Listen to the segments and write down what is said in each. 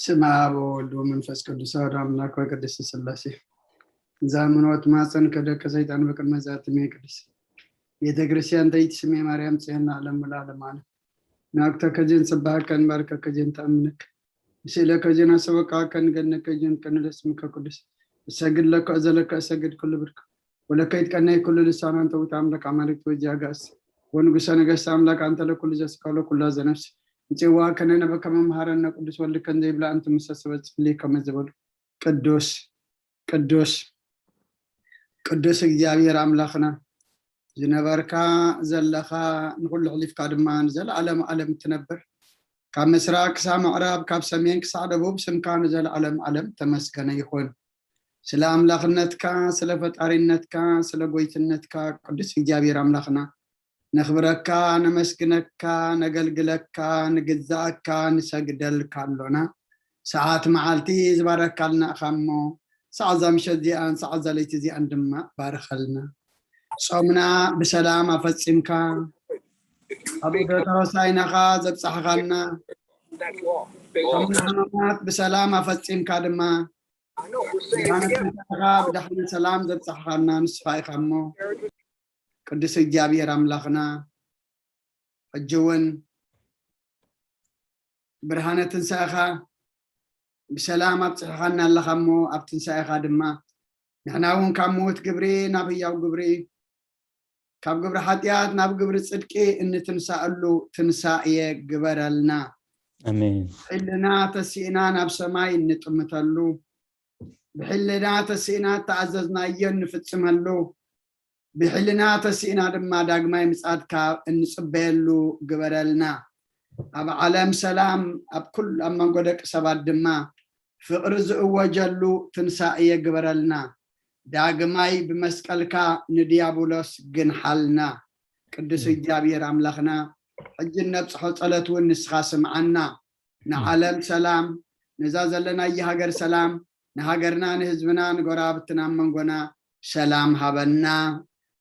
ስም ኣብ ወወልድ ወመንፈስ ቅዱስ ኣሐዱ ኣምላክ ወቅድስት ስላሴ። እዛ ምኖት ማፀን ከደከ ሰይጣን በቅድመ ዛትሜ ቅድስት ቤተ ክርስቲያን ተይትስሜ ማርያም ጽዮን ንዓለም ሙሉእ ዓለም ዓለም። ናኩተከ ዜን ጽባሃከ ንባርከከ ዜን ተኣምነክ ንስእለከ ዜን ኣሰበቃከ ንገነከ ዜን ቅንደስምከ ቅዱስ። እሰግድ ለከ እዘለከ እሰግድ ኩሉ ብርክ ወለከ ይትቀነይ ኩሉ ልሳን። አንተ ውእቱ አምላክ አማልክት ወእግዚአ አጋእዝት ወንጉሰ ነገስት አምላክ አንተ ለኩሉ ዘስጋ ለኩላ ዘነፍስ። ንጽዋ ከነነ በከመ መሃረነ ቅዱስ ወልድ ከንዘይብላ እንተ ምሰሰበት ጽፍሊ ከመ ዝበሉ ቅዱስ ቅዱስ ቅዱስ እግዚኣብሔር ኣምላኽና ዝነበርካ ዘለኻ ንኹሉ ሕሊፍካ ድማ ንዘለዓለም ዓለም እትነብር ካብ ምስራቅ ክሳብ ምዕራብ ካብ ሰሜን ክሳዕ ደቡብ ስምካ ንዘለዓለም ዓለም ተመስገነ ይኹን። ስለ ኣምላኽነትካ ስለ ፈጣሪነትካ ስለ ጎይትነትካ ቅዱስ እግዚኣብሔር ኣምላኽና ነኽብረካ ነመስግነካ ነገልግለካ ንግዛእካ ንሰግደልካ ኣሎና። ሰዓት መዓልቲ ዝባረካልና እኻ እሞ ሰዓት እዛ ምሸት እዚኣን ሰዓት እዛ ለይቲ እዚኣን ድማ ባርኸልና። ጾምና ብሰላም ኣፈጺምካ ኣብ ዑደተ ሆሳዕናኻ ዘብጻሕኻና ጾምና ሕማማት ብሰላም ኣፈጺምካ ድማ ብርሃነ ትንሳኤኻ ብድሓነ ሰላም ዘብጻሕኻና ንስኻ ኢኻ እሞ ቅዱስ እግዚኣብሔር ኣምላኽና ሕጂ እውን ብርሃነ ትንሳኤኻ ብሰላም ኣብጽሕኻና ኣለኻ እሞ ኣብ ትንሳኤኻ ድማ ንሕና እውን ካብ ምዉት ግብሪ ናብ ህያው ግብሪ ካብ ግብሪ ሓጢኣት ናብ ግብሪ ጽድቂ እንትንሳኣሉ ትንሳኤ ግበረልና። ኣሜን። ሕልና ተሲእና ናብ ሰማይ እንጥምተሉ ብሕልና ተሲእና እተኣዘዝናዮ እንፍጽመሉ ብሕልና ተሲእና ድማ ዳግማይ ምጻትካ እንጽበየሉ ግበረልና። ኣብ ዓለም ሰላም ኣብ ኩሉ ኣብ መንጎ ደቂ ሰባት ድማ ፍቕሪ ዝእወጀሉ ትንሳኤ ግበረልና። ዳግማይ ብመስቀልካ ንድያብሎስ ግንሓልና። ቅዱስ እግዚኣብሔር ኣምላኽና ሕጂ እነብጽሖ ጸሎት እውን ንስኻ ስምዓና። ንዓለም ሰላም ነዛ ዘለናየ ሃገር ሰላም ንሃገርና ንህዝብና ንጎረባብትና ኣብ መንጎና ሰላም ሃበና።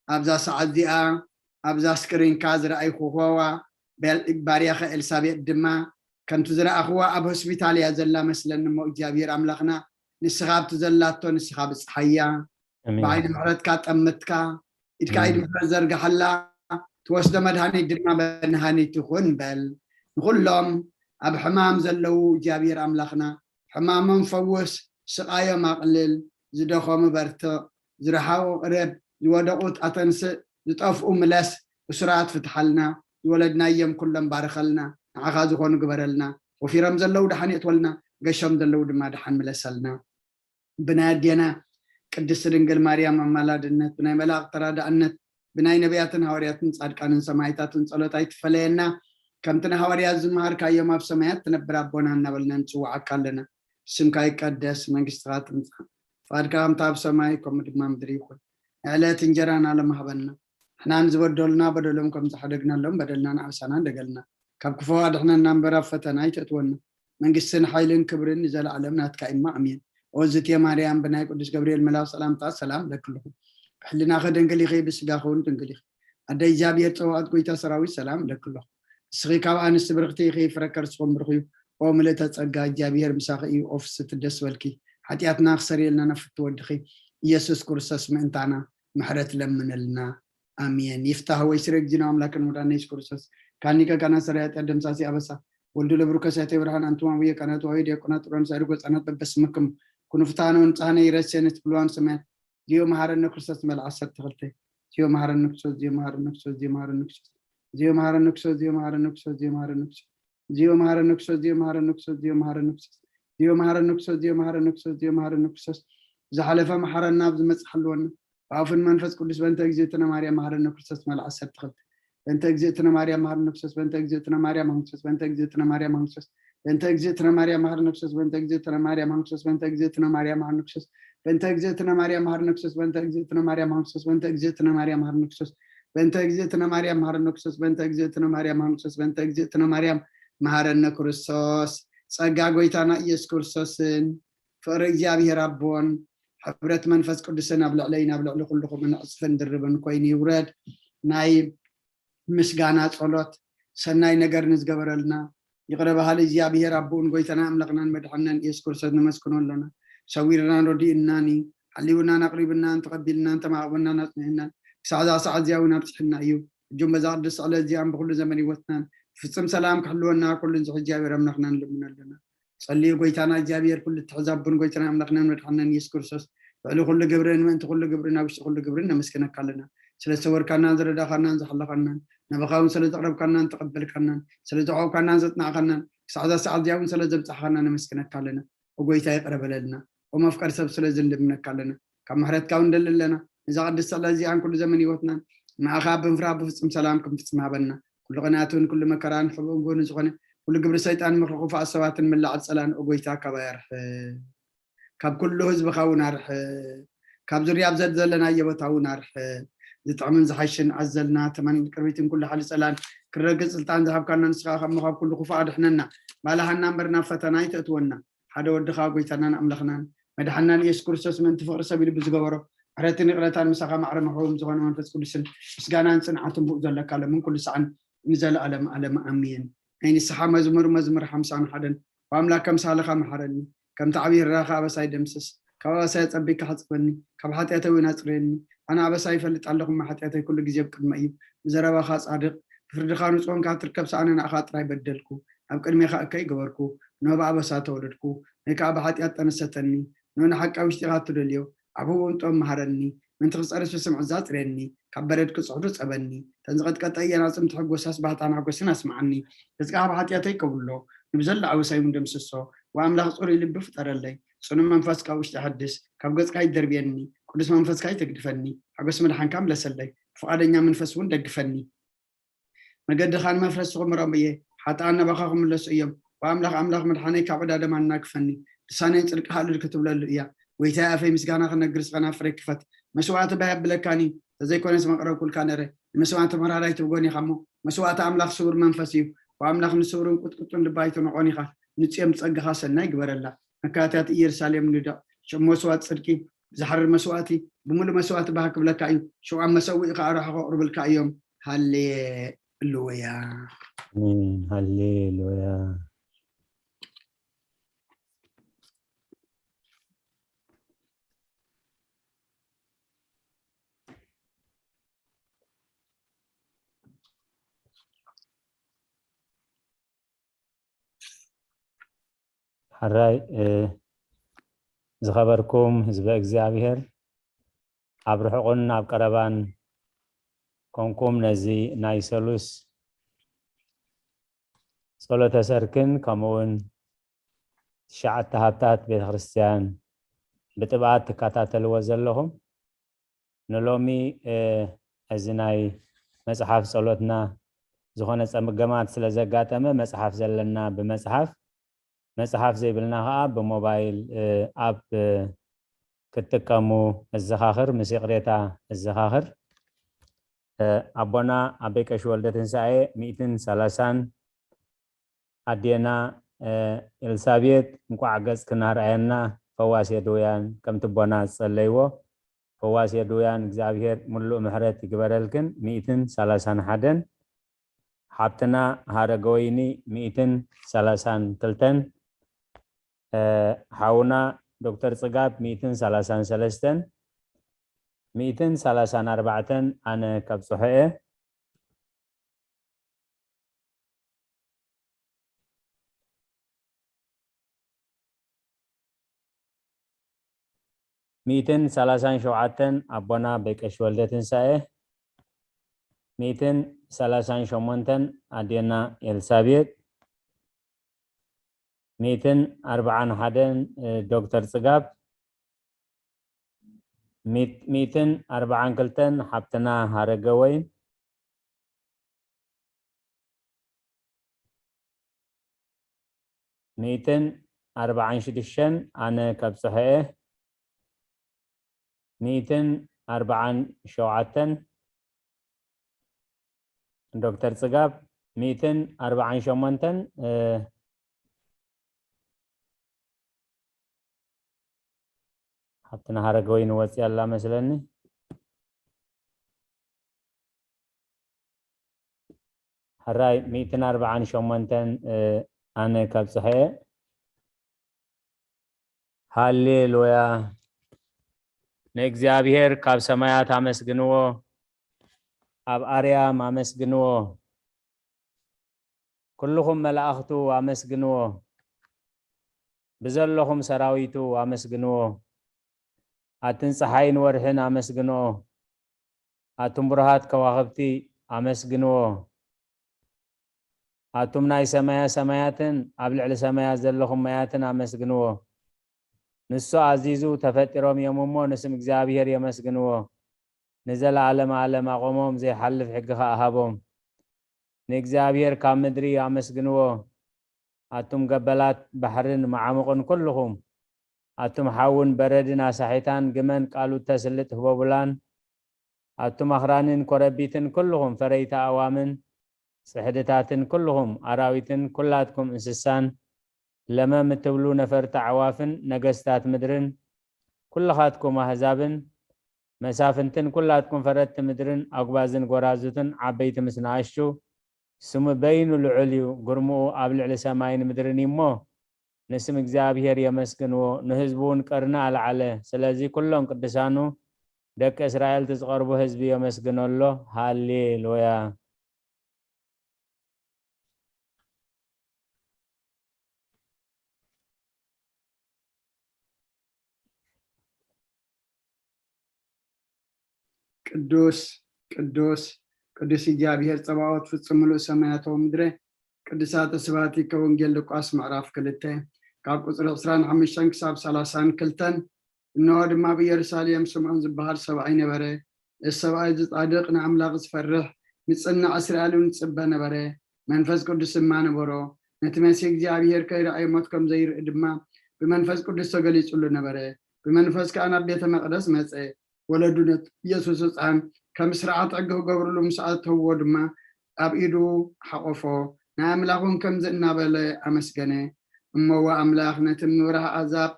ኣብዛ ሰዓት እዚኣ ኣብዛ ስክሪንካ ዝረኣይኩዋ ባርያኸ ኤልሳቤጥ ድማ ከምቲ ዝረኣኽዋ ኣብ ሆስፒታል እያ ዘላ መስለኒ እሞ እግዚኣብሔር ኣምላኽና ንስኻ ኣብቲ ዘላቶ ንስኻ ብፅሓያ ብዓይኒ ምሕረትካ ጠምትካ ኢድካ ኢድ ምሕረት ዘርግሓላ ትወስዶ መድሃኒት ድማ መድሃኒት ይኹን በል ንኩሎም ኣብ ሕማም ዘለዉ እግዚኣብሔር ኣምላኽና ሕማሞም ፈውስ ስቓዮም ኣቕልል ዝደኸሙ በርትዕ ዝረሓቑ ቅረብ ዝወደቑ ኣተንስእ ዝጠፍኡ ምለስ እሱራት ፍትሓልና ዝወለድናዮም ኩሎም ባርኸልና ንዓኻ ዝኾኑ ግበረልና ወፊሮም ዘለዉ ደሓን የእትወልና ገሾም ዘለዉ ድማ ደሓን ምለሰልና ብናይ ኣዴና ቅድስቲ ድንግል ማርያም ኣማላድነት ብናይ መላእክት ተራዳእነት ብናይ ነቢያትን ሃዋርያትን ጻድቃንን ሰማይታትን ጸሎት ኣይትፈለየና ከምቲ ንሃዋርያት ዝመሃርካዮም ኣብ ሰማያት ትነብር ኣቦና እናበልና ንጽውዓካ ኣለና ስምካ ይቀደስ መንግስትኻ ትምጻእ ፍቃድካ ከምታ ኣብ ሰማይ ከምኡ ድማ ምድሪ ይኹን ዕለት እንጀራና ለማህበና ንሕናን ዝበደሉና በደሎም ከም ዝሓደግናሎም በደልና ንዓሳና ደገልና ካብ ክፉ ኣድሕነና እምበር ኣብ ፈተና ኣይተእትወና መንግስትን ሓይልን ክብርን ንዘለኣለም ናትካ ኢማ ኣሜን። ኦዝቴ ማርያም ብናይ ቅዱስ ገብርኤል መልኣኽ ሰላምታ ሰላም ለክልኹ ብሕልናኺ ድንግል ኢኺ ብስጋኺ እውን ድንግል ኢኺ ኣደ እግዚኣብሔር ጸዋዕት ጎይታ ሰራዊት ሰላም ለክልኹ እስኺ ካብ ኣንስቲ ብርኽቲ ኢኺ ፍረ ከርስኹም ብርኽ እዩ ኦ ምልእተ ጸጋ እግዚኣብሔር ምሳኺ እዩ ኦ ፍስቲ ደስ በልኪ ሓጢኣትና ክሰርየልና ነፍቲ ወድኺ ኢየሱስ ክርስቶስ ምእንታና ምሕረት ለምነልና ኣሜን። ይፍታህ ወይ ስረ ጊዜና ኣምላክን ወዳነ የሱስ ክርስቶስ ካኒቀ ካና ሰራያት ደምሳሲ ኣበሳ ወልዱ ለብሩከ ሳይተ ብርሃን ኣንቱም ኣቡየ ካናት ዋዊ ዲያቆናት ጥሮን ሳይዱ ጎጻናት በበስምክም ኩኑ ፍታነ ወንጻህነ ይረሴነ ትብልዋን ሰማያት ዚዮ መሃረነ ክርስቶስ መልዓ ዓሰርተ ክልተ ዚዮ መሃረነ ክርስቶስ ዚዮ መሃረነ ክርስቶስ ዚዮ መሃረነ ክርስቶስ ዚዮ መሃረነ ክርስቶስ ዚዮ መሃረነ ክርስቶስ ዚዮ መሃረነ ክርስቶስ ዚዮ መሃረነ ክርስቶስ ዚዮ መሃረነ ክርስቶስ ዚዮ መሃረነ ክርስቶስ ዚዮ መሃረነ ክርስቶስ ዚዮ መሃረነ ክርስቶስ ዝሓለፈ መሓረና ኣብ ዝመጽእ ሓልወና ብኣፉን መንፈስ ቅዱስ በእንተ እግዝእትነ ማርያም መሃረነ ክርስቶስ መልዓ ዓሰርተ ክልተ በእንተ እግዝእትነ ማርያም መሃረነ ክርስቶስ በእንተ እግዝእትነ ማርያም መሃረነ ክርስቶስ በእንተ እግዝእትነ ማርያም መሃረነ ክርስቶስ በእንተ እግዝእትነ ማርያም መሃረነ ክርስቶስ በእንተ እግዝእትነ ማርያም መሃረነ ክርስቶስ በእንተ እግዝእትነ ማርያም መሃረነ ክርስቶስ በእንተ እግዝእትነ ማርያም መሃረነ ክርስቶስ በእንተ እግዝእትነ ማርያም መሃረነ ክርስቶስ በእንተ እግዝእትነ ማርያም መሃረነ ክርስቶስ በእንተ እግዝእትነ ማርያም መሃረነ ክርስቶስ በእንተ እግዝእትነ ማርያም መሃረነ ክርስቶስ ጸጋ ጎይታና ኢየሱስ ክርስቶስን ፍቕሪ እግዚኣብሔር ኣቦን ሕብረት መንፈስ ቅዱስን ኣብ ልዕለይን ኣብ ልዕሊ ኩልኹምን ዕፅፍን ድርብን ኮይኑ ይውረድ። ናይ ምስጋና ጸሎት ሰናይ ነገር ንዝገበረልና ይቕረ በሃሊ እግዚኣብሔር ኣቦኡን ጎይታና ኣምላኽናን መድሓንናን ኢየሱስ ክርስቶስ ነመስግኖ ኣሎና። ሰዊርናን ረዲኡናን እዩ። ሓሊውናን ኣቕሪብናን ተቐቢልናን ተማዕቑብናን ኣጽኒዕናን ክሳዕ እዛ ሰዓት እዚኣ እውን ኣብጽሕና እዩ። ሕጂ እውን በዛ ቅድስቲ ዕለት እዚኣን ብኹሉ ዘመን ህይወትናን ፍጹም ሰላም ክሕልወና ኩሉን ዝሕዚ እግዚኣብሔር ኣምላኽና ንልምኖ ኣሎና። ጸልዩ ጎይታና እግዚኣብሔር ኩሉ እትሕዝ ኣቦን ጎይታና ኣምላኽናን መድሓንናን ኢየሱስ ክርስቶስ ልዕሊ ኩሉ ግብርን ምእንቲ ኩሉ ግብርን ኣብ ውሽጢ ኩሉ ግብርን ነመስግነካ ኣለና። ስለ ዝተወርካናን ዝረዳኻናን ዝሓለኻናን ናባኻ እውን ስለ ዘቕረብካናን ተቐበልካናን ስለ ዘዕቆብካናን ዘጽናዕካናን ክሳዕ እዛ ሰዓት እዚኣ እውን ስለ ዘብጻሕኻና ነመስግነካ ኣለና። ኦ ጎይታ ይቕረ በለልና። ኦ መፍቀር ሰብ ስለዚ ንልምነካ ኣለና። ካብ ምሕረትካ እውን ንደሊ ኣለና። ነዛ ቅድስቲ ዕለት እዚኣን ኩሉ ዘመን ህይወትናን ንዓኻ ብምፍራህ ብፍጹም ሰላም ክንፍጽም ሃበና። ኩሉ ቅንኣትን ኩሉ መከራን ሕብኡን ጎኒ ዝኾነ ኩሉ ግብሪ ሰይጣን ምኽሪ ክፉኣት ሰባትን ምላዓል ጸላን ኦ ጎይታ ካባይ ኣርሕቕ። ካብ ኩሉ ህዝብኻ እውን ኣርሕቕ። ካብ ዙርያ ኣብ ዘ- ዘለናዮ ቦታ እውን ኣርሕቕ። ዝጥዕምን ዝሓሽን ኣዘልና ተማንን ቅርቢትን ኩሉ ሓሊ ጸላን ክረግጽ ስልጣን ዝሃብካና ንስኻ ካብ ምኻብ ኩሉ ክፉእ ኣድሕነና። ባልሃና እምበር ናብ ፈተና ኣይተእትወና። ሓደ ወድኻ ጎይታናን ኣምላኽናን መድሓናን ኢየሱስ ክርስቶስ ምእንቲ ፍቕሪ ሰብ ኢሉ ብዝገበሮ ምሕረትን ይቕረታን ምሳኻ ማዕረ መሕቡም ዝኾነ መንፈስ ቅዱስን ምስጋናን ጽንዓትን ብኡ ዘለካ ለምን ኩሉ ሰዓን ንዘለኣለም ኣለም ኣሜን። ናይ ንስሓ መዝሙር መዝሙር ሓምሳን ሓደን ብኣምላክ ከም ሳልኻ መሓረኒ ከምቲ ዓብዪ ራኻ ኣበሳይ ደምስስ ካብ ኣበሳይ ኣጸቢካ ሓጽበኒ ካብ ሓጢኣተይ እውን ኣጽርየኒ ኣነ ኣበሳይ ይፈልጥ ኣለኹ እሞ ሓጢኣተይ ኩሉ ግዜ ኣብ ቅድመ እዩ ብዘረባኻ ጻድቕ ብፍርድኻ ንጹህ ኮንካ ትርከብ ሰኣነ ንኣኻ ጥራይ በደልኩ ኣብ ቅድሜኻ እከይ ገበርኩ ንኦ ብኣበሳ ተወለድኩ ንኦ ከዓ ብሓጢኣት ጠነሰተኒ ንኦ ንሓቂ ኣብ ውሽጢኻ ትደልዮ ኣብ ህቡብ ጥበብ መሃረኒ ምእንቲ ክጸርስ ብስም ዕዛ ኣጽርየኒ ካብ በረድ ክጽሕዱ ጸበኒ እተን ዝቐጥቀጠ እየን ኣጽምቲ ሕጎሳስ ባህታን ሓጎስን ኣስምዓኒ ገጽካ ካብ ሓጢኣተይ ከብሎ ንብዘሎ ኣበሳይ እውን ደምስሶ ወኣምላኽ ጽሩይ ልቢ ፍጠረለይ ጽኑዕ መንፈስ ካብ ውሽጢ ሓድስ ካብ ገጽካ ይደርብየኒ ቅዱስ መንፈስካ ይተግድፈኒ ሓጎስ መድሓንካ ምለሰለይ ብፍቓደኛ መንፈስ እውን ደግፈኒ መገድኻ ንመፍረስቲ ክምሮም እየ ሓጥኣን ናባኻ ክምለሱ እዮም ብኣምላኽ ኣምላኽ መድሓነይ ካብ ዕዳ ደም ኣናግፈኒ ልሳነይ ጽድቅኻ ልል ክትብለሉ እያ ጎይታይ ኣፈይ ምስጋና ክነግር ስኸና ፍረ ክፈት መስዋዕቲ ባይ ኣብለካኒ ተዘይኮነስ መቕረብኩልካ ነረ ንመስዋዕቲ መራራይ ትብጎን ኢኻ እሞ መስዋዕቲ ኣምላኽ ስውር መንፈስ እዩ ብኣምላኽ ንስውርን ቁጥቁጡን ልባ ኣይትንቆን ኢኻ ንጽዮም ጸጋኻ ሰናይ ግበረላ መካትያት ኢየሩሳሌም ንደቕ ሽም መስዋዕት ጽድቂ ዝሓርር መስዋዕቲ ብምሉእ መስዋዕቲ ባህ ክብለካ እዩ ሽውዓን መሰዊእኻ ኣራሕኾ ቅርብልካ እዮም ሃሌ ሉያ ኣሜን ሃሌሉያ ሕራይ ዝኸበርኩም ህዝበ እግዚኣብሔር ኣብ ርሑቕን ኣብ ቀረባን ኮንኩም ነዚ ናይ ሰሉስ ጸሎተ ሰርክን ከምኡውን ትሽዓተ ሃብታት ቤተ ክርስቲያን ብጥብኣት ትከታተልዎ ዘለኹም ንሎሚ እዚ ናይ መፅሓፍ ፀሎትና ዝኾነ ፀገማት ስለ ዘጋጠመ መፅሓፍ ዘለና ብመፅሓፍ መፅሓፍ ዘይብልና ከዓ ብሞባይል ኣብ ክትጥቀሙ እዘኻኽር ምስ ይቕሬታ እዘኻኽር ኣቦና ኣበይ ቀሺ ወልደ ትንሳኤ ሚእትን ሰላሳን ኣዴና ኤልሳቤጥ እንቋዕ ገጽ ክናርኣየና ፈዋስ የድውያን ከምቲ ኣቦና ዝጸለይዎ ፈዋስ የድውያን እግዚኣብሔር ምሉእ ምሕረት ይግበረልክን ሚእትን ሰላሳን ሓደን ሓብትና ሃረገወይኒ ሚእትን ሰላሳን ክልተን ሓውና ዶክተር ጽጋብ ሚእትን ሰላሳን ሰለስተን ሚእትን ሰላሳን ኣርባዕተን ኣነ ከብጽሖ እየ ሚእትን ሰላሳን ሸውዓተን ኣቦና በይቀሽ ወልደ ትንሳኤ ሚእትን ሰላሳን ሸሞንተን ኣዴና ኤልሳቤጥ ሚእትን ኣርባዓን ሓደን ዶክተር ጽጋብ ሚእትን ኣርባዓን ክልተን ሓብትና ሃረገወይን ሚእትን ኣርባዓን ሽዱሽተን ኣነ ከብፅሖ እየ ሚእትን ኣርባዓን ሸውዓተን ዶክተር ፅጋብ ሚእትን ኣርባዓን ሸሞንተን ሓብትና ሃረገወይኒ ወፅያ ኣላ መስለኒ ሕራይ ሚእትን ኣርባዓን ሸሞንተን ኣነ ካብ ጽሐ። ሃሌሉያ። ንእግዚኣብሔር ካብ ሰማያት ኣመስግንዎ፣ ኣብ ኣርያም ኣመስግንዎ። ኩልኹም መላእኽቱ ኣመስግንዎ፣ ብዘለኹም ሰራዊቱ ኣመስግንዎ። ኣትን ጸሓይን ወርሕን ኣመስግንዎ፣ ኣቱም ብሩሃት ከዋኽብቲ ኣመስግንዎ። ኣቱም ናይ ሰማያ ሰማያትን ኣብ ልዕሊ ሰማያት ዘለኹም ማያትን ኣመስግንዎ። ንሱ ኣዚዙ ተፈጢሮም እዮም እሞ ንስም እግዚኣብሔር የመስግንዎ። ንዘለዓለም ዓለም ኣቆሞም ዘይሓልፍ ሕጊ ኸኣ ሃቦም። ንእግዚኣብሔር ካብ ምድሪ ኣመስግንዎ። ኣቱም ገበላት ባሕርን መዓሙቕን ኩልኹም፣ ኣቱም ሓውን በረድን ኣሳሒታን ግመን ቃሉ እተስልጥ ህቦቡላን፣ ኣቱም ኣኽራንን ኮረቢትን ኩልኹም ፈረይቲ ኣእዋምን ጽሕድታትን ኩልኹም ኣራዊትን ኩላትኩም እንስሳን ለመም እትብሉ ነፈርቲ ኣዕዋፍን ነገስታት ምድርን ኩልኻትኩም ኣህዛብን መሳፍንትን ኩላትኩም ፈረድቲ ምድርን ኣጉባዝን ጎራዙትን ዓበይቲ ምስ ንኣሽቱ፣ ስሙ በይኑ ልዑል እዩ፣ ግርምኡ ኣብ ልዕሊ ሰማይን ምድርን እዩ እሞ፣ ንስም እግዚኣብሔር የመስግንዎ፣ ንህዝቡ እውን ቀርኒ ኣልዓለ። ስለዚ ኩሎም ቅዱሳኑ ደቂ እስራኤል እቲ ዝቐርቡ ህዝቢ የመስግኖ ኣሎ። ሃሌሉያ። ቅዱስ ቅዱስ ቅዱስ እግዚኣብሔር ጸባኦት ፍጹም ምሉእ ሰማያት ወምድረ። ቅዱሳተ ስብሐቲከ። ወንጌል ሉቃስ ምዕራፍ ክልተ ካብ ቁጽሪ ዕስራን ሓሙሽተን ክሳብ ሰላሳን ክልተን። እንሆ ድማ ኣብ ኢየሩሳሌም ስምዖን ዝበሃል ሰብኣይ ነበረ። እዚ ሰብኣይ እዚ ጻድቕ ንኣምላኽ ዝፈርሕ ምጽናዕ እስራኤል እውን ዝጽበ ነበረ። መንፈስ ቅዱስ ድማ ነበሮ። ነቲ መሲህ እግዚኣብሔር ከይረኣየ ሞት ከም ዘይርኢ ድማ ብመንፈስ ቅዱስ ተገሊጹሉ ነበረ። ብመንፈስ ከኣ ናብ ቤተ መቕደስ መጸ። ወለዱ ነቲ ኢየሱስ ህፃን ከም ስርዓት ሕጊ ክገብርሉ ምስ ኣተውዎ ድማ ኣብ ኢዱ ሓቆፎ፣ ንኣምላኽ እውን ከምዚ እናበለ ኣመስገነ። እሞ ኣምላኽ ነቲ ምብራህ ኣዛብ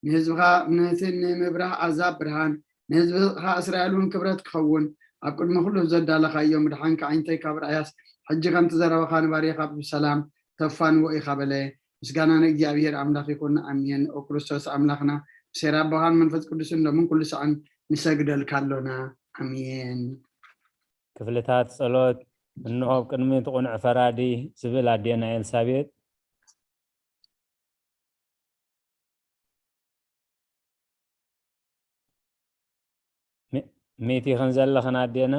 ንህዝብኻ ነቲ ንምብራህ ኣዛብ ብርሃን ንህዝብኻ እስራኤል እውን ክብረት ክኸውን ኣብ ቅድሚ ኩሉ ዘዳለኻዮ ምድሓንካ ዓይንተይ ካብ ርኣያስ ሕጂ ከምቲ ዘረባኻ ንባርያኻ ብሰላም ተፋንዎ ኢኻ በለ። ምስጋና ንእግዚኣብሔር ኣምላኽ ይኹን ኣሜን። ኦ ክርስቶስ ኣምላኽና ብሴራ ኣቦኻን መንፈስ ቅዱስን ሎምን ኩሉ ሰዓን ንሰግደልካ ኣሎና ኣሜን። ክፍልታት ጸሎት። እንሆ ኣብ ቅድሚ እቲ ቁኑዕ ፈራዲ ዝብል ኣዴና ኤልሳቤጥ ሚእቲ ይኽን ዘለኽን ኣዴና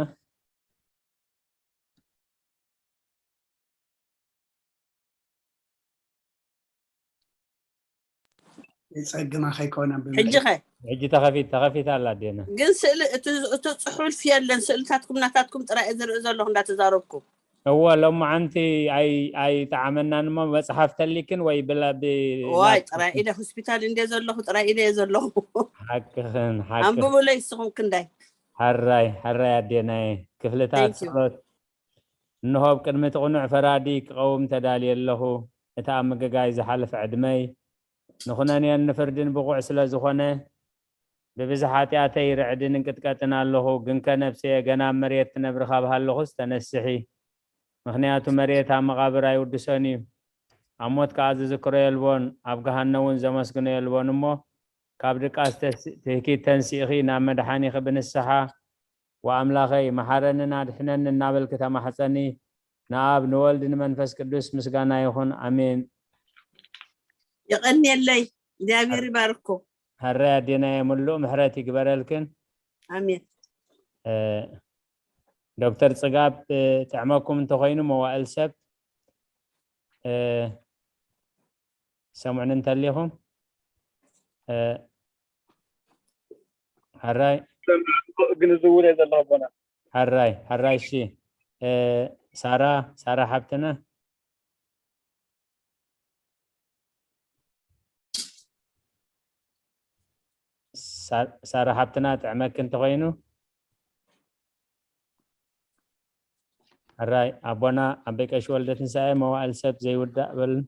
ይጸግማ ከይኮነ ሕጂ ኸ ሕጂ ተኸፊት ተኸፊት ኣላ ኣዴና። ግን ስእሊ እቲ እቲ ጽሑፍ የለን፣ ስእልታትኩም ናታትኩም ጥራይ እየ ዝርኢ ዘለኹ እንዳተዛረብኩም። እወ ሎማዓንቲ ኣይ ኣይጠዓመናን እሞ መፅሓፍ ተሊክን ወይ ብላ ብ ዋይ ጥራይ ኢለ ሆስፒታል እንደ ዘለኹ ጥራይ ኢለ እየ ዘለኹ። ሓቅኽን ሓቅኽን። ኣንብቡለይ እስኹም ክንዳይ። ሓራይ ሓራይ ኣዴናየ ክፍልታት Thank you። ጸሎት እንሆ ኣብ ቅድሚ እቲ ቅኑዕ ፈራዲ ክቐውም ተዳልየ ኣለኹ። እቲ ኣብ ምግጋይ ዝሓልፍ ዕድመይ ንኹነኔን ንፍርድን ብቑዕ ስለ ዝኾነ፣ ብብዝሒ ሓጢኣተይ ርዕድን እንቅጥቀጥን ኣለኹ። ግንከ ነፍሰየ ገና ኣብ መሬት ትነብሪ ካብ ሃለኹስ ተነስሒ። ምኽንያቱ መሬት ኣብ መቓብር ኣይውድሶን እዩ። ኣብ ሞት ከኣ ዝዝክሮ የልቦን፣ ኣብ ገሃነ እውን ዘመስግኖ የልቦን እሞ፣ ካብ ድቃስ ተስ- ትህኪት ተንሲእኺ ናብ መድሓኒኺ ብንስሓ፣ ወኣምላኸይ፣ መሓረንን ኣድሕነኒ እናበልኪ ተማሕጸኒ። ንኣብ ንወልድ ንመንፈስ ቅዱስ ምስጋና ይኹን፣ ኣሜን። የቐንየለይ፣ እግዚኣብሔር ይባርኮ። ሀራይ ኣዴናየ ምሉእ ምሕረት ይግበረልክን። ኣሜን። ዶክተር ጽጋብ ጥዕመኩም እንተኾይኑ መዋእል ሰብ ሰምዑኒ እንተሊኹም ሀራይ ግን ዝውለ ዘለኹ ኣቦና ሀራይ ሀራይ እሺ ሳራ ሳራ ሓብትና ሳራ ሓብትና ጥዕመኪ እንተኾይኑ ሕራይ ኣቦና ኣበይ ቀሺ ወልደ ትንሳኤ መዋእል ሰብ ዘይውዳእ በሉን።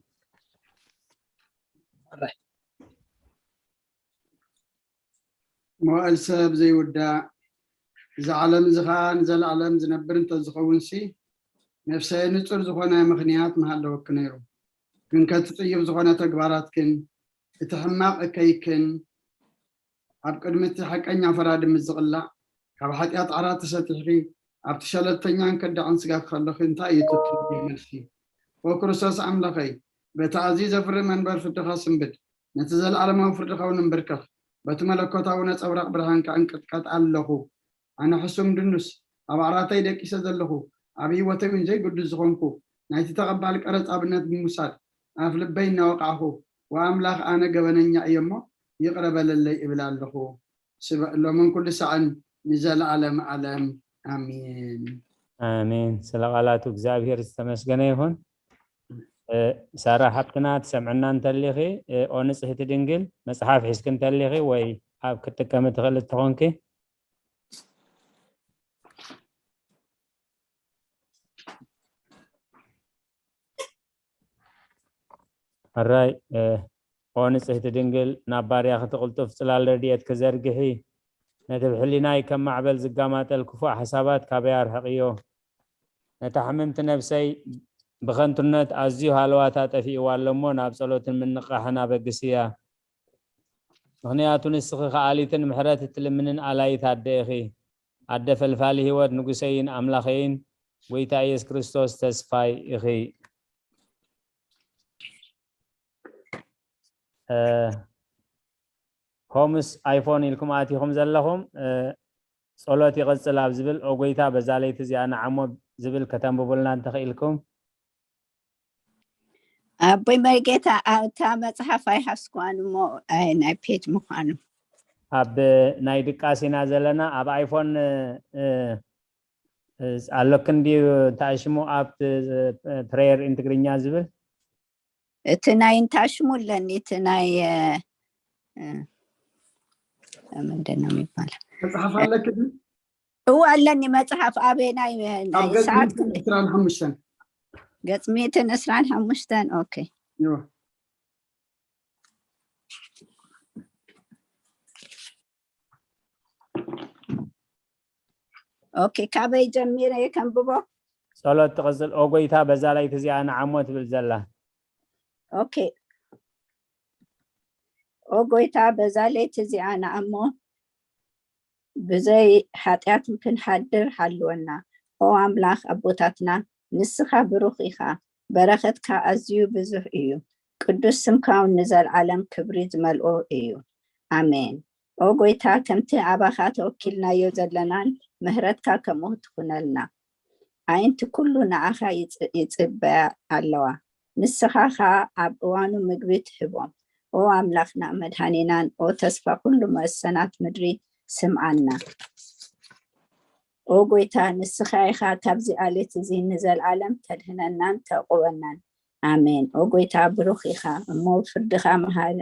መዋእል ሰብ ዘይውዳእ እዚ ዓለም እዚ ኸዓ ንዘለዓለም ዝነብር እንተዝኸውን ሲ ነፍሰ ንጹር ዝኾነ ምኽንያት ምሃለወኪ ነይሩ። ግን ከቲ ጽዩፍ ዝኾነ ተግባራትክን እቲ ሕማቕ እከይክን ኣብ ቅድሚ እቲ ሓቀኛ ፈራዲ ምስ ዝቕላዕ፣ ካብ ሓጢኣት ዓራት ተሰቲሕኪ ኣብቲ ሸለልተኛን ከዳዕን ስጋኪ ከለኺ እንታይ እዩ እቲ ትህብዮ መልሲ? ኦ ክርስቶስ ኣምላኸይ፣ በቲ ኣዝዩ ዘፍሪ መንበር ፍርድኻ ስንብድ፣ ነቲ ዘለኣለማዊ ፍርድኻ እውን እንብርከኽ፣ በቲ መለኮታዊ ነጸብራቕ ብርሃንካ እንቅጥቀጥ ኣለኹ። ኣነ ሕሱም ድኑስ ኣብ ዓራተይ ደቂሰ ዘለኹ፣ ኣብ ህይወተይ እውን ዘይግዱስ ዝኾንኩ፣ ናይቲ ተቐባሊ ቀረጽ ኣብነት ብምውሳድ፣ ኣፍ ልበይ እናወቃዕኹ፣ ወኣምላኽ ኣነ ገበነኛ እየ እሞ ይቕረ በለለይ እብል ኣለኹ። ስበ ሎምን ኩሉ ሳዕን ንዘለዓለም ዓለም ኣሜን። ኣሜን። ስለ ቃላቱ እግዚኣብሔር ዝተመስገነ ይኹን። እ፣ ሳራ ሓብትና ትሰምዕና እንተሊኺ፣ እ፣ ኦ ንጽሕቲ ድንግል መጽሓፍ ሒዝኪ እንተሊኺ ወይ ኣብ ክትጥቀሚ ትኽእል እንተኾንኪ። ሕራይ፣ እ፣ ኦ ንጽሕቲ ድንግል፣ ናብ ባርያኺ እቲ ቅልጡፍ ጽላል ረድኤትኪ ዘርግሒ፣ ነቲ ብሕሊናይ ከም ማዕበል ዝጋማጠል ክፉእ ሓሳባት ካበይ ኣርሕቕዮ። ነታ ሕምምቲ ነብሰይ ብኸንቱነት ኣዝዩ ሃለዋታ ጠፊእዋ ኣሎ እሞ፣ ናብ ጸሎትን ምንቕቓሕን ኣበግስያ። ምኽንያቱ ንስኺ ከኣሊትን ምሕረት እትልምንን ኣላይት ኣደ ኢኺ። ኣደ ፈልፋሊ ህይወት፣ ንጉሰይን ኣምላኸይን፣ ጎይታ ኢየሱስ ክርስቶስ ተስፋይ ኢኺ። እ፣ ሆምስ ኣይፎን ኢልኩም ኣቲኹም ዘለኹም፣ እ፣ ጸሎት ይቕጽል ኣብ ዝብል፣ ኦ ጎይታ በዛ ለይቲ እዚኣ ንዓሞ ዝብል ከተንብቡልና እንተኽኢልኩም። ኣቦይ መርጌታ፣ ኣብታ መጽሓፍ ኣይሓዝኩዋን እሞ፣ ኣይ፣ ናይ ፔጅ ምዃኑ። ኣብ ናይ ድቃስ ኢና ዘለና። ኣብ ኣይፎን፣ እ፣ እ፣ ኣለክን ድዩ እንታይ ሽሙ፣ ኣብ፣ እ፣ ፕሬየር ኢን ትግርኛ ዝብል? እቲ ናይ እንታይ ሽሙ ኣለኒ፣ እቲ ናይ፣ እ፣ እ፣ ምንድን ነው የሚባለው? መጽሓፍ ኣለኪ ድዩ? እው ኣለኒ መጽሓፍ። ኣበይ ናይ፣ ኣብ ናይ ገጽ ሰዓት ሚእትን ዕስራን ሓሙሽተን። ገጽ ሚእትን ዕስራን ሓሙሽተን። ኦኬ። ይዋ። ኦኬ፣ ካበይ ጀሚረ ከንብቦ? ጸሎት ትቕጽል። ኦ ጎይታ፣ በዛ ለይቲ እዚኣ ንዓሞ ትብል ዘላ። ኦኬ። ኦ ጎይታ፣ በዛ ለይቲ እዚኣ ንዓሞ፣ ብዘይ ሓጢኣት ክንሓድር ሃልወና። ኦ ኣምላኽ ኣቦታትና፣ ንስኻ ብሩኽ ኢኻ፣ በረኸትካ ኣዝዩ ብዙሕ እዩ። ቅዱስ ስምካ እውን ንዘለዓለም ክብሪ ዝመልኦ እዩ። ኣሜን። ኦ ጎይታ፣ ከምቲ ኣባኻ ተወኪልናዮ ዘለናን፣ ምህረትካ ከምኡ ትኹነልና። ኣዒንቲ ኩሉ ንዓኻ ይጽ-፣ ይጽበያ ኣለዋ። ንስኻ ኸኣ ኣብ እዋኑ ምግቢ ትህቦም። ኦ ኣምላኽና መድኃኒናን፣ ኦ ተስፋ ኩሉ መሰናት ምድሪ፣ ስምዓና። ኦ ጎይታ፣ ንስኻ ኢኻ ካብዚ ኣሌት እዚ ንዘለዓለም ተድህነናን ተዕቁበናን። ኣሜን። ኦ ጎይታ፣ ብሩኽ ኢኻ እሞ፣ ፍርድኻ መሃር-፣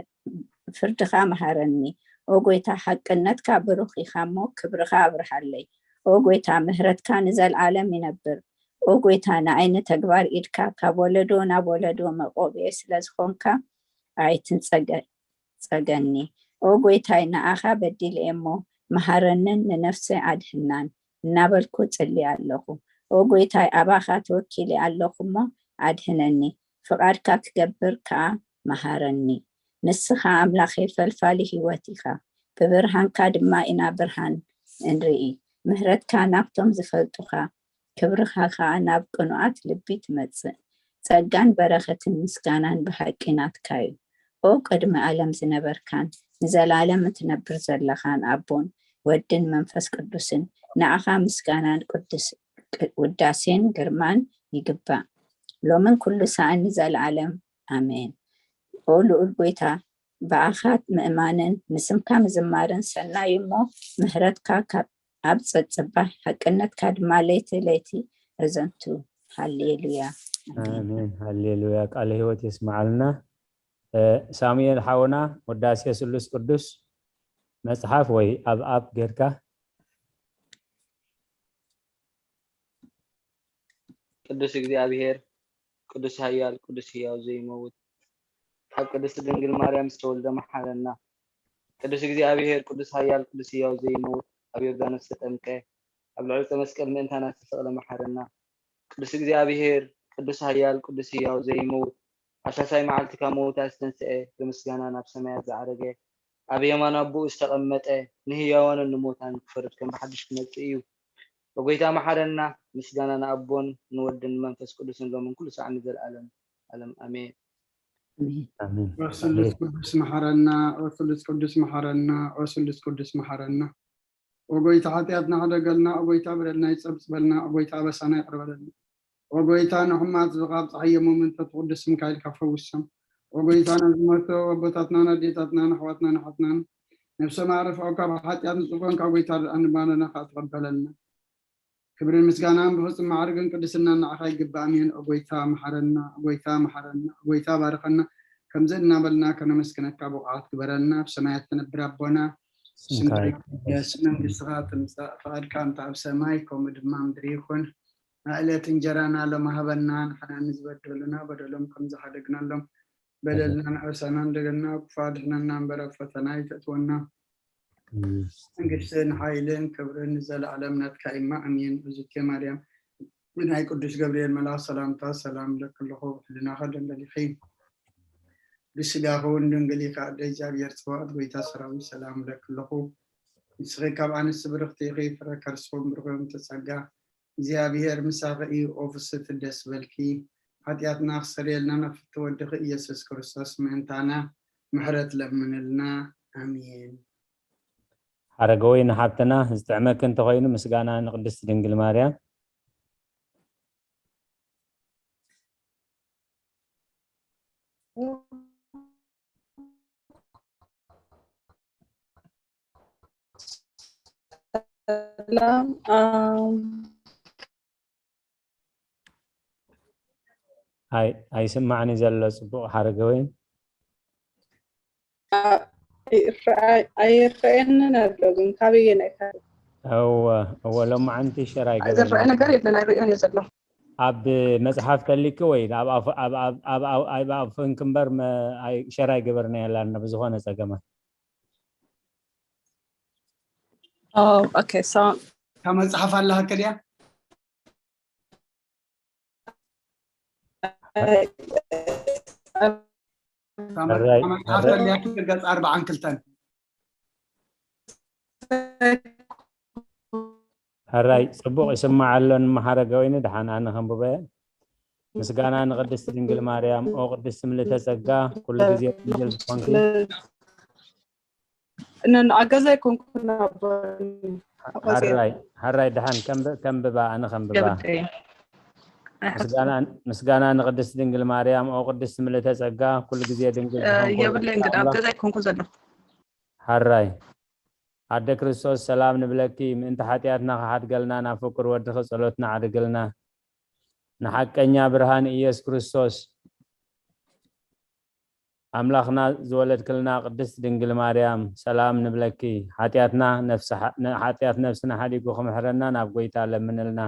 ፍርድኻ መሃረኒ። ኦ ጎይታ፣ ሓቅነትካ ብሩኽ ኢኻ እሞ፣ ክብርኻ ኣብርሃለይ። ኦ ጎይታ፣ ምህረትካ ንዘለዓለም ይነብር። ኦ ጎይታ፣ ንኣይ ንተግባር ኢድካ ካብ ወለዶ ናብ ወለዶ መቆብኤ ስለ ዝኾንካ፣ ኣይትንጸገ-፣ ጸገኒ። ኦ ጎይታይ፣ ንኣኻ በዲለ እየ እሞ፣ መሃረንን ንነፍሰይ ኣድህናን እናበልኩ ጽሊ ኣለኹ። ኦ ጎይታይ፣ ኣባኻ ተወኪለ ኣለኹ እሞ፣ ኣድህነኒ። ፍቓድካ ክገብር ከኣ መሃረኒ። ንስኻ ኣምላኸይ ፈልፋሊ ህይወት ኢኻ። ብብርሃንካ ድማ ኢና ብርሃን እንርኢ። ምህረትካ ናብቶም ዝፈልጡኻ፣ ክብርኻ ኸኣ ናብ ቅኑዓት ልቢ ትመጽእ። ጸጋን በረኸትን ምስጋናን ብሓቂ ናትካ እዩ። ኦ ቅድሚ ዓለም ዝነበርካን ንዘላለም እትነብር ዘለኻን ኣቦን ወድን መንፈስ ቅዱስን፣ ንዓኻ ምስጋናን ቅዱስ-፣ ቅ-፣ ውዳሴን ግርማን ይግባእ፣ ሎምን ኩሉ ሳዕን ንዘለዓለም ኣሜን። ኦ ልኡል ጎይታ፣ ብኣኻ ምእማንን ንስምካ ምዝማርን ሰናይ እሞ፣ ምህረትካ ካብ ኣብ ጸጽባሕ፣ ሓቅነትካ ድማ ለይቲ ለይቲ እዘንቱ። ሃሌሉያ። ኣሜን። ኣሜን። ሃሌሉያ። ቃለ ህይወት የስምዓልና። እ፣ ሳሙኤል ሓውና፣ ውዳሴ ስሉስ ቅዱስ መጽሓፍ ወይ ኣብ ኣፕ ጌርካ። ቅዱስ እግዚኣብሔር፣ ቅዱስ ኃያል፣ ቅዱስ ሕያው ዘይመውት፣ ኣብ ቅድስት ድንግል ማርያም ዝተወልደ መሓረና። ቅዱስ እግዚኣብሔር፣ ቅዱስ ኃያል፣ ቅዱስ ሕያው ዘይመውት፣ ኣብ ዮርዳኖስ ተጠምቀ፣ ኣብ ልዕሊ ዕፀ መስቀል ምእንታና ዝተሰቕለ መሓረና። ቅዱስ እግዚኣብሔር፣ ቅዱስ ኃያል፣ ቅዱስ ሕያው ዘይመውት፣ ኣብ ሳልሳይ መዓልቲ ካብ ምዉታት ዝተንስአ፣ ብምስጋና ናብ ሰማያት ዝዓረገ፣ ኣብ የማን ኣቦኡ ዝተቐመጠ፣ ንህያዋንን ንሙታንን ክፈርድ ከም ብሓድሽ ክመጽእ እዩ። ኦ ጐይታ መሓረና። ምስጋና ንኣቦን ንወድን ንመንፈስ ቅዱስን ሎምን ኩሉ ሳዕ ንዘለኣለም ዓለም ኣሜን። ኦ ስሉስ ቅዱስ መሓረና። ኦ ስሉስ ቅዱስ መሓረና። ኦ ስሉስ ቅዱስ መሓረና። ኦ ጐይታ ሓጢኣትና ሕደገልና። ኦ ጐይታ በደልና ይጸብጽበልና። ኦ ጐይታ ኣበሳና ይቕር በለልና። ኦ ጐይታ ንሕማት ዝቓብ ጸሓይ የሞምን ተትቕዱስ ስምካ ኢልካ ፈውሶም። ኦ ጐይታ ነዝሞቶ ኣቦታትናን ኣዴታትናን ኣሕዋትናን ኣሓትናን ነብሶም ኣዕርፎ ካብ ሓጢኣት ንጹር ኮንካ ኦ ጐይታ ርድኣኒ ባነና ከኣ ተቐበለልና። ክብርን ምስጋናን ብፍጹም ማዕርግን ቅድስናን ንዓኻ ይግባእ። ኣሜን። ኦ ጐይታ መሓረና። ኦ ጐይታ መሓረና። ኦ ጐይታ ባርኸና። ከምዚ እናበልና ከነመስግነካ ብቑዓት ግበረልና። ኣብ ሰማያት ትነብር ኣቦና ስምካ ይቀደስ። መንግስትኻ ትምጻእ። ፍቓድካ እንተ ኣብ ሰማይ ከምኡ ድማ ምድሪ ይኹን። ንዕለት እንጀራና ሎሚ ሃበና። ንሕና ንዝበደሉና በደሎም ከም ዝሓደግናሎም በደልና ንዕሰና። እንደገና ክፉ ኣድሕነና እምበር ኣብ ፈተና ኣይተእትወና። መንግስትን ሓይልን ክብርን ንዘለኣለም ናትካ እማ ኣሜን። እዙቴ ማርያም ብናይ ቅዱስ ገብርኤል መልኣኽ ሰላምታ ሰላም እለኪ ኣለኹ። ብሕልናኺ ድንግል ኢኺ፣ ብስጋኺ እውን ድንግል ኢኺ። ኣደ እግዚኣብሔር ጽባኦት ጐይታ ሰራዊት ሰላም እለኪ ኣለኹ። ንስኺ ካብ ኣንስቲ ብርኽቲ ኢኺ፣ ፍረ ከርስኺ እውን ብሩኽ እዩ። እምቲ ጸጋ እግዚኣብሔር ምሳኺ እዩ። ኦ ፍስሕቲ ደስ በልኪ፣ ሓጢኣትና ክሰርየልና ናብ ፍትው ወድኺ ኢየሱስ ክርስቶስ ምእንታና ምሕረት ለምንልና። ኣሜን። ሓረገወይኒ ሓብትና ዝጥዕመኪ እንተኾይኑ ምስጋና ንቅድስቲ ድንግል ማርያም። ሰላም ኣም፣ ኣይ ኣይስማዕን እዩ ዘሎ ጽቡቕ ሓረገወይን። ኣ- ይረኣይ- ኣይረኣየንን ኣሎ ግን ካበየናይ ከ እወ እወ ሎማዓንቲ ሸር ዝረአ ነገር ኣይገበርናን። የለን ኣይርእዮን እየ ዘሎ ኣብ መጽሓፍ ተሊኪ ወይ ኣብ ኣፍ- ኣብ- ኣብ- ኣብ- ኣብ- ኣብ ኣፍንኪ እምበር መ- ኣይ- ሸር ኣይገበርናን ኣላና ብዝኾነ ጸገማት። Oh, okay, so እታ መጽሓፍ ኣለሃከ ድያ? እታ መ- ሕራይ- እታ መጽሓፍ ሕራይ- ተልያኪ ገጽ ኣርባዓን ክልተን። ሕራይ ጽቡቕ ይስማዕ ኣሎ። ንመሓረገ ወይኒ ደሓን ኣነ ከንብበ እየ። ምስጋና ንቅድስቲ ድንግል ማርያም። ኦ ቅድስቲ ምልእተ ጸጋ፣ ኩሉ ግዜ ድንግል ዝኾንኪ። እነን ኣገዛ ኣይኮንኩን ኣቦኒ ኣቆጽየ ሕራይ ሕራይ ደሓን ከንብ- ከንብባ ኣነ ከንብባ። የብለይ ምስጋና- ምስጋና ንቅድስቲ ድንግል ማርያም። ኦ ቅድስቲ ምልእተ ጸጋ፣ ኩሉ ግዜ ድንግል ዝኾንኪ የብለይ እንግዳ ኣብ ኣምላኽ። ገዛ ኣይኮንኩ ዘለኹ ሓራይ ኣደ ክርስቶስ ሰላም ንብለኪ፣ ምእንቲ ሓጢኣትና ክሓድገልና ናብ ፍቁር ወድኺ ጸሎትና ዓድግልና። ንሓቀኛ ብርሃን ኢየሱስ ክርስቶስ ኣምላኽና ዝወለድክልና ቅድስት ድንግል ማርያም ሰላም ንብለኪ። ሓጢኣትና ነፍሲ ሓ- ነ- ሓጢኣት ነፍስና ሓዲጉ ክምሕረና ናብ ጎይታ ለምንልና።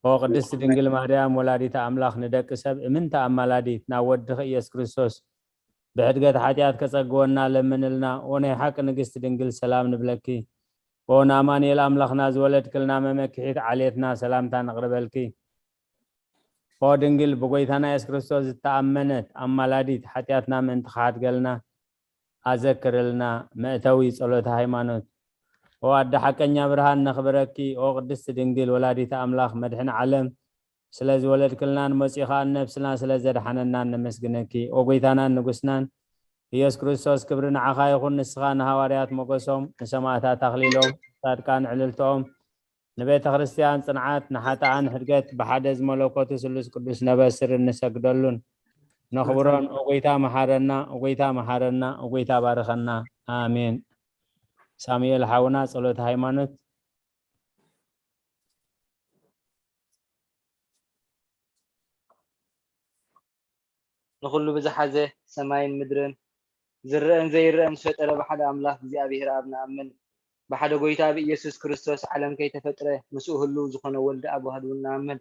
ኦ ቅድስት ድንግል ማርያም ወላዲተ ኣምላኽ ንደቂ ሰብ እምንተ ኣማላዲት ናብ ወድኺ ኢየሱስ ክርስቶስ ብሕድገት ሓጢኣት ከጸግወና ለምንልና። ኦ ናይ ሓቂ ንግስቲ ድንግል ሰላም ንብለኪ። ኦ ንኣማኑኤል ኣምላኽና ዝወለድክልና መመክሒት ዓሌትና ሰላምታ ነቕርበልኪ። ኦ ድንግል ብጎይታና የሱስ ክርስቶስ ዝተኣመነት ኣማላዲት ሓጢኣትና ምእንቲ ክሓድገልና ኣዘክርልና መእተዊ ጸሎተ ሃይማኖት። ኦ ኣደ ሓቀኛ ብርሃን ነኽብረኪ። ኦ ቅድስቲ ድንግል ወላዲተ ኣምላኽ መድሕን ዓለም ስለ ዝወለድክልናን መጺኡ ኸኣ ንነብስና ስለ ዘድሓነናን ነመስግነኪ። ኦ ጎይታናን ንጉስናን ኢየሱስ ክርስቶስ ክብሪ ንዓኻ ይኹን። ንስኻ ንሃዋርያት ሞገሶም፣ ንሰማእታት ኣኽሊሎም፣ ጻድቃን ዕልልትኦም፣ ንቤተ ክርስቲያን ጽንዓት፣ ንሓጥኣን ሕድገት ብሓደ ዝመለኮቱ ስሉስ ቅዱስ ነበስርን ንሰግደሉን ነኽብሮን። ኦ ጎይታ መሓረና፣ ኦ ጎይታ መሓረና፣ ኦ ጎይታ ባርኸና። ኣሜን። ሳሙኤል ሓውና ጸሎተ ሃይማኖት። ንኹሉ ብዝሓዘ ሰማይን ምድርን ዝረአን ዘይረአን ዝፈጠረ ብሓደ ኣምላኽ እግዚኣብሔር ኣብ ንኣምን። ብሓደ ጎይታ ብኢየሱስ ክርስቶስ ዓለም ከይተፈጥረ ምስኡ ህልው ዝኾነ ወልዲ ኣብ ዋህድ እውን ንኣምን።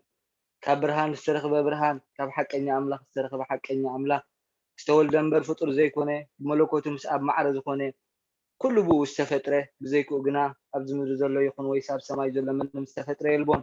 ካብ ብርሃን ዝተረኽበ ብርሃን፣ ካብ ሓቀኛ ኣምላኽ ዝተረኽበ ሓቀኛ ኣምላኽ፣ ዝተወልደ እምበር ፍጡር ዘይኮነ፣ ብመለኮቱ ምስ ኣብ ማዕረ ዝኾነ፣ ኩሉ ብኡ ዝተፈጥረ፣ ብዘይክኡ ግና ኣብዚ ምድሪ ዘሎ ይኹን ወይስ ኣብ ሰማይ ዘሎ ምንም ዝተፈጥረ የልቦን።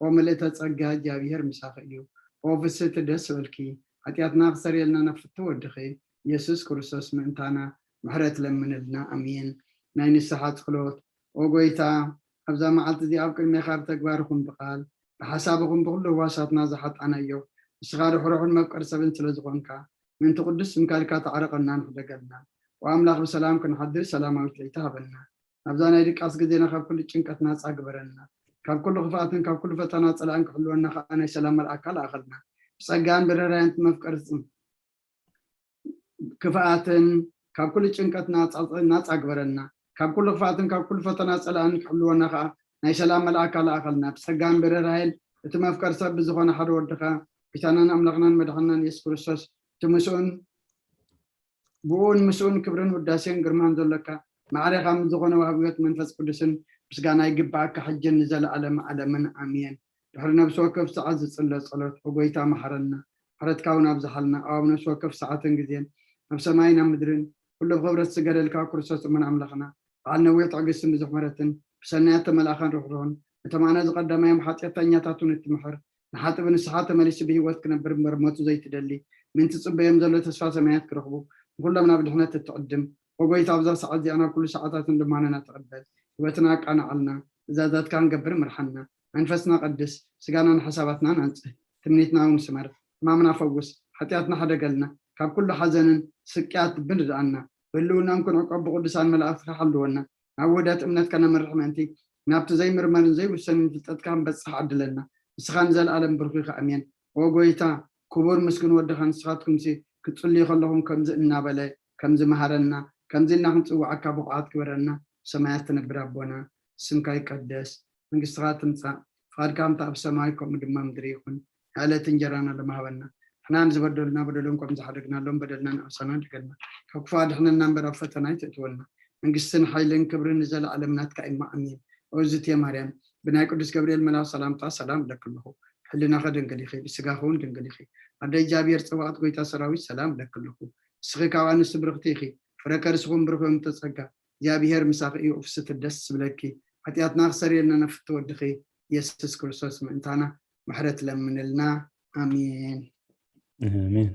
ኦ ምልእተ ጸጋ እግዚኣብሔር ምሳኺ እዩ። ኦ ፍስህቲ ደስ በልኪ፣ ሓጢኣትና ክሰርየልና ናብ ፍትው ወድኺ ኢየሱስ ክርስቶስ ምእንታና ምሕረት ለምንልና። ኣሜን። ናይ ንስሓ ጸሎት። ኦ ጎይታ፣ ኣብዛ መዓልቲ እዚኣ ኣብ ቅድሜኻ ብተግባር ይኹን ብቓል ብሓሳብ ይኹን ብኹሉ ህዋሳትና ዝሓጣናዮ ንስኻ ርሕሩሕን መፍቀሪ ሰብን ስለ ዝኾንካ ምእንቲ ቅዱስ ስምካ ኢልካ ተዓረቐና ንሕደገልና። ወኣምላኽ ብሰላም ክንሓድር ሰላማዊት ለይቲ ሃበና። ናብዛ ናይ ድቃስ ግዜና ካብ ኩሉ ጭንቀት ናጻ ግበረና። ካብ ኩሉ ክፍኣትን ካብ ኩሉ ፈተና ጸላእን ክሕልወና ከኣ ናይ ሰላም መልኣካ ለኣኸልና። ብጸጋን ብርህራየን መፍቀሪ ክፍኣትን ካብ ኩሉ ጭንቀት ናጻ ግበረና። ካብ ኩሉ ክፍኣትን ካብ ኩሉ ፈተና ጸላእን ክሕልወና ከኣ ናይ ሰላም መልኣካ ለኣኸልና። ብጸጋን ብርህራሄን እቲ መፍቀር ሰብ ብዝኾነ ሓደ ወድኻ ጎይታናን ኣምላኽናን መድሓናን የሱስ ክርስቶስ እቲ ምስኡን ብኡን ምስኡን ክብርን ውዳሴን ግርማን ዘሎካ ማዕሬኻ ምስ ዝኾነ ዋህብዮት መንፈስ ቅዱስን ምስጋና ይግብኣካ ሕጅን ንዘለኣለም ዓለምን ኣሜን። ድሕሪ ነብሲ ወከፍ ሰዓት ዝጽለ ጸሎት፣ ኦ ጎይታ መሓረና፣ ምሕረትካ እውን ኣብዝሓልና። ኣብ ነፍሲ ወከፍ ሰዓትን ግዜን ኣብ ሰማይን ኣብ ምድርን ኩሉ ብኽብረት ዝስገደልካ ክርስቶስ እሙን ኣምላኽና፣ በዓል ነዊሕ ትዕግስትን ብዙሕ ምሕረትን፣ ብሰናያት ተመልኣኻን ርሕሩሕን፣ ነቶም ኣነ ዝቐደማዮም ሓጢኣተኛታቱን እትምሕር፣ ንሓጥእ ብንስሓ ተመሊሱ ብህይወት ክነብር እምበር ሞቱ ዘይትደሊ፣ ምእንቲ ጽበዮም ዘሎ ተስፋ ሰማያት ክረኽቡ፣ ንኹሎም ናብ ድሕነት እትዕድም፣ ኦ ጎይታ፣ ኣብዛ ሰዓት እዚኣ ናብ ኩሉ ሰዓታትን ልማኖና ተቐበል። ህይወትና ኣቃንዓልና፣ ትእዛዛትካ ክንገብር ምርሓና። መንፈስና ቀድስ፣ ስጋናን ሓሳባትናን ኣንጽህ፣ ትምኒትና እውን ስመር፣ ሕማምና ፈውስ፣ ሓጢኣትና ሕደገልና፣ ካብ ኩሉ ሓዘንን ስቅያት ብን ርድኣና፣ ብህልውናን ክንዕቆብ ብቅዱሳን መላእኽትካ ሓልወና፣ ናብ ውህደት እምነትካ ነምርሕ ምእንቲ፣ ናብቲ ዘይምርመርን ዘይውሰንን ፍልጠትካ ክንበጽሕ ዓድለና። ንስኻ ንዘለኣለም ብሩኽ ኢኻ፣ ኣሜን። ኦ ጎይታ፣ ክቡር ምስጉን ወድኻ ንስኻትኩምሲ ክትጽልዩ ከለኹም ከምዚ እናበለ፣ ከምዚ መሃረና፣ ከምዚ ኢልና ክንጽውዓካ ብቑዓት ግበረና። ሰማያት ትነብር ኣቦና፣ ስምካ ይቀደስ፣ መንግስትኻ ትምጻእ፣ ፍቓድካ ከምቲ ኣብ ሰማይ ከምኡ ድማ ምድሪ ይኹን። ንዕለት እንጀራና ሎሚ ሃበና። ንሕና ንዝበደሉና በደሎም ከም ዝሓደግናሎም በደልና ንኣምሳና ድገልና። ካብ ክፉእ ኣድሕነና እምበር ኣብ ፈተና ኣይተእትወና። መንግስትን ሓይልን ክብርን ንዘለኣለም ናትካ እማ ኣሜን። ኦ ዝትየ ማርያም፣ ብናይ ቅዱስ ገብርኤል መልኣኽ ሰላምታ ሰላም እለኪ ኣለኹ። ብሕልናኺ ድንግል ኢኺ፣ ብስጋኺ እውን ድንግል ኢኺ። ኣደ እግዚኣብሔር ጸባኦት ጎይታ ሰራዊት ሰላም እለኪ ኣለኹ። ንስኺ ካብ ኣንስቲ ብርኽቲ ኢኺ፣ ፍረ ከርስኹም ብሩኽ እዮም ተጸጋ። እግዚኣብሔር ምሳኺ እዩ፣ ፍስቲ ደስ ዝብለኪ። ሓጢኣትና ክሰርየልና ነፍቲ ወድኺ ኢየሱስ ክርስቶስ ምእንታና ምሕረት ለምንልና። ኣሜን። ኣሜን።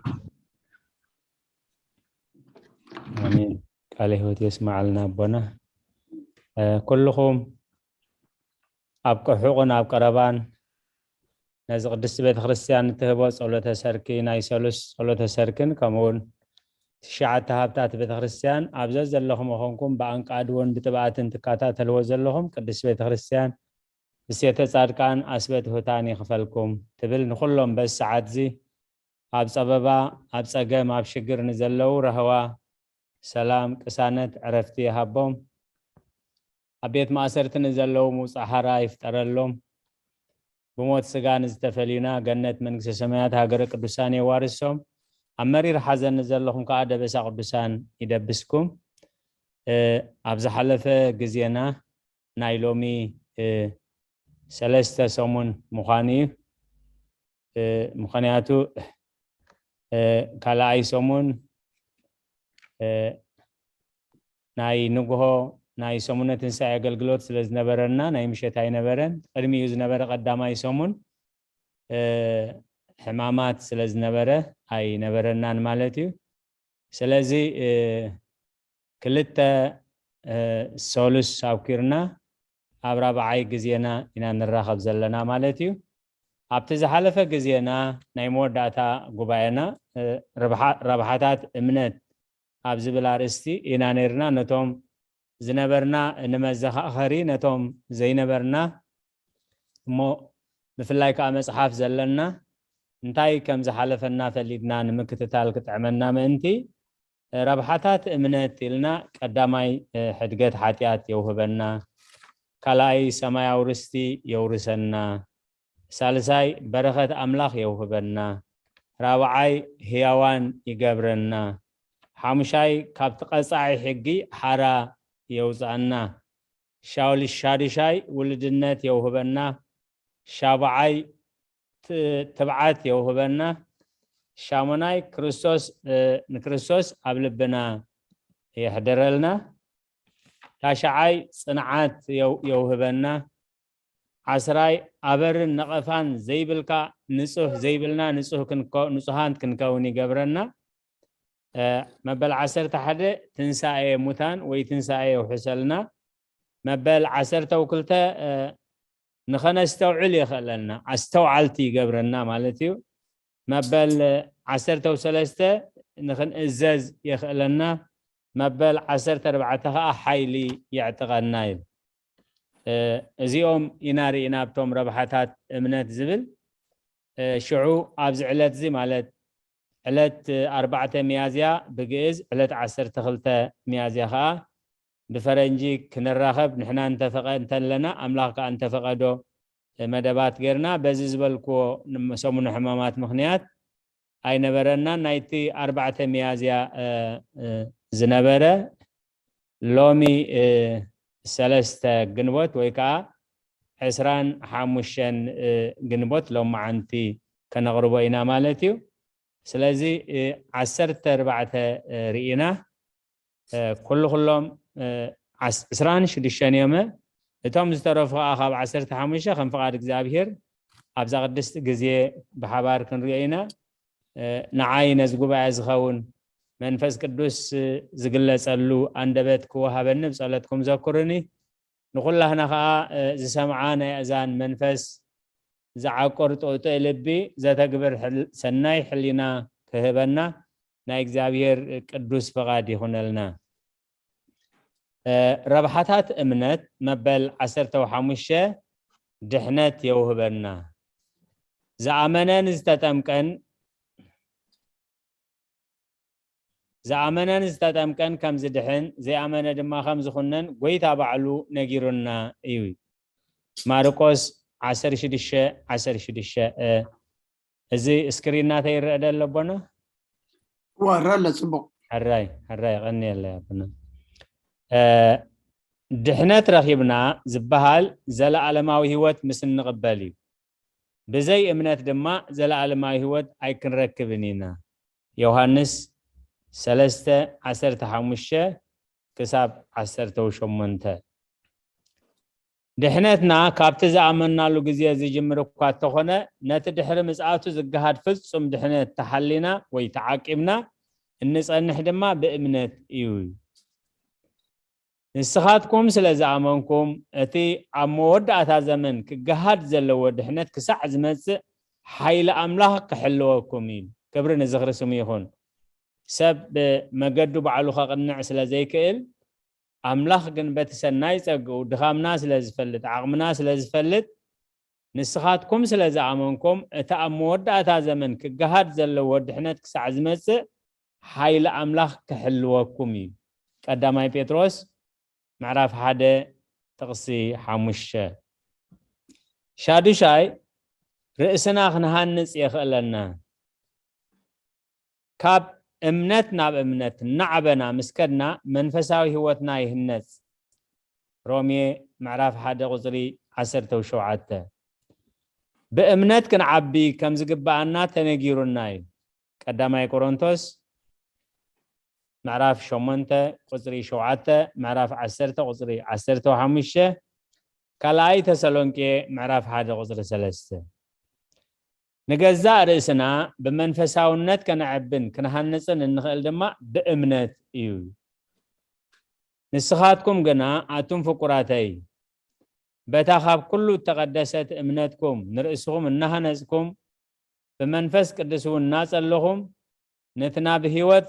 ኣሜን። ቃለ ህይወት የስማዓልና ኣቦና። ኩልኹም ኣብ ቅሑቕን ኣብ ቀረባን ነዚ ቅድስቲ ቤተ ክርስቲያን እትህቦ ጸሎተ ሰርኪ ናይ ሰሉስ ጸሎተ ሰርክን ከምኡውን ትሽዓተ ሃብታት ቤተ ክርስቲያን ኣብ ዘዘለኹም ኾንኩም ብኣንቃድዎን ብጥብኣትን ትከታተልዎ ዘለኹም ቅድስቲ ቤተ ክርስቲያን ብሴተ ጻድቃን ኣስበ ትሑታን ይኽፈልኩም ትብል ንኹሎም በዚ ሰዓት እዚ ኣብ ጸበባ ኣብ ጸገም ኣብ ሽግር ንዘለዉ ረህዋ ሰላም ቅሳነት ዕረፍቲ ይሃቦም። ኣብ ቤት ማእሰርቲ ንዘለዉ ምውጻእ ሓራ ይፍጠረሎም። ብሞት ስጋ ንዝተፈልዩና ገነት መንግስተ ሰማያት ሃገረ ቅዱሳን የዋርሶም። ኣብ መሪር ሓዘን ንዘለኹም ከዓ ደበሳ ቅዱሳን ይደብስኩም። ኣብ ዝሓለፈ ግዜና ናይ ሎሚ ሰለስተ ሰሙን ምዃኑ እዩ። ምኽንያቱ ካልኣይ ሰሙን ናይ ንግሆ ናይ ሰሙነ ትንሳኤ ኣገልግሎት ስለ ዝነበረና ናይ ምሸት ኣይነበረን። ቅድሚኡ ዝነበረ ቀዳማይ ሰሙን ሕማማት ስለ ዝነበረ ኣይነበረናን ማለት እዩ። ስለዚ ክልተ ሰሉስ ኣብኪርና ኣብ ራብዓይ ግዜና ኢና ንራኸብ ዘለና ማለት እዩ። ኣብቲ ዝሓለፈ ግዜና ናይ መወዳእታ ጉባኤና ረብሓታት እምነት ኣብ ዝብል ኣርእስቲ ኢና ነርና ነቶም ዝነበርና ንመዘኻኸሪ ነቶም ዘይነበርና እሞ ብፍላይ ከዓ መፅሓፍ ዘለና እንታይ ከም ዝሓለፈና ፈሊጥና ንምክትታል ክጥዕመና ምእንቲ ረብሓታት እምነት ኢልና ቀዳማይ ሕድገት ሓጢኣት የውህበና፣ ካልኣይ ሰማያዊ ርስቲ የውርሰና፣ ሳልሳይ በረኸት ኣምላኽ የውህበና፣ ራብዓይ ህያዋን ይገብረና፣ ሓሙሻይ ካብቲ ቀፃዒ ሕጊ ሓራ የውፅኣና፣ ሻድሻይ ውልድነት የውህበና፣ ሻብዓይ ትብዓት የውህበና፣ ሻሙናይ ክርስቶስ ንክርስቶስ ኣብ ልብና የሕድረልና፣ ታሽዓይ ፅንዓት የውህበና፣ ዓስራይ ኣበርን ነቐፋን ዘይብልካ ንጹህ ዘይብልና ንጹህ ክንከ-፣ ንጹሃን ክንከውን ይገብረና። እ፣ መበል ዓሰርተ ሓደ ትንሳኤ ሙታን ወይ ትንሳኤ የውሕሰልና። መበል ዓሰርተ ክልተ፣ እ፣ ንኸነስተውዕል የኽእለና፣ ኣስተውዓልቲ ይገብረና ማለት እዩ። መበል ዓሰርተ ሰለስተ ንኽንእዘዝ የኽእለና። መበል ዓሰርተ ኣርባዕተ ኸዓ ሓይሊ የዕጥቀና እዩ። እ፣ እዚኦም ኢና ርኢና ኣብቶም ረብሓታት እምነት ዝብል። እ፣ ሽዑ ኣብዚ ዕለት እዚ ማለት ዕለት ኣርባዕተ ሚያዝያ ብግእዝ፣ ዕለት ዓሰርተ ክልተ ሚያዝያ ኸዓ ብፈረንጂ ክንራኸብ ንሕና እንተፈቐ-፣ እንተለና፣ ኣምላኽ ከኣ እንተፈቐዶ መደባት ጌርና፣ በዚ ዝበልክዎ ንሰሙነ ሕማማት ምኽንያት ኣይነበረናን። ናይቲ ኣርባዕተ ሚያዝያ፣ እ፣ እ፣ ዝነበረ ሎሚ፣ እ፣ ሰለስተ ግንቦት ወይ ከኣ ዕስራን ሓሙሽተን፣ እ፣ ግንቦት ሎማዓንቲ ከነቕርቦ ኢና ማለት እዩ። ስለዚ፣ እ፣ ዓሰርተ ኣርባዕተ፣ እ፣ ርኢና፣ እ፣ ኩሉ ኩሎም፣ እ፣ ዓስ-፣ ዕስራን ሽዱሽተን እዮም። እቶም ዝተረፉ ከኣ ካብ ዓሰርተ ሓሙሽተ ከም ፍቓድ እግዚኣብሔር ኣብዛ ቅድስቲ ግዜ ብሓባር ክንሪኦ ኢና። እ፣ ንዓይ ነዚ ጉባኤ ዝኸውን መንፈስ ቅዱስ፣ እ፣ ዝግለጸሉ ኣንደበት ክወሃበኒ ብጸሎትኩም ዘኩርኒ። ንኹላህና ኸኣ፣ እ፣ ዝሰምዓ ናይ ኣእዛን መንፈስ፣ ዝዓቁር ጥውጥእ ልቢ፣ ዘተግብር ሕል-፣ ሰናይ ሕሊና ክህበና ናይ እግዚኣብሔር ቅዱስ ፍቓድ ይኹነልና። እ፣ ረብሓታት እምነት መበል ዓሰርተ ሓሙሽተ ድሕነት የውህበና። ዝኣመነን ዝተጠምቀን ዝኣመነን ዝተጠምቀን ከም ዝድሕን፣ ዘይኣመነ ድማ ከም ዝኹነን ጐይታ ባዕሉ ነጊሩና እዩ። ማርቆስ ዓሰርተ ሽዱሽተ ዓሰርተ ሽዱሽተ። እ፣ እዚ ስክሪን ናተይ ይረአ ዶ ኣሎ ኣቦና? እዋ፣ ይረአ ኣሎ፣ ጽቡቕ። ሕራይ፣ ሕራይ፣ የቐንየለይ ኣቦና። እ፣ ድሕነት ረኺብና ዝበሃል ዘለኣለማዊ ህይወት ምስ እንቕበል እዩ። ብዘይ እምነት ድማ ዘለኣለማዊ ህይወት ኣይክንረክብን ኢና። ዮሃንስ ሰለስተ ዓሰርተ ሓሙሽተ ክሳብ ዓሰርተ ሸሞንተ። ድሕነትና ካብቲ ዝኣመናሉ ግዜ ዝጅምር እኳ እንተኾነ፣ ነቲ ድሕሪ ምጽኣቱ ዝገሃድ ፍጹም ድሕነት ተሓሊና ወይ ተዓቂብና እንጸንሕ ድማ ብእምነት እዩ። ንስኻትኩም ስለ ዝኣመንኩም፣ እቲ ኣብ መወዳእታ ዘመን ክገሃድ ዘለዎ ድሕነት ክሳዕ ዝመጽእ፣ ሓይሊ ኣምላኽ ክሕልወኩም እዩ። ክብሪ ንዝኽሪ ስሙ ይኹን። ሰብ መገዱ ባዕሉ ከቕንዕ ስለ ዘይክእል፣ ኣምላኽ ግን በቲ ሰናይ ጸግኡ ድኻምና ስለ ዝፈልጥ፣ ዓቕምና ስለ ዝፈልጥ፣ ንስኻትኩም ስለ ዝኣመንኩም፣ እቲ ኣብ መወዳእታ ዘመን ክገሃድ ዘለዎ ድሕነት ክሳዕ ዝመጽእ፣ ሓይሊ ኣምላኽ ክሕልወኩም እዩ። ቀዳማይ ጴጥሮስ ምዕራፍ ሓደ ጥቕሲ ሓሙሽተ። ሻዱሻይ፣ ርእስና ክንሃንጽ የኽእለና። ካብ እምነት ናብ እምነት እናዓበና ምስ ከድና፣ መንፈሳዊ ህይወትና ይህነጽ። ሮሜ ምዕራፍ ሓደ ቁጽሪ ዓሰርተ ሸውዓተ። ብእምነት ክንዓቢ ከም ዝግብኣና ተነጊሩና እዩ። ቀዳማይ ቆሮንቶስ ምዕራፍ ሸሞንተ ቁጽሪ ሸውዓተ፣ ምዕራፍ ዓሰርተ ቁጽሪ ዓሰርተ ሓሙሽተ፣ ካልኣይ ተሰሎንቄ ምዕራፍ ሓደ ቁጽሪ ሰለስተ። ንገዛእ ርእስና ብመንፈሳውነት ከነዕብን ክንሃንጽን እንኽእል ድማ ብእምነት እዩ። ንስኻትኩም ግና ኣቱም ፍቁራተይ፣ በታ ካብ ኩሉ እተቐደሰት እምነትኩም ንርእስኹም እናሃነጽኩም፣ ብመንፈስ ቅዱስ እውን እናጸለኹም፣ ነቲ ናብ ህይወት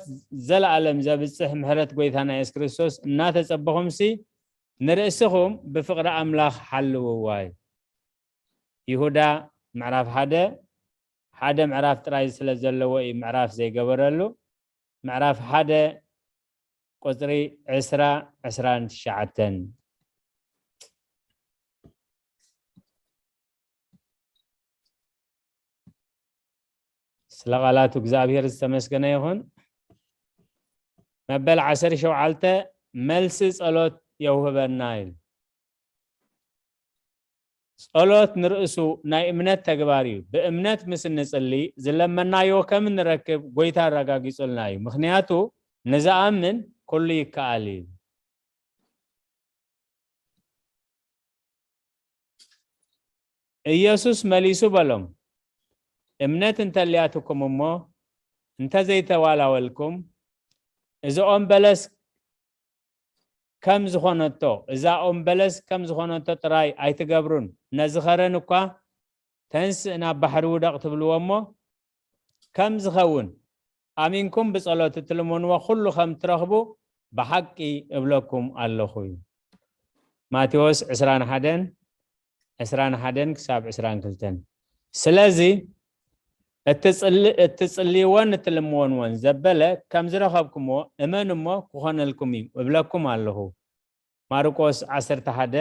ዘለኣለም ዘብጽሕ ምሕረት ጐይታና የሱስ ክርስቶስ እናተጸበኹምሲ፣ ንርእስኹም ብፍቕሪ ኣምላኽ ሓልውዋ እዩ። ይሁዳ ምዕራፍ ሓደ፣ ሓደ ምዕራፍ ጥራይ ስለ ዘለዎ እዩ ምዕራፍ ዘይገበረሉ። ምዕራፍ ሓደ ቁጽሪ ዕስራ፣ ዕስራን ትሽዓተን። ስለ ቃላቱ እግዚኣብሔር ዝተመስገነ ይኹን። መበል ዓሰርተ ሸውዓተ፣ መልሲ ጸሎት የውህበና እዩ። ጸሎት ንርእሱ ናይ እምነት ተግባር እዩ። ብእምነት ምስ እንጽሊ፣ ዝለመናዮ ከም እንረክብ ጐይታ ኣረጋጊጹልና እዩ። ምኽንያቱ ንዝኣምን ኩሉ ይከኣል እዩ። ኢየሱስ መሊሱ በሎም፣ እምነት እንተልያትኩም እሞ እንተዘይተዋላወልኩም፣ እዚ ኦም በለስ ከም ዝኾነቶ፣ እዛ ኦም በለስ ከም ዝኾነቶ ጥራይ ኣይትገብሩን። ነዚ ኸረን እኳ ተንስእ ናብ ባሕሪ ውደቕ ትብልዎ እሞ ከም ዝኸውን ኣሚንኩም ብጸሎት እትልምንዎ ኩሉ ከም ትረኽቡ ብሓቂ እብለኩም ኣለኹ እዩ። ማቴዎስ ዕስራን ሓደን፣ ዕስራን ሓደን ክሳብ ዕስራን ክልተን። ስለዚ እትጽል-፣ እትጽልይዎን እትልምንዎን ዘበለ ከም ዝረኸብኩምዎ እመኑ እሞ ክኾነልኩም እዩ እብለኩም ኣለኹ። ማርቆስ ዓሰርተ ሓደ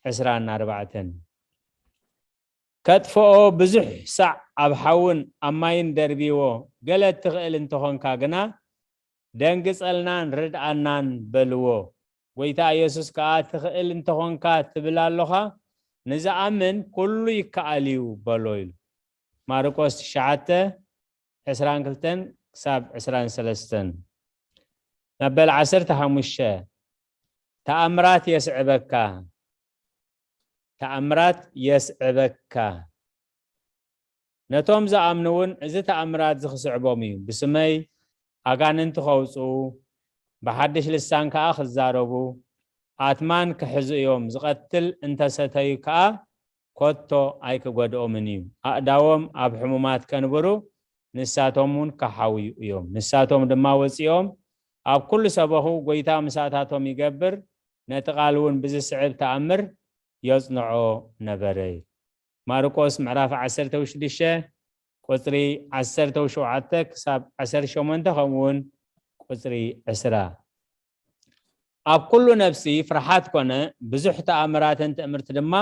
ዕስራን ኣርባዕተን። ከጥፍኦ ብዙሕ ሳዕ ኣብ ሓውን ኣብ ማይን ደርብይዎ፣ ገለ እትኽእል እንተኾንካ ግና ደንግጸልናን ርድኣናን በልዎ። ጎይታ ኢየሱስ ከኣ ትኽእል እንተኾንካ ትብል ኣሎኻ፣ ንዝኣምን ኩሉ ይከኣል እዩ በሎ ኢሉ። ማርቆስ ትሽዓተ ዕስራን ክልተን ክሳብ ዕስራን ሰለስተን። መበል ዓሰርተ ሓሙሽተ። ተኣምራት የስዕበካ። ተኣምራት የስዕበካ። ነቶም ዝኣምኑ እውን እዚ ተኣምራት እዚ ክስዕቦም እዩ። ብስመይ ኣጋንንቲ ከውፅኡ፣ ብሓድሽ ልሳን ከኣ ክዛረቡ፣ ኣትማን ክሕዙ እዮም። ዝቐትል እንተሰተዩ ከኣ ኮቶ ኣይክጎድኦምን እዩ። ኣእዳዎም ኣብ ሕሙማት ከንብሩ፣ ንሳቶም እውን ክሓውዩ እዮም። ንሳቶም ድማ ወፂኦም ኣብ ኩሉ ሰበኹ፣ ጎይታ ምሳታቶም ይገብር፣ ነቲ ቃል እውን ብዝስዕብ ተኣምር የጽንዖ ነበረ። ማርቆስ ምዕራፍ ዓሰርተ ሽዱሽተ ቁጽሪ ዓሰርተ ሸውዓተ ክሳብ ዓሰርተ ሸሞንተ፣ ከምኡ እውን ቁጽሪ ዕስራ። ኣብ ኩሉ ነፍሲ ፍርሓት ኮነ፣ ብዙሕ ተኣምራትን ትእምርቲ ድማ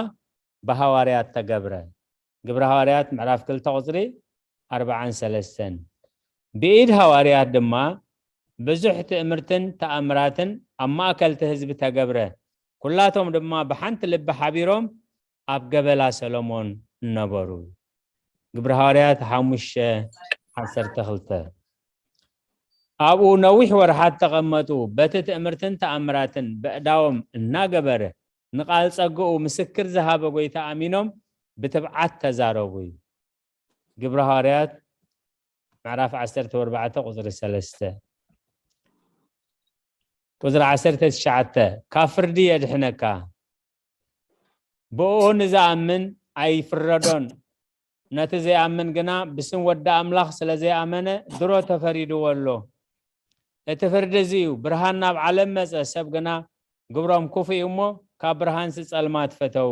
ብሃዋርያት ተገብረ። ግብሪ ሃዋርያት ምዕራፍ ክልተ ቁጽሪ ኣርባዓን ሰለስተን። ብኢድ ሃዋርያት ድማ ብዙሕ ትእምርትን ተኣምራትን ኣብ ማእከል እቲ ህዝቢ ተገብረ። ኩላቶም ድማ ብሓንቲ ልቢ ሓቢሮም ኣብ ገበላ ሰሎሞን ነበሩ። ግብሪ ሃዋርያት ሓሙሽተ ዓሰርተ ክልተ። ኣብኡ ነዊሕ ወርሓት ተቐመጡ። በቲ ትእምርትን ተኣምራትን በእዳዎም እናገበረ ንቃል ጸግኡ ምስክር ዝሃበ ጎይታ ኣሚኖም ብትብዓት ተዛረቡ እዩ። ግብሪ ሃዋርያት ምዕራፍ ዓሰርተ ኣርባዕተ ቁጽሪ ሰለስተ። ቁጽሪ ዓሰርተ ትሽዓተ፣ ካብ ፍርዲ የድሕነካ። ብእኡ ንዝኣምን ኣይፍረዶን፣ ነቲ ዘይኣምን ግና ብስም ወዲ ኣምላኽ ስለ ዘይኣመነ ድሮ ተፈሪድዎ ኣሎ። እቲ ፍርዲ እዚ እዩ፣ ብርሃን ናብ ዓለም መጸ፣ ሰብ ግና ግብሮም ክፉእ እዩ እሞ ካብ ብርሃንሲ ጸልማት ፈተዉ።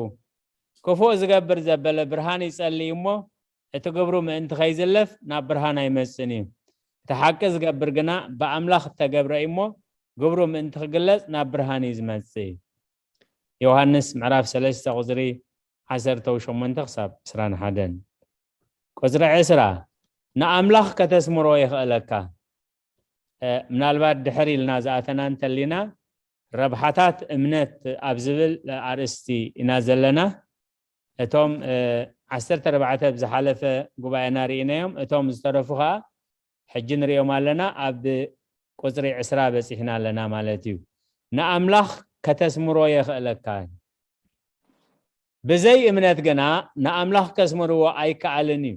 ክፉእ ዝገብር ዘበለ ብርሃን ይጸሊ እዩ እሞ እቲ ግብሩ ምእንቲ ከይዝለፍ ናብ ብርሃን ኣይመጽእን እዩ። እቲ ሓቂ ዝገብር ግና ብኣምላኽ እተገብረ እዩ እሞ ግብሩ ምእንቲ ክግለጽ ናብ ብርሃን እዩ ዝመጽእ። ዮሃንስ ምዕራፍ ሰለስተ ቁጽሪ ዓሰርተ ሸሞንተ ክሳብ ዕስራን ሓደን። ቁጽሪ ዕስራ፣ ንኣምላኽ ከተስምሮ የኽእለካ። እ፣ ምናልባት ድሕር ኢልና ዝኣተና እንተሊና፣ ረብሓታት እምነት ኣብ ዝብል ኣርእስቲ ኢና ዘለና። እቶም፣ እ፣ ዓሰርተ ኣርባዕተ ብዝሓለፈ ጉባኤና ርኢናዮም፣ እቶም ዝተረፉ ኸኣ ሕጂ ንሪኦም ኣለና፣ ኣብ ቁጽሪ ዕስራ በጺሕና ኣለና ማለት እዩ። ንኣምላኽ ከተስምሮ የኽእለካ። ብዘይ እምነት ግና ንኣምላኽ ከስምርዎ ኣይከኣልን እዩ።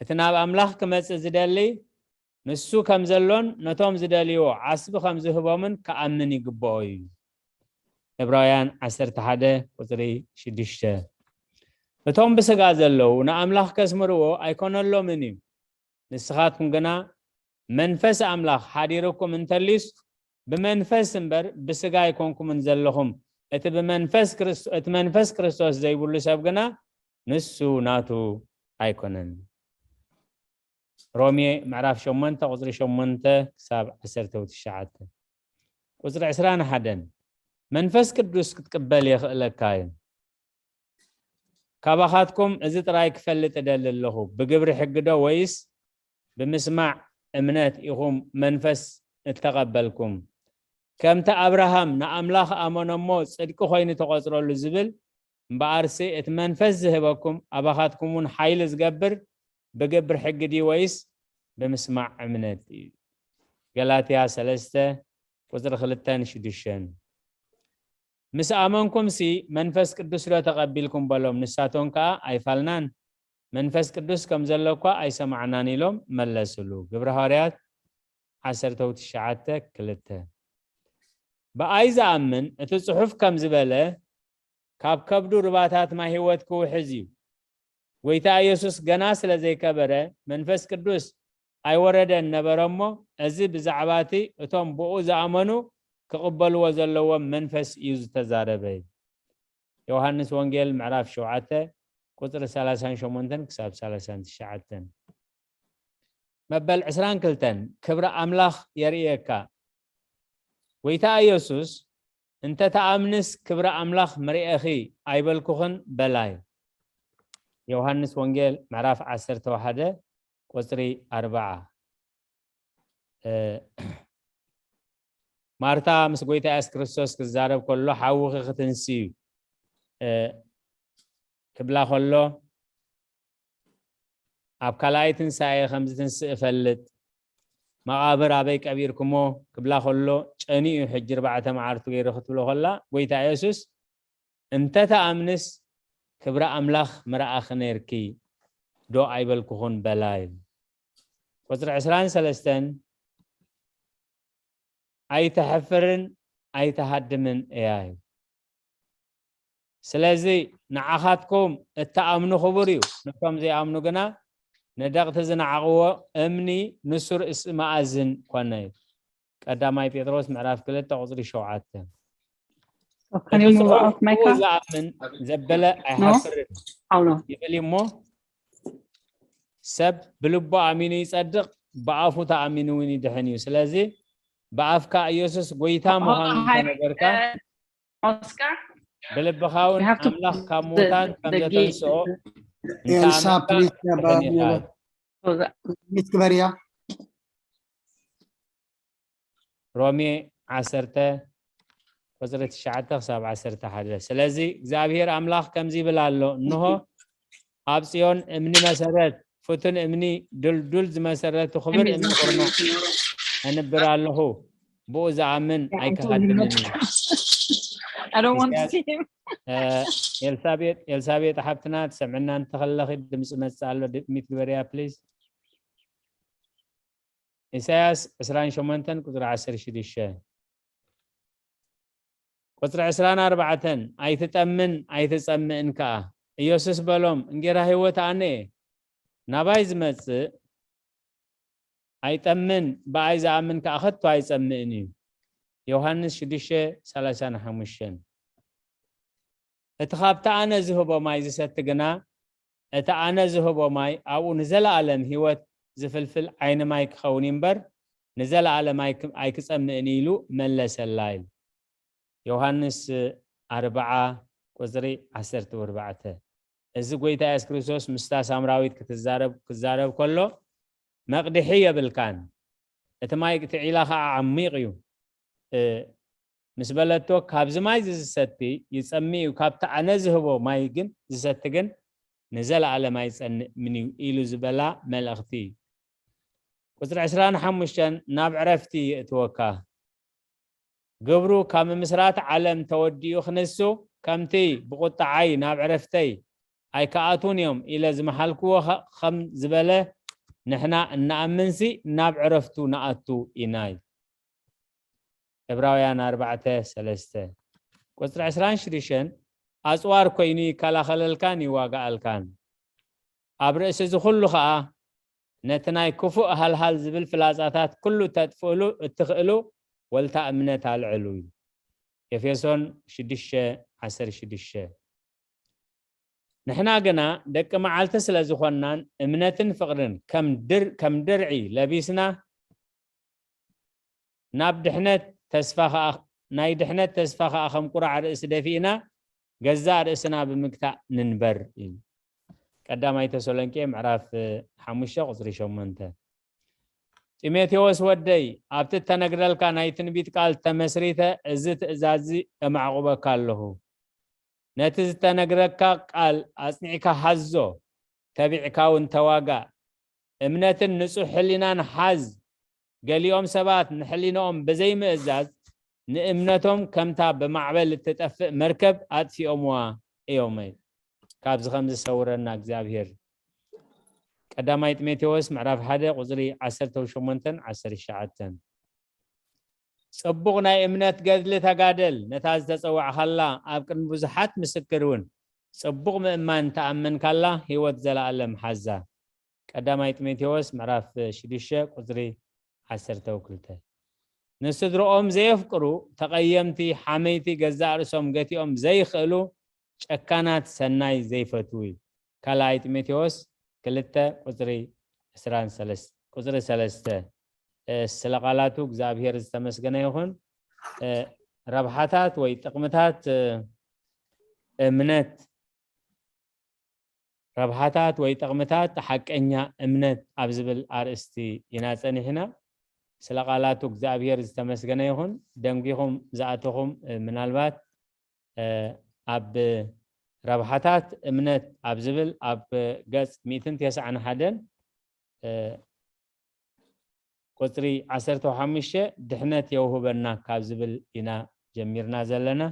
እቲ ናብ ኣምላኽ ክመጽእ ዝደሊ፣ ንሱ ከም ዘሎን ነቶም ዝደልይዎ ዓስቢ ከም ዝህቦምን ክኣምን ይግብኦ እዩ። ዕብራውያን ዓሰርተ ሓደ ቁጽሪ ሽዱሽተ። እቶም ብስጋ ዘለዉ ንኣምላኽ ከስምርዎ ኣይኮነሎምን እዩ። ንስኻትኩም ግና መንፈስ ኣምላኽ ሓዲሩኩም እንተልዩስ፣ ብመንፈስ እምበር ብስጋ ኣይኮንኩምን ዘለኹም። እቲ ብመንፈስ ክርስ-፣ እቲ መንፈስ ክርስቶስ ዘይብሉ ሰብ ግና ንሱ ናቱ ኣይኮነን። ሮሜ ምዕራፍ ሸሞንተ ቁጽሪ ሸሞንተ ክሳብ ዓሰርተ ትሽዓተ። ቁጽሪ ዕስራን ሓደን፣ መንፈስ ቅዱስ ክትቅበል የኽእለካ እዩ። ካባኻትኩም እዚ ጥራይ ክፈልጥ እደሊ ኣለኹ፣ ብግብሪ ሕጊ ዶ ወይስ ብምስማዕ እምነት ኢኹም መንፈስ እተቐበልኩም? ከምቲ ኣብርሃም ንኣምላኽ ኣመነ እሞ ጽድቂ ኮይኑ ተቖጽረሉ ዝብል፣ እምበኣርሲ እቲ መንፈስ ዝህበኩም ኣባኻትኩም እውን ሓይሊ ዝገብር ብግብሪ ሕጊ ድዩ ወይስ ብምስማዕ እምነት እዩ? ገላትያ ሰለስተ ቁጽሪ ክልተን ሽዱሽተን። ምስ ኣመንኩምሲ መንፈስ ቅዱስ ዶ ተቐቢልኩም በሎም። ንሳቶም ከኣ ኣይፋልናን፣ መንፈስ ቅዱስ ከም ዘሎ እኳ ኣይሰማዕናን ኢሎም መለስሉ። ግብረ ሃዋርያት ዓሰርተ ትሽዓተ ክልተ። ብኣይ ዝኣምን እቲ ጽሑፍ ከም ዝበለ ካብ ከብዱ ርባታት ማይ ህይወት ክውሕዝ እዩ። ጎይታ ኢየሱስ ገና ስለ ዘይከበረ መንፈስ ቅዱስ ኣይወረደን ነበረ እሞ፣ እዚ ብዛዕባ እቲ እቶም ብኡ ዝኣመኑ ክቕበልዎ ዘለዎም መንፈስ እዩ ዝተዛረበ። ዮሃንስ ወንጌል ምዕራፍ ሸውዓተ ቁጽሪ ሰላሳን ሸሞንተን ክሳብ ሰላሳን ትሽዓተን። መበል ዕስራን ክልተን ክብሪ ኣምላኽ የርእየካ። ጎይታ ኢየሱስ፣ "እንተ ተኣምንስ ክብሪ ኣምላኽ ምርእኺ ኣይበልኩኽን" በላይ። ዮሃንስ ወንጌል ምዕራፍ ዓሰርተ ሓደ ቁጽሪ ኣርብዓ። እ፣ ማርታ ምስ ጎይታ ኢየሱስ ክርስቶስ ክዛረብ ከሎ፣ "ሓውኺ ክትንሲ እዩ" እ፣ ክብላ ከሎ፣ "ኣብ ካልኣይ ትንሳኤ ከም ዝትንስእ እፈልጥ፣ መቓብር ኣበይ ቀቢርኩሞ?" ክብላ ከሎ፣ "ጨኒኡ ሕጂ ኣርባዕተ መዓልቱ ገይሩ" ክትብሎ ከላ፣ ጎይታ ኢየሱስ፣ "እንተ ተኣምንስ ክብሪ ኣምላኽ ምረኣኺ ነይርኪ ዶ ኣይበልኩኹን?" በላ ኢሉ። ቁጽሪ ዕስራን ሰለስተን፣ "ኣይተሕፍርን ኣይተሃድምን እያ" እዩ። ስለዚ ንዓኻትኩም እትኣምኑ ክቡር እዩ፣ ነቶም ዘይኣምኑ ግና ንደቕቲ ዝነዓቕዎ እምኒ ንሱ ርእሲ መኣዝን ኮነ እዩ። ቀዳማይ ጴጥሮስ ምዕራፍ ክልተ ቁጽሪ ሸውዓተ። Can "እቲ you move ጽሑፍ out my ብኡ car? ዝኣምን ዘበለ No? ኣይሓፍርን" How long? ይብል እዩ እሞ፣ "ሰብ ብልቡ ኣሚኑ ይጸድቕ፣ ብኣፉ ተኣሚኑ እውን ይድሕን እዩ። ስለዚ ብኣፍካ ኢየሱስ ጎይታ ምዃኑ Oh, hi, እንተነገርካ፣ uh, Oscar? ብልብኻ እውን You have to ኣምላኽ ካብ the- ምዉታን ከም the gate. ዘተንስኦ ኤልሳ፣ እንተኣመንካ ፕሊዝ፣ ትድሕን ኢኻ" ይብል። So the- ሚት ግበርያ። ሮሜ ዓሰርተ ቁጽሪ ትሽዓተ ክሳብ ዓሰርተ ሓደ። ስለዚ እግዚኣብሔር ኣምላኽ ከምዚ ይብል ኣሎ፣ "እንሆ ኣብ ጽዮን እምኒ መሰረት፣ ፍቱን እምኒ፣ ድልዱል ዝመሰረቱ ክብር እምኒ ኩርናዕ ኣንብር ኣለኹ፣ ብኡ ዝኣምን ኣይክሃድምን እዩ።" I don't want to see him. እ፣ ኤልሳቤጥ፣ ኤልሳቤጥ ሓብትና ትሰምዕና እንተኸለኺ ድምፂ መፅእ ኣሎ፣ ድ-፣ ሚት ግበርያ ፕሊዝ። ኢሳያስ ዕስራን ሸሞንተን ቁፅሪ ዓሰርተ ሽዱሽተ። ቁፅሪ ዕስራን ኣርባዕተን፣ "ኣይትጠምን ኣይትጸምእን ከኣ። ኢየሱስ በሎም፣ እንጌራ ህይወት ኣነ እየ። ናባይ ዝመጽእ ኣይጠምን፣ ብኣይ ዝኣምን ከኣ ከቶ ኣይጸምእን እዩ።" ዮሃንስ ሽዱሽተ ሰላሳን ሓሙሽተን። "እቲ ኻብቲ ኣነ ዝህቦ ማይ ዝሰቲ ግና፣ እቲ ኣነ ዝህቦ ማይ ኣብኡ ንዘለኣለም ህይወት ዝፍልፍል ዓይኒ ማይ ክኸውን እዩ እምበር፣ ንዘለኣለም ኣይክ-፣ ኣይክጸምእን" ኢሉ መለሰላ ኢሉ። ዮሃንስ ኣርብዓ ቁጽሪ ዓሰርተ ኣርባዕተ። እዚ ጎይታ የሱስ ክርስቶስ ምስታ ሳምራዊት ክትዛረብ፣ ክዛረብ ከሎ፣ "መቕድሒ የብልካን፣ እቲ ማይ እቲ ዒላ ኸዓ ዓሚቕ እዩ" እ፣ ምስ በለቶ፣ "ካብዚ ማይ እዚ ዝሰቲ ይጸሚ እዩ፣ ካብቲ ኣነ ዝህቦ ማይ ግን ዝሰቲ ግን ንዘለኣለም ኣይጸንእን እዩ" ኢሉ ዝበላ መልእኽቲ እዩ። ቁጽሪ ዕስራን ሓሙሽተን፣ "ናብ ዕረፍቲ የእትወካ። ግብሩ ካብ ምምስራት ዓለም ተወዲኡ ክንሱ፣ ከምቲ ብቁጥዓይ ናብ ዕረፍተይ ኣይከኣቱን እዮም ኢለ ዝመሓልክዎ ኸ-፣ ከም ዝበለ፣ ንሕና እንኣምንሲ ናብ ዕረፍቱ ንኣቱ ኢና" እዩ። ዕብራውያን ኣርባዕተ ሰለስተ። ቁጽሪ ዕስራን ሽዱሽተን፣ "ኣጽዋር ኮይኑ ይከላኸለልካን ይዋጋኣልካን። ኣብ ርእሲ እዚ ኩሉ ኸኣ፣ ነቲ ናይ ክፉእ ሃልሃል ዝብል ፍላጻታት ኩሉ ተጥፍእሉ እትኽእሉ ወልታ እምነት ኣልዕሉ" እዩ። ኤፌሶን ሽዱሽተ ዓሰርተ ሽዱሽተ። ንሕና ግና ደቂ መዓልቲ ስለ ዝኾንናን እምነትን ፍቕርን ከም ድር-፣ ከም ድርዒ ለቢስና፣ ናብ ድሕነት ተስፋ ኸኣ፣ ናይ ድሕነት ተስፋ ኸኣ ከም ቁራዕ ርእሲ ደፊእና፣ ገዛእ ርእስና ብምግታእ ንንበር እዩ። ቀዳማይ ተሰሎንቄ ምዕራፍ ሓሙሽተ ቁጽሪ ሸሞንተ። "ጢሞቴዎስ ወደይ፣ ኣብቲ እተነግረልካ ናይ ትንቢት ቃል ተመስሪተ እዚ ትእዛዝ እዚ እማዕቁበካ ኣለኹ። ነቲ ዝተነግረካ ቃል ኣጽኒዕካ ሓዞ፣ ተቢዕካ እውን ተዋጋእ። እምነትን ንጹሕ ሕሊናን ሓዝ። ገሊኦም ሰባት ንሕሊናኦም ብዘይምእዛዝ ንእምነቶም ከምታ ብማዕበል እትጠፍእ መርከብ ኣጥፊኦምዋ እዮም። ካብዚ ከም ዝሰውረና እግዚኣብሔር። ቀዳማይ ጢሞቴዎስ ምዕራፍ ሓደ ቁፅሪ ዓሰርተ ሸሞንተን ዓሰርተ ትሽዓተን። ጽቡቕ ናይ እምነት ገድሊ ተጋደል፣ ነታ ዝተጸዋዕኻላ ኣብ ቅድሚ ብዙሓት ምስክር እውን ጽቡቕ ምእማን ተኣመንካላ ህይወት ዘለኣለም ሓዛ። ቀዳማይ ጢሞቴዎስ ምዕራፍ ሽዱሽተ ቁፅሪ ዓሰርተ ክልተ። ንስድርኦም ዘየፍቅሩ፣ ተቐየምቲ፣ ሓመይቲ፣ ገዛእ ርእሶም ገቲኦም ዘይኽእሉ፣ ጨካናት፣ ሰናይ ዘይፈትዉ እዩ። ካልኣይ ጢሞቴዎስ ክልተ ቁፅሪ ዕስራን ሰለስተ ቁፅሪ ሰለስተ። ስለ ቃላቱ እግዚኣብሔር ዝተመስገነ ይኹን። ረብሓታት ወይ ጥቕምታት እምነት ረብሓታት ወይ ጥቕምታት ሓቀኛ እምነት ኣብ ዝብል ኣርእስቲ ኢና ጸኒሕና። ስለ ቃላቱ እግዚኣብሔር ዝተመስገነ ይኹን። ደንጒኹም ዝኣተኹም ምናልባት ኣብ ረብሓታት እምነት ኣብ ዝብል ኣብ ገጽ ሚእትን ተስዓን ሓደን ቁፅሪ ዓሰርተ ሓሙሽተ ድሕነት የውህበና ካብ ዝብል ኢና ጀሚርና ዘለና።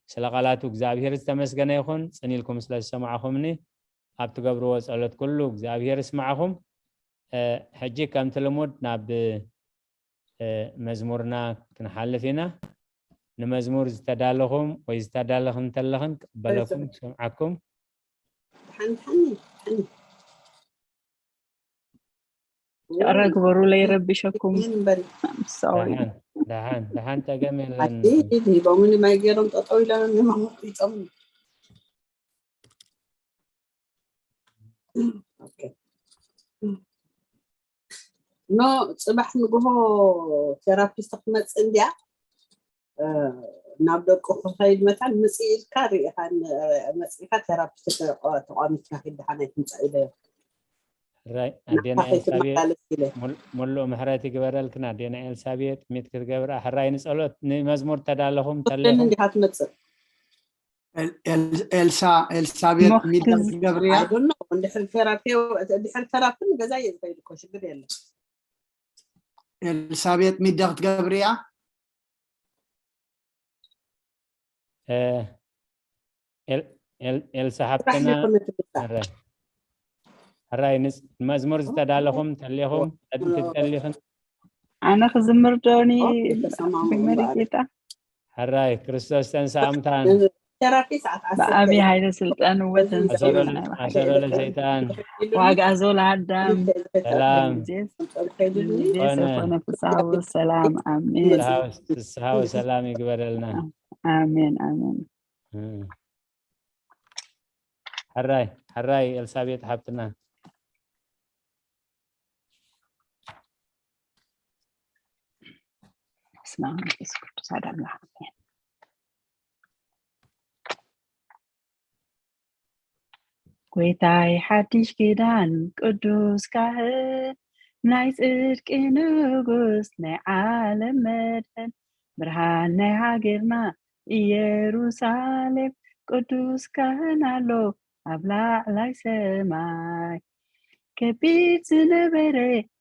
ስለ ቃላቱ እግዚኣብሔር ዝተመስገነ ይኹን። ጽን ኢልኩም ስለ ዝሰማዕኹምኒ ኣብ ትገብርዎ ጸሎት ኩሉ እግዚኣብሔር ይስማዕኹም። ሕጂ ከምቲ ልሙድ ናብ መዝሙርና ክንሓልፍ ኢና። ንመዝሙር ዝተዳለኹም ወይ ዝተዳለኽን እንተለኽን ክቕበለኩም ክሰምዓኩም። ይቕረ ግበሩ ለይረብሸኩም። ደሓን ደሓን ደሓን፣ ጸገም የለን። ሂቦምኒ ማይ ገይሮም ጠጠው ኢሎም ማሞቂጦም። ኖ፣ ጽባሕ ንግሆ ቴራፒስት ክትመጽእ እንድያ። ናብ ደቁ ክኸይድ መታን ምጽእ ኢልካ ርኢኻ፣ መጽኢኻ ቴራፒስት ተቋሚትካ ኪድ ደሓን ኣይትምጻእ ኢለዮ። ሕራይ ኣዴና ኤልሳቤጥ፣ ሙሉእ ምሕረት ይግበረልክን ኣዴና ኤልሳቤጥ። ሚት ክትገብራ ሕራይ ንጸሎት ንመዝሙር ተዳለኹም ተለኹም እንዲኻ ትመጽእ። ኤልሳ ኤልሳቤጥ ሚዳ ክትገብርያ። እንድሕር ቴራፒ እንድሕር ቴራፒ ንገዛ እየ ዝኸይድ እኮ ሽግር የለን። ኤልሳቤጥ ሚዳ ክትገብርያ። ኤልሳ ሓብትና ሕራይ ንመዝሙር ዝተዳለኹም ተሊኹም ትደሊኽን ኣነ ክዝምር ዶኒ መሪጌታ ሕራይ ክርስቶስ ተንሳእምታን ብኣብይ ሃይለ ስልጣን ወተንሳእምታን ኣሰረለ ሰይጣን ዋጋ ዞላ ኣዳም ሰላም ጊዜ ሰኮነ ፍስሃ ወሰላም ኣሜን። ፍስሃ ወሰላም ይግበረልና። ኣሜን ኣሜን። ሕራይ ሕራይ ኤልሳቤጥ ሓብትና። በስመ ኣብ መንፈስ ቅዱስ ኣሐዱ ኣምላክ ኣሜን። ጎይታይ ሓድሽ ኪዳን ቅዱስ ካህን ናይ ጽድቂ ንጉስ ናይ ዓለም መድሕን ብርሃን ናይ ሃገርና ኢየሩሳሌም ቅዱስ ካህን ኣሎ ኣብ ላዕላይ ሰማይ። ከቢድ ዝነበረ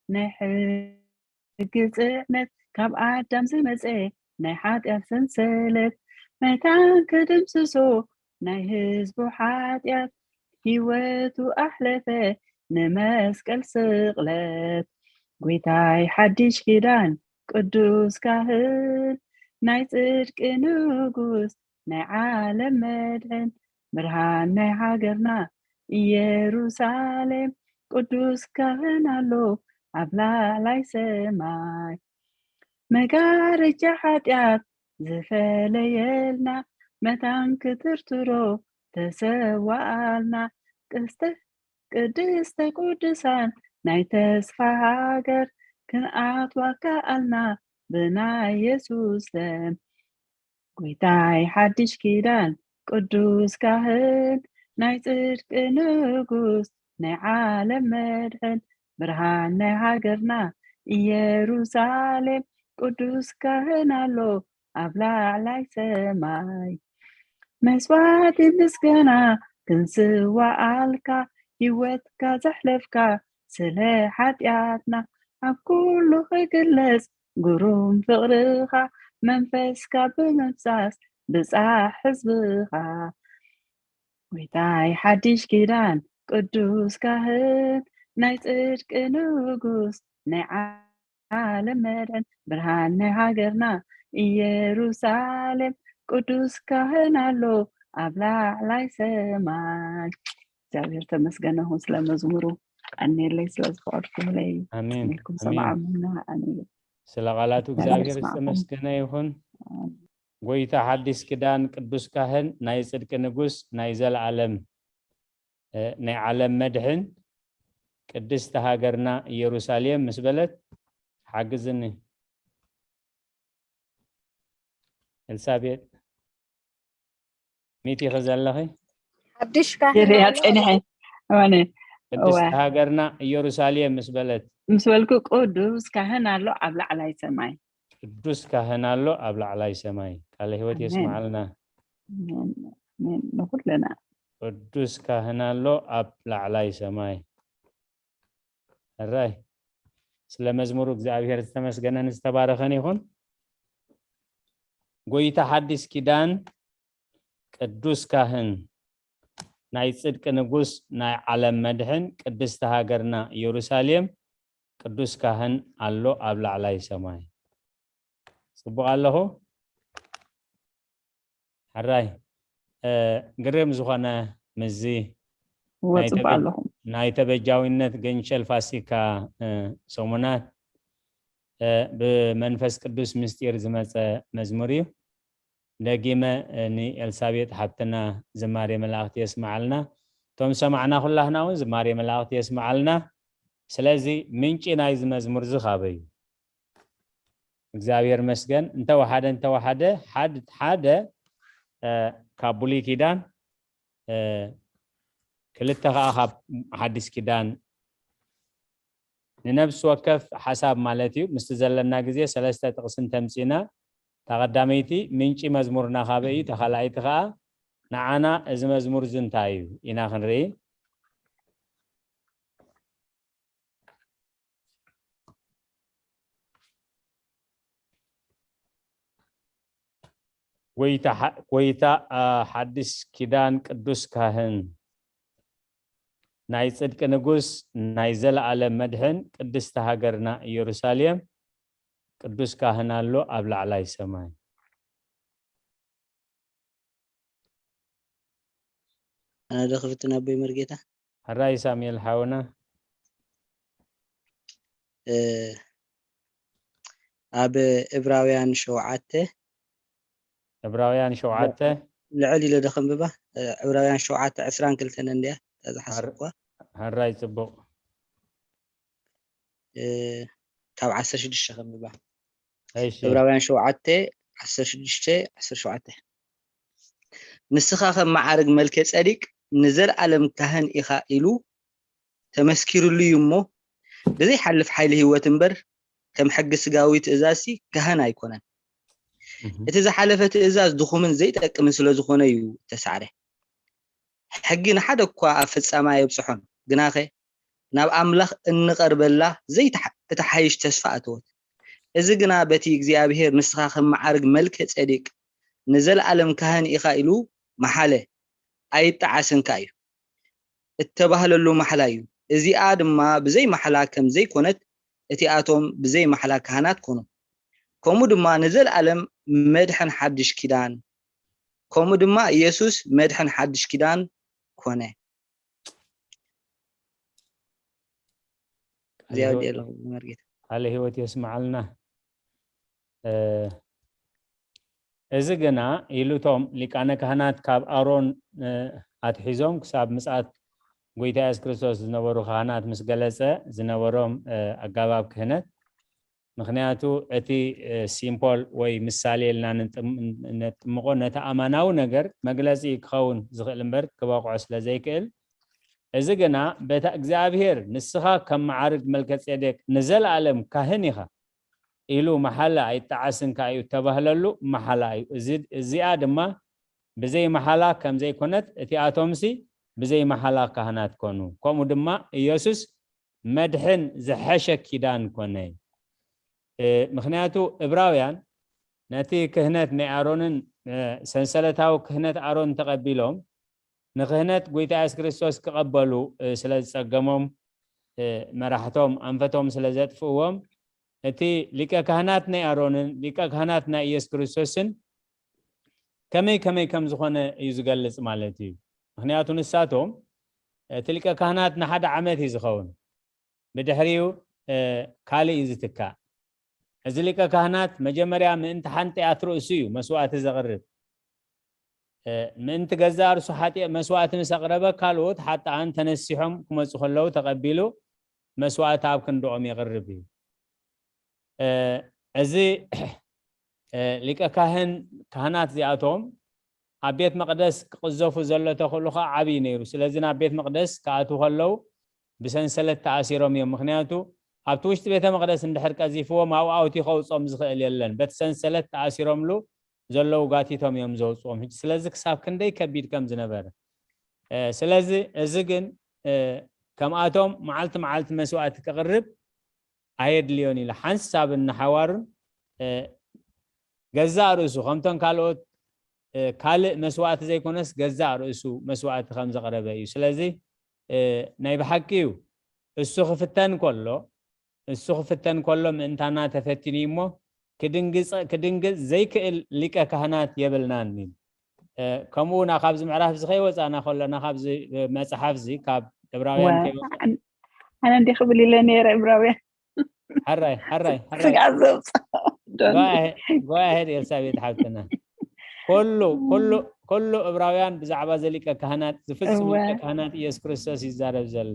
ናይ ሕጊ ጽዕነት ካብ ኣዳም ዝመጸ ናይ ሓጢኣት ሰንሰለት መታን ክድምስሶ ናይ ህዝቡ ሓጢኣት ህይወቱ ኣሕለፈ ንመስቀል ስቕለት። ጎይታይ ሓድሽ ኪዳን ቅዱስ ካህን ናይ ጽድቂ ንጉስ ናይ ዓለም መድሕን ብርሃን ናይ ሃገርና ኢየሩሳሌም ቅዱስ ካህን ኣሎ ኣብ ላዕላይ ሰማይ። መጋረጃ ሓጢኣት ዝፈለየልና መታን ክትርትሮ ተሰዋኣልና ቅስተ ቅድስተ ቅዱሳን ናይ ተስፋ ሃገር ክንኣትዋ ከኣልና ብናይ የሱስ ደም። ጎይታይ ሓድሽ ኪዳን ቅዱስ ካህን ናይ ጽድቂ ንጉስ ናይ ዓለም መድሕን ብርሃን ናይ ሃገርና ኢየሩሳሌም ቅዱስ ካህን ኣሎ ኣብ ላዕላይ ሰማይ። መስዋዕቲ ምስጋና ክንስዋኣልካ ህይወትካ ዘሕለፍካ ስለ ሓጢኣትና ኣብ ኩሉ ክግለጽ ግሩም ፍቕርኻ መንፈስካ ብምፍሳስ ብጻሕ ህዝብኻ። ጎይታይ ሓድሽ ኪዳን ቅዱስ ካህን ናይ ጽድቂ ንጉስ ናይ ዓለም መድሕን ብርሃን ናይ ሃገርና ኢየሩሳሌም ቅዱስ ካህን ኣሎ ኣብ ላዕላይ ሰማይ። እግዚኣብሔር ተመስገነ ይሁን ስለ መዝሙሩ። ቀንየለይ ስለ ዝፈቐድኩምለይ። ኣሜን ስሜልኩም ኣሜን። ሰማዓሙና። ኣሜን። ስለ ቃላቱ እግዚኣብሔር እግዚኣብሔር ይስማዕኩም። ዝተመስገነ ይኹን። ጎይታ ሓዲስ ኪዳን ቅዱስ ካህን ናይ ጽድቂ ንጉስ ናይ ዘለዓለም እ፣ ናይ ዓለም መድሕን ቅድስቲ ሃገርና ኢየሩሳሌም ምስ በለት ሓግዝኒ። ኤልሳቤጥ ሚት ኢኺ ዘለኺ? ሓድሽ ካህን ይርያ ኣሎ። ጸኒሐ። እዋነ ቅድስቲ እወ። ሃገርና ኢየሩሳሌም ምስ በለት ምስ በልኩ ቅዱስ ካህን ኣሎ ኣብ ላዕላይ ሰማይ። ቅዱስ ካህን ኣሎ ኣብ ላዕላይ ሰማይ። ቃለ ህይወት ኣሜን። የስምዓልና። ኣሜን። ኣሜን። ንኩልና ቅዱስ ካህን ኣሎ ኣብ ላዕላይ ሰማይ። ሕራይ ስለ መዝሙሩ እግዚኣብሔር ዝተመስገነን ዝተባረኸን ይኹን። ጎይታ ሓዲስ ኪዳን ቅዱስ ካህን ናይ ጽድቂ ንጉስ ናይ ዓለም መድሕን ቅድስቲ ሃገርና ኢየሩሳሌም ቅዱስ ካህን ኣሎ ኣብ ላዕላይ ሰማይ። ጽቡቕ ኣለኹ? ሕራይ እ፣ ግርም ዝኾነ ምዚ እወ ናይ ጽቡቅ ተበ- ኣለኹም። ናይ ተበጃዊነት ገንሸል ፋሲካ እ፣ ሰሙናት እ፣ ብመንፈስ ቅዱስ ምስጢር ዝመጸ መዝሙር እዩ። ደጊመ እ፣ ንኤልሳቤጥ ሓብትና ዝማሬ መላእኽቲ የስምዓልና። እቶም ሰማዕና ኩላህና እውን ዝማሬ መላእኽቲ የስምዓልና። ስለዚ ምንጪ ናይዚ መዝሙር እዚ ካበይ እዩ? እግዚኣብሔር መስገን። እንተወሓደ እንተወሓደ ሓድ ሓደ እ፣ ካብ ብሉይ ኪዳን እ፣ ክልተ ከዓ ካብ ሓዲስ ኪዳን ንነብሲ ወከፍ ሓሳብ ማለት እዩ። ምስቲ ዘለና ግዜ ሰለስተ ጥቕሲ እንተምፂና እታ ቀዳመይቲ ምንጪ መዝሙርና ካበይ እዩ፣ እታ ካልኣይቲ ከዓ ንዓና እዚ መዝሙር እዚ እንታይ እዩ ኢና ክንርኢ። ጎይታ ሓ- ጎይታ አ፣ ሓድሽ ኪዳን ቅዱስ ካህን ናይ ጽድቂ ንጉስ ናይ ዘለኣለም መድሕን ቅድስቲ ሃገርና ኢየሩሳሌም ቅዱስ ካህን ኣሎ ኣብ ላዕላይ ሰማይ። ኣነ ዶ ክፍትን ኣቦይ መርጌታ? ሕራይ ሳሙኤል ሓውና። እ፣ ኣብ ዕብራውያን ሸውዓተ ዕብራውያን ሸውዓተ ልዕል ኢለ ዶ ከንብባ? እ፣ ዕብራውያን ሸውዓተ ዕስራን ክልተን እንድያ እታ ዝሓሰብኩዋ። ሕራይ ጽቡቕ። እ፣ ካብ ዓሰርተ ሽዱሽተ ከንብባ። እሺ ዕብራውያን ሸውዓተ ዓሰርተ ሽዱሽተ ዓሰርተ ሸውዓተ። ንስኻ ከም መዓርግ መልከ ጸዲቅ ንዘለኣለም ካህን ኢኻ ኢሉ ተመስኪርሉ እዩ እሞ፣ ብዘይሓልፍ ሓይሊ ህይወት እምበር፣ ከም ሕጊ ስጋዊ ትእዛዝሲ ካህን ኣይኮነን። እህ፣ እቲ ዝሓለፈ ትእዛዝ ድኹምን ዘይጠቅምን ስለ ዝኾነ እዩ እተሳዕረ። ሕጊ ንሓደ እኳ ኣብ ፍጻመ ኣየብጽሖን፣ ግናኸ ናብ ኣምላኽ እንቐርበላ ዘይተሓ-፣ እተሓይሽ ተስፋ ኣተወት። እዚ ግና በቲ እግዚኣብሔር ንስኻ ከም መዓርግ መልከ ጼዴቅ ንዘለኣለም ካህን ኢኻ ኢሉ መሓለ፣ ኣይጠዓስን ከኣ እዩ። እተባህለሉ ማሕላ እዩ። እዚኣ ድማ ብዘይ ማሕላ ከም ዘይኮነት፣ እቲኣቶም ብዘይ ማሕላ ካህናት ኮኑ። ከምኡ ድማ ንዘለኣለም መድሕን ሓድሽ ኪዳን፣ ከምኡ ድማ ኢየሱስ መድሕን ሓድሽ ኪዳን ኮነ። እዚኣ ወዲኤ ኣለኹ መርጌታ። ቃለ ህይወት የስምዓልና። እ፣ እዚ ግና ኢሉ እቶም ሊቃነ ካህናት ካብ ኣሮን፣ እ፣ ኣትሒዞም ክሳብ ምጽኣት ጎይታ የሱስ ክርስቶስ ዝነበሩ ካህናት ምስ ገለጸ ዝነበሮም፣ እ፣ ኣጋባብ ክህነት፣ ምኽንያቱ እቲ፣ እ፣ ሲምፖል ወይ ምሳሌ ኢልና ንጥም-፣ ነጥምቖ ነቲ ኣማናዊ ነገር መግለጺ ክኸውን ዝኽእል እምበር ክበቕዖ ስለ ዘይክእል፣ እዚ ግና በታ እግዚኣብሔር ንስኻ ከም መዓርግ መልከ ጼዴቅ ንዘለኣለም ካህን ኢኻ ኢሉ መሓላ ኣይጠዓስን ከኣ እዩ እተባህለሉ መሓላ እዩ። እዚ፣ እዚኣ ድማ ብዘይ መሓላ ከም ዘይኮነት፣ እቲኣቶምሲ ብዘይ መሓላ ካህናት ኮኑ። ከምኡ ድማ ኢየሱስ መድሕን ዝሐሸ ኪዳን ኮነ። እ፣ ምኽንያቱ ዕብራውያን ነቲ ክህነት ናይ ኣሮንን ሰንሰለታዊ ክህነት ኣሮን ተቐቢሎም ንክህነት ጎይታ የሱስ ክርስቶስ ክቐበሉ ስለ ዝጸገሞም፣ መራሕቶም ኣንፈቶም ስለ ዘጥፍእዎም፣ እቲ ሊቀ ካህናት ናይ ኣሮንን ሊቀ ካህናት ናይ ኢየሱስ ክርስቶስን ከመይ ከመይ ከም ዝኾነ እዩ ዝገልጽ ማለት እዩ። ምክንያቱ ንሳቶም፣ እቲ ሊቀ ካህናት ንሓደ ዓመት እዩ ዝኸውን። ብድሕሪኡ ካልእ እዩ ዝትካእ። እዚ ሊቀ ካህናት መጀመርያ ምእንቲ ሓንጢኣት ርእሱ እዩ መስዋእቲ ዘቕርብ። ምእንቲ ገዛእ ርእሱ ሓጢ መስዋእቲ ምስ ኣቕረበ፣ ካልኦት ሓጥኣን ተነሲሖም ክመፁ ከለዉ ተቐቢሉ መስዋእቲ ኣብ ክንድኦም የቕርብ እዩ። እዚ ሊቀ ካህን ካህናት እዚኣቶም ኣብ ቤት መቕደስ ክቕዘፉ ዘሎ ተኽእሎ ከዓ ዓብዪ ነይሩ። ስለዚ ናብ ቤት መቕደስ ክኣትዉ ከለዉ ብሰንሰለት ተኣሲሮም እዮም። ምክንያቱ ኣብቲ ውሽጢ ቤተ መቕደስ እንድሕር ቀዚፍዎም ኣብኡ ኣውቲ ከውፅኦም ዝኽእል የለን። በቲ ሰንሰለት ተኣሲሮምሉ ዘለዉ ጋቲቶም እዮም ዘውፅዎም። ሕጂ ስለዚ ክሳብ ክንደይ ከቢድ ከም ዝነበረ። ስለዚ እዚ ግን ከምኣቶም መዓልቲ መዓልቲ መስዋእቲ ክቕርብ ኣየድልዮን ኢሉ ሓንሳብን ንሓዋሩን ገዛእ ርእሱ ከምቶም ካልኦት ካልእ መስዋእቲ ዘይኮነስ ገዛእ ርእሱ መስዋእቲ ከም ዘቕረበ እዩ። ስለዚ ናይ ብሓቂ እዩ እሱ ክፍተን ከሎ እሱ ክፍተን ከሎ ምእንታና ተፈቲኑ እዩ እሞ ክድንግጽ ዘይክእል ሊቀ ካህናት የብልናን። ከምኡ እውን ካብዚ ምዕራፍ እዚ ከይወፃና ከሎና ካብዚ መፅሓፍ እዚ ካብ ዕብራውያን ከይወፃ ኣነ እንዲ ክብል ኢለ ነይረ ዕብራውያን ሕራይ ሕራይ ሕራይ ስጋ ዘውፅኦ go ahead ኤልሳቤጥ ሓብትና። ኩሉ ኩሉ ኩሉ ዕብራውያን ብዛዕባ ዘሊቀ ካህናት ዝፍፅም እወ። ሊቀ ካህናት ኢየሱስ ክርስቶስ ይዛረብ ዘሎ።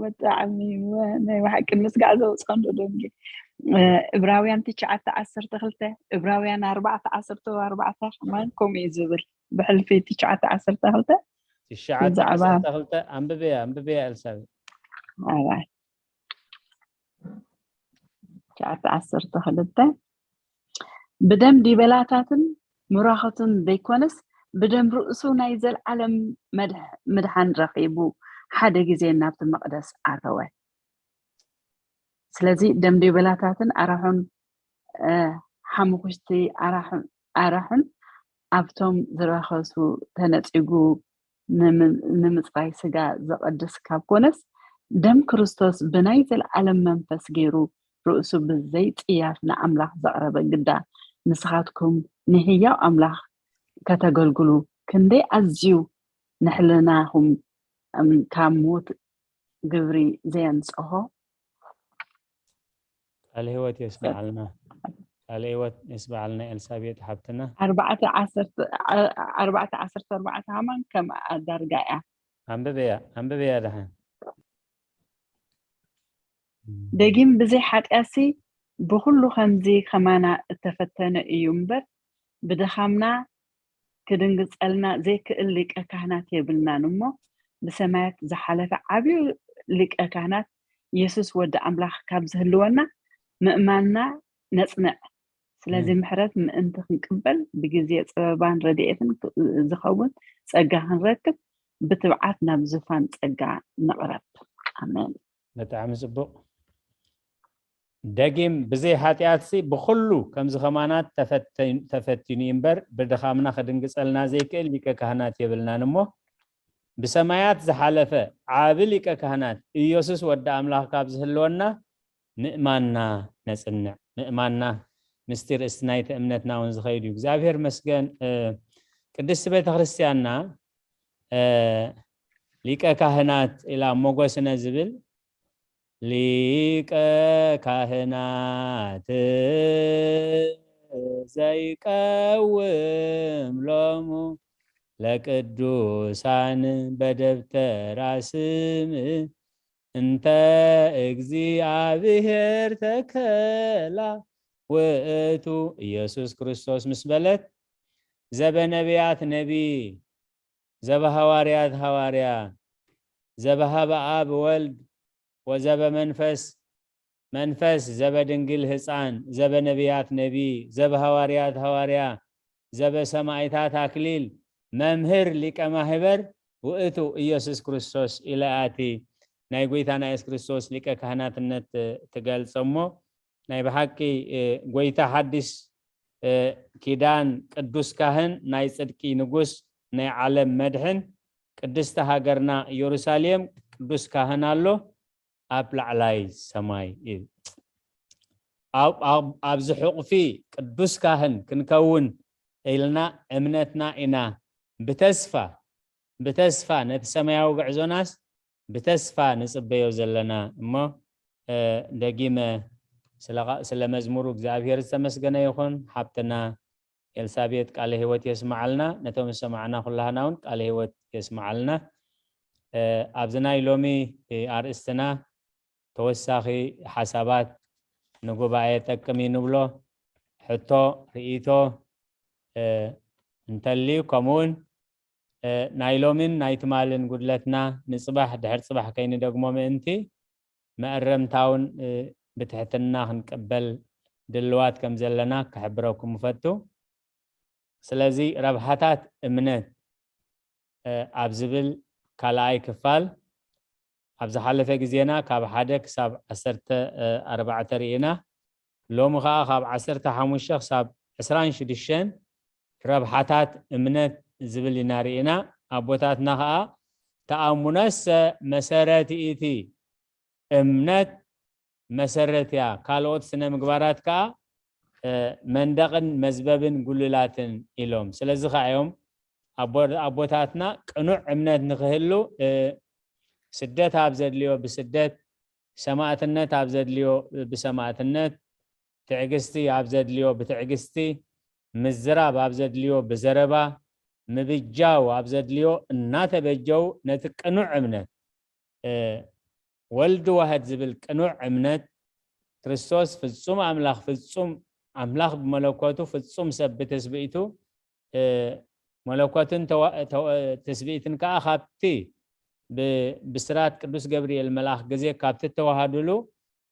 ብጣዕሚ እወ፣ ናይ ብሓቂ ምስጋዕ ዘውፅኦ እንዶ ደንጊ ዕብራውያን ትሽዓተ ዓሰርተ ክልተ ዕብራውያን ኣርባዕተ ዓሰርተ ኣርባዕተ ከማን ከምኡ እዩ ዝብል ብሕልፊ ትሽዓተ ዓሰርተ ክልተ ትሽዓተ ብዛዕባ- ዓሰርተ ክልተ ኣንብብያ ኣንብብያ ኤልሳቤጥ። ኣራይ ትሽዓተ ዓሰርተ ክልተ ብደም ዲበላታትን ምራኽትን ዘይኮነስ ብደም ርእሱ ናይ ዘልዓለም መድሕ- ምድሓን ረኺቡ ሓደ ግዜ ናብቲ መቕደስ ኣተወ። ስለዚ ደም ዲበላታትን ኣራሑን ሓሙኽሽቲ ኣራሑን ኣብቶም ዝረኸሱ ተነጺጉ ንምጽራይ ስጋ ዘቐድስ ካብ ኮነስ ደም ክርስቶስ ብናይ ዘለዓለም መንፈስ ገይሩ ርእሱ ብዘይ ጽያፍ ንኣምላኽ ዘቕረበ ግዳ ንስኻትኩም ንህያው ኣምላኽ ከተገልግሉ ክንደይ ኣዝዩ ንሕልናኹም ካብ ሞት ግብሪ ዘየንጽሆ ቃል ህይወት የስምዓልና። ቃል ህይወት የስምዓልና ኤልሳቤጥ ሓብትና። ኣርባዕተ ዓሰርተ ኣርባዕተ ዓሰርተ ኣርባዕተ ሃማን ከም ኣዳርጋ እያ። ኣንብብያ ኣንብብያ ደሓን። ደጊም ብዘይ ሓጢኣትሲ ብኹሉ ከምዚ ከማና እተፈተነ እዩ እምበር ብድኻምና ክድንግጸልና ዘይክእል ሊቀ ካህናት የብልናን እሞ ብሰማያት ዝሓለፈ ዓብዩ ሊቀ ካህናት የሱስ ወዲ ኣምላኽ ካብ ዝህልወና ምእማንና ነጽንዕ። ስለዚ እም። ምሕረት ምእንቲ ክንቅበል ብግዜ ጸበባን ረድኤትን ክ- ዝኸውን ጸጋ ክንረክብ ብትብዓት ናብ ዙፋን ጸጋ ንቕረብ። ኣሜን። ብጣዕሚ ጽቡቕ። ደጊም ብዘይ ሓጢኣትሲ ብኹሉ ከምዚ ከማናት ተፈተን- ተፈቲኑ እዩ እምበር ብድኻምና ክድንግጸልና ዘይክእል ሊቀ ካህናት የብልናን እሞ ብሰማያት ዝሓለፈ ዓቢ ሊቀ ካህናት ኢየሱስ ወዲ ኣምላኽ ካብ ዝህልወና ምእማንና ነጽንዕ። ምእማንና ምስጢር እስቲ ናይቲ እምነትና እውን ዝኸይድ እዩ። እግዚኣብሔር መስገን። ቅድስቲ ቤተ ክርስቲያንና ሊቀ ካህናት ኢላ ሞገስነ ዝብል ሊቀ ካህናት ዘይቀውም ሎሙ ለቅዱሳን በደብተራ ስም እንተ እግዚኣብሔር ተከላ ውእቱ ኢየሱስ ክርስቶስ ምስ በለት ዘበነቢያት ነቢ ዘበሃዋርያት ሃዋርያ ዘበሃበ ኣብ ወልድ ወዘበ መንፈስ መንፈስ ዘበ ድንግል ህፃን ዘበ ነቢያት ነቢ ዘበ ሃዋርያት ሃዋርያ ዘበ ሰማይታት ኣክሊል መምህር ሊቀ ማህበር ውእቱ ኢየሱስ ክርስቶስ ኢለ ኣቲ ናይ ጎይታና የሱስ ክርስቶስ ሊቀ ካህናትነት ትገልጸ እሞ ናይ ብሓቂ ጎይታ ሓድሽ እ፣ ኪዳን ቅዱስ ካህን ናይ ጽድቂ ንጉስ ናይ ዓለም መድሕን ቅድስቲ ሃገርና ኢየሩሳሌም ቅዱስ ካህን ኣሎ ኣብ ላዕላይ ሰማይ እዩ። ኣብ- ኣብ- ኣብዚ ሕቑፊ ቅዱስ ካህን ክንከውን ኢልና እምነትና ኢና ብተስፋ ብተስፋ ነቲ ሰማያዊ ጉዕዞናስ ብተስፋ ንጽበዮ ዘለና እሞ፣ እ፣ ደጊመ ስለ ቓ- ስለ መዝሙሩ እግዚኣብሔር ዝተመስገነ ይኹን። ሓብትና ኤልሳቤጥ ቃለ ህይወት የስምዓልና፣ ነቶም ዝሰማዕና ኩላህና እውን ቃለ ህይወት የስምዓልና። እ፣ ኣብዚ ናይ ሎሚ፣ እ፣ ኣርእስትና ተወሳኺ ሓሳባት ንጉባኤ ጠቅም እዩ ንብሎ ሕቶ፣ ርእይቶ፣ እ፣ እንተልዩ፣ ከምኡውን እ፣ ናይ ሎሚን ናይ ትማልን ጉድለትና ንጽባሕ ድሕር ጽባሕ ከይንደግሞ ምእንቲ መእረምታውን፣ እ፣ ብትሕትና ክንቀበል ድልዋት ከም ዘለና ክሕብረኩም እፈቱ። ስለዚ ረብሓታት እምነት፣ እ፣ ኣብ ዝብል ካልኣይ ክፋል ኣብ ዝሓለፈ ግዜና ካብ ሓደ ክሳብ ዓሰርተ ኣርባዕተ ርኢና። ሎሚ ኸኣ ካብ ዓሰርተ ሓሙሽተ ክሳብ ዕስራን ሽዱሽተን ረብሓታት እምነት ዝብል ኢና ርኢና። ኣቦታትና ኸኣ ተኣሙነሰ መሰረት ይእቲ፣ እምነት መሰረት እያ፣ ካልኦት ስነ ምግባራት ከኣ፣ እ፣ መንደቕን መዝበብን ጉልላትን ኢሎም። ስለዚ ከኣ እዮም ኣቦ- ኣቦታትና ቅኑዕ እምነት ንኽህሉ፣ እ፣ ስደት ኣብ ዘድልዮ ብስደት፣ ሰማእትነት ኣብ ዘድልዮ ብሰማእትነት፣ ትዕግስቲ ኣብ ዘድልዮ ብትዕግስቲ፣ ምዝራብ ኣብ ዘድልዮ ብዘረባ፣ ምብጃው ኣብ ዘድልዮ እናተበጀው ነቲ ቅኑዕ እምነት፣ እ፣ ወልድ ዋህድ ዝብል ቅኑዕ እምነት፣ ክርስቶስ ፍጹም ኣምላኽ፣ ፍጹም ኣምላኽ ብመለኮቱ፣ ፍጹም ሰብ ብትስብእቱ፣ እ፣ መለኮትን ተዋ- ተዋ- ትስብእትን ከኣ ካብቲ ብ- ብስራት ቅዱስ ገብርኤል መልኣኽ ግዜ ካብቲ እተዋሃዱሉ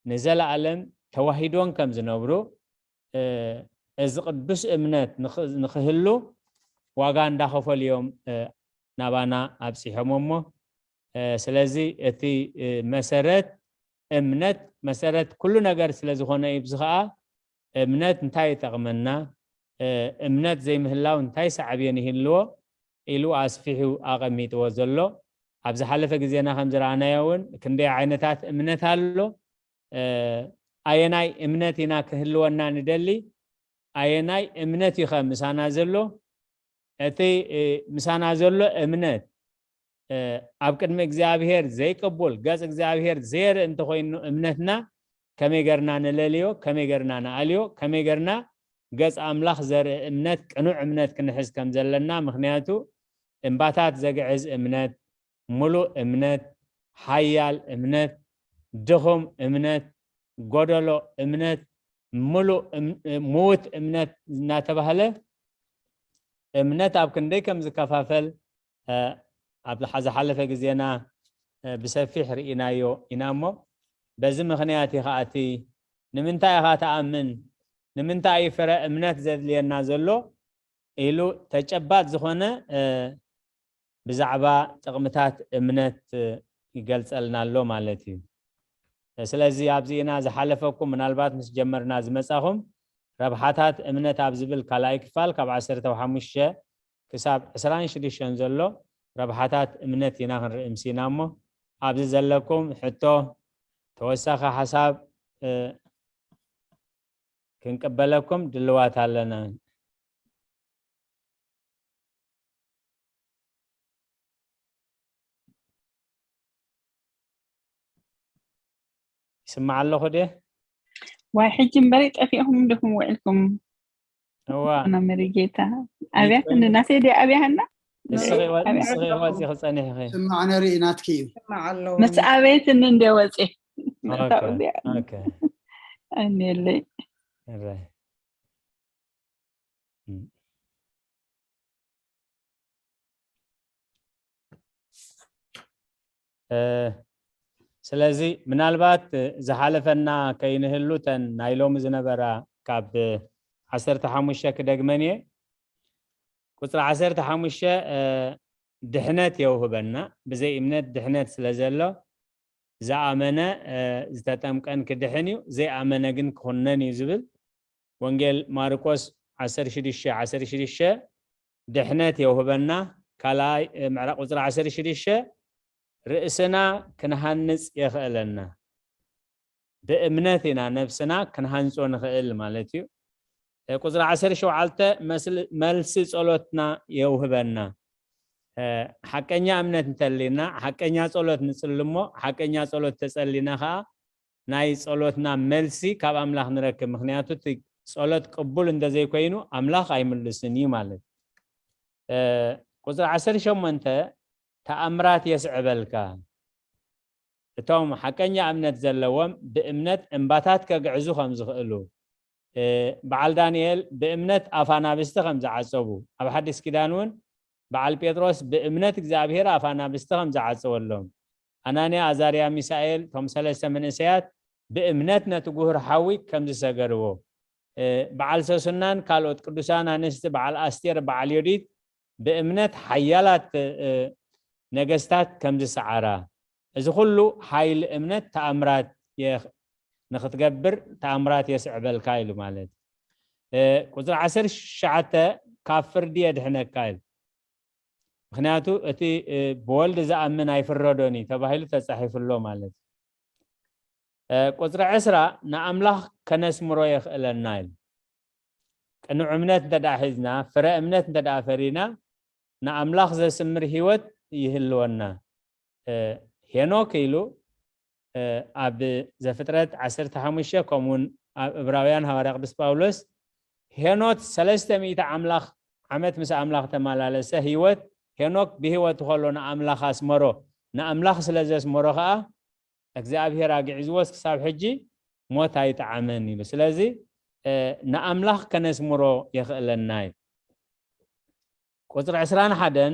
ንዘለኣለም ተዋሂዶን ከም ዝነብሩ፣ እ፣ እዚ ቅዱስ እምነት ንኽ- ንኽህሉ ዋጋ እንዳኸፈሉ እዮም፣ እ፣ ናባና ኣብጺሖሞ እሞ፣ እ፣ ስለዚ እቲ፣ እ፣ መሰረት እምነት መሰረት ኩሉ ነገር ስለ ዝኾነ እዩ። ብዚ ኸኣ እምነት እንታይ ይጠቕመና? እ፣ እምነት ዘይምህላው እንታይ ሳዕቤን ይህልዎ? ኢሉ ኣስፊሑ ኣቐሚጥዎ ዘሎ። ኣብ ዝሓለፈ ግዜና ከም ዝረኣናዮ እውን ክንደይ ዓይነታት እምነት ኣሎ። እ፣ ኣየናይ እምነት ኢና ክህልወና ንደሊ? ኣየናይ እምነት እዩ ኸ ምሳና ዘሎ? እቲ፣ እ፣ ምሳና ዘሎ እምነት፣ እ፣ ኣብ ቅድሚ እግዚኣብሔር ዘይቅቡል፣ ገጽ እግዚኣብሔር ዘየርኢ እንተኾይኑ እምነትና፣ ከመይ ገርና ንለልዮ? ከመይ ገርና ንኣልዮ? ከመይ ገርና ገጽ ኣምላኽ ዘርኢ እምነት፣ ቅኑዕ እምነት ክንሕዝ ከም ዘለና? ምኽንያቱ እምባታት ዘግዕዝ እምነት፣ ምሉእ እምነት፣ ሓያል እምነት፣ ድኹም እምነት፣ ጎደሎ እምነት፣ ምሉእ እም- ምዉት እምነት እናተባህለ እምነት ኣብ ክንደይ ከም ዝከፋፈል፣ እ፣ ኣብ ዝሓ- ዝሓለፈ ግዜና፣ እ፣ ብሰፊሕ ርኢናዮ ኢና እሞ፣ በዚ ምኽንያት እዩ ከኣ እቲ ንምንታይ ኢኻ ትኣምን? ንምንታይ እዩ ፍረ እምነት ዘድልየና ዘሎ? ኢሉ ተጨባጥ ዝኾነ፣ እ፣ ብዛዕባ ጥቕምታት እምነት፣ እ፣ ይገልጸልና ኣሎ ማለት እዩ። ስለዚ ኣብዚ ኢና ዝሓለፈኩም፣ ምናልባት ምስ ጀመርና ዝመጻኹም፣ ረብሓታት እምነት ኣብ ዝብል ካልኣይ ክፋል ካብ ዓሰርተ ሓሙሽተ ክሳብ ዕስራን ሽዱሽተን ዘሎ ረብሓታት እምነት ኢና ክንርኢ ምሲና እሞ፣ ኣብዚ ዘለኩም ሕቶ፣ ተወሳኺ ሓሳብ፣ እ፣ ክንቅበለኩም ድልዋት ኣለና። ይስማዕ ኣለኹ ድየ? ዋይ፣ ሕጂ እምበሪ ጠፊእኹም ዲኹም ውዒልኩም? እዋ፣ ኣና መሪጌታ ኣብያት እንናሴ ዲ ኣብያህና ንስኺ ወ- ንስኺ ወፂኺ ጸኒሕኺ። ስማዕ ነርኢ ናትኪ እዩ። ስማዕ ኣለዎ ምስ ኣቤት እንደ ወፂ ኦኬ፣ ኦኬ። ኣኔለይ እራይ። እም። እ፣ ስለዚ ምናልባት ዝሓለፈና ከይንህሉ ተን ናይ ሎሚ ዝነበራ ካብ ዓሰርተ ሓሙሽተ ክደግመን እየ። ቁፅሪ ዓሰርተ ሓሙሽተ፣ እ፣ ድሕነት የውህበና። ብዘይ እምነት ድሕነት ስለ ዘሎ ዝኣመነ፣ እ፣ ዝተጠምቀን ክድሕን እዩ፣ ዘይኣመነ ግን ክኹነን እዩ ዝብል ወንጌል ማርቆስ ዓሰርተ ሽዱሽተ ዓሰርተ ሽዱሽተ ድሕነት የውህበና። ካልኣይ ምዕራፍ ቁፅሪ ዓሰርተ ሽዱሽተ ርእስና ክንሃንፅ የኽእለና። ብእምነት ኢና ነብስና ክንሃንፆ ንኽእል ማለት እዩ። ቁፅሪ ዓሰርተ ሸውዓተ መልሲ ጸሎትና የውህበና። ሓቀኛ እምነት እንተሊና ሓቀኛ ጸሎት ንጽሊ እሞ ሓቀኛ ጸሎት ተጸሊና ከዓ ናይ ጸሎትና መልሲ ካብ ኣምላኽ ንረክብ። ምክንያቱ እቲ ጸሎት ቅቡል እንተዘይኮይኑ ኣምላኽ ኣይምልስን እዩ ማለት። ቁፅሪ ዓሰርተ ሸሞንተ ተኣምራት የስዕበልካ። እቶም ሓቀኛ እምነት ዘለዎም ብእምነት እምባታት ከግዕዙ ከም ዝኽእሉ፣ በዓል ዳንኤል ብእምነት ኣፍ ኣናብስቲ ከም ዝዓጸቡ፣ ኣብ ሓዲስ ኪዳን እውን በዓል ጴጥሮስ ብእምነት እግዚኣብሔር ኣፍ ኣናብስቲ ከም ዝዓጸወሎም፣ ኣናንያ፣ ኣዛርያ፣ ሚሳኤል፣ እቶም ሰለስተ መንእሰያት ብእምነት ነቲ ጉህር ሓዊ ከም ዝሰገድዎ፣ በዓል ሰሱናን ካልኦት ቅዱሳን ኣንስቲ፣ በዓል ኣስቴር፣ በዓል ዮዲት ብእምነት ሓያላት ነገስታት ከም ዝሰዓራ፣ እዚ ኩሉ ሓይሊ እምነት ተኣምራት ንክትገብር ተኣምራት የስዕበልካ ኢሉ ማለት። ቁፅሪ ዓሰርተ ትሽዓተ ካብ ፍርዲ የድሕነካ ኢሉ። ምክንያቱ እቲ ብወልድ ዝኣምን ኣይፍረዶን እዩ ተባሂሉ ተፃሒፉ ኣሎ ማለት። ቁፅሪ ዕስራ ንኣምላኽ ከነስምሮ የኽእለና ኢሉ። ቅኑዕ እምነት እንተ ደኣ ሒዝና፣ ፍረ እምነት እንተ ደኣ ፈሪና፣ ንኣምላኽ ዘስምር ህይወት ይህልወና። ሄኖክ ኢሉ ኣብ ዘፍጥረት ዓሰርተ ሓሙሽተ፣ ከምኡውን ኣብ እብራውያን ሃዋርያ ቅዱስ ጳውሎስ ሄኖት ሰለስተ ሚእቲ ኣምላኽ ዓመት ምስ ኣምላኽ ተመላለሰ። ህይወት ሄኖክ ብህይወቱ ከሎ ንኣምላኽ ኣስመሮ። ንኣምላኽ ስለ ዘስመሮ ኸኣ እግዚኣብሔር ኣግዒዝዎስ ክሳብ ሕጂ ሞት ኣይጠዓመን ኢሉ። ስለዚ ንኣምላኽ ከነስምሮ የኽእለና እዩ። ቁፅሪ ዕስራን ሓደን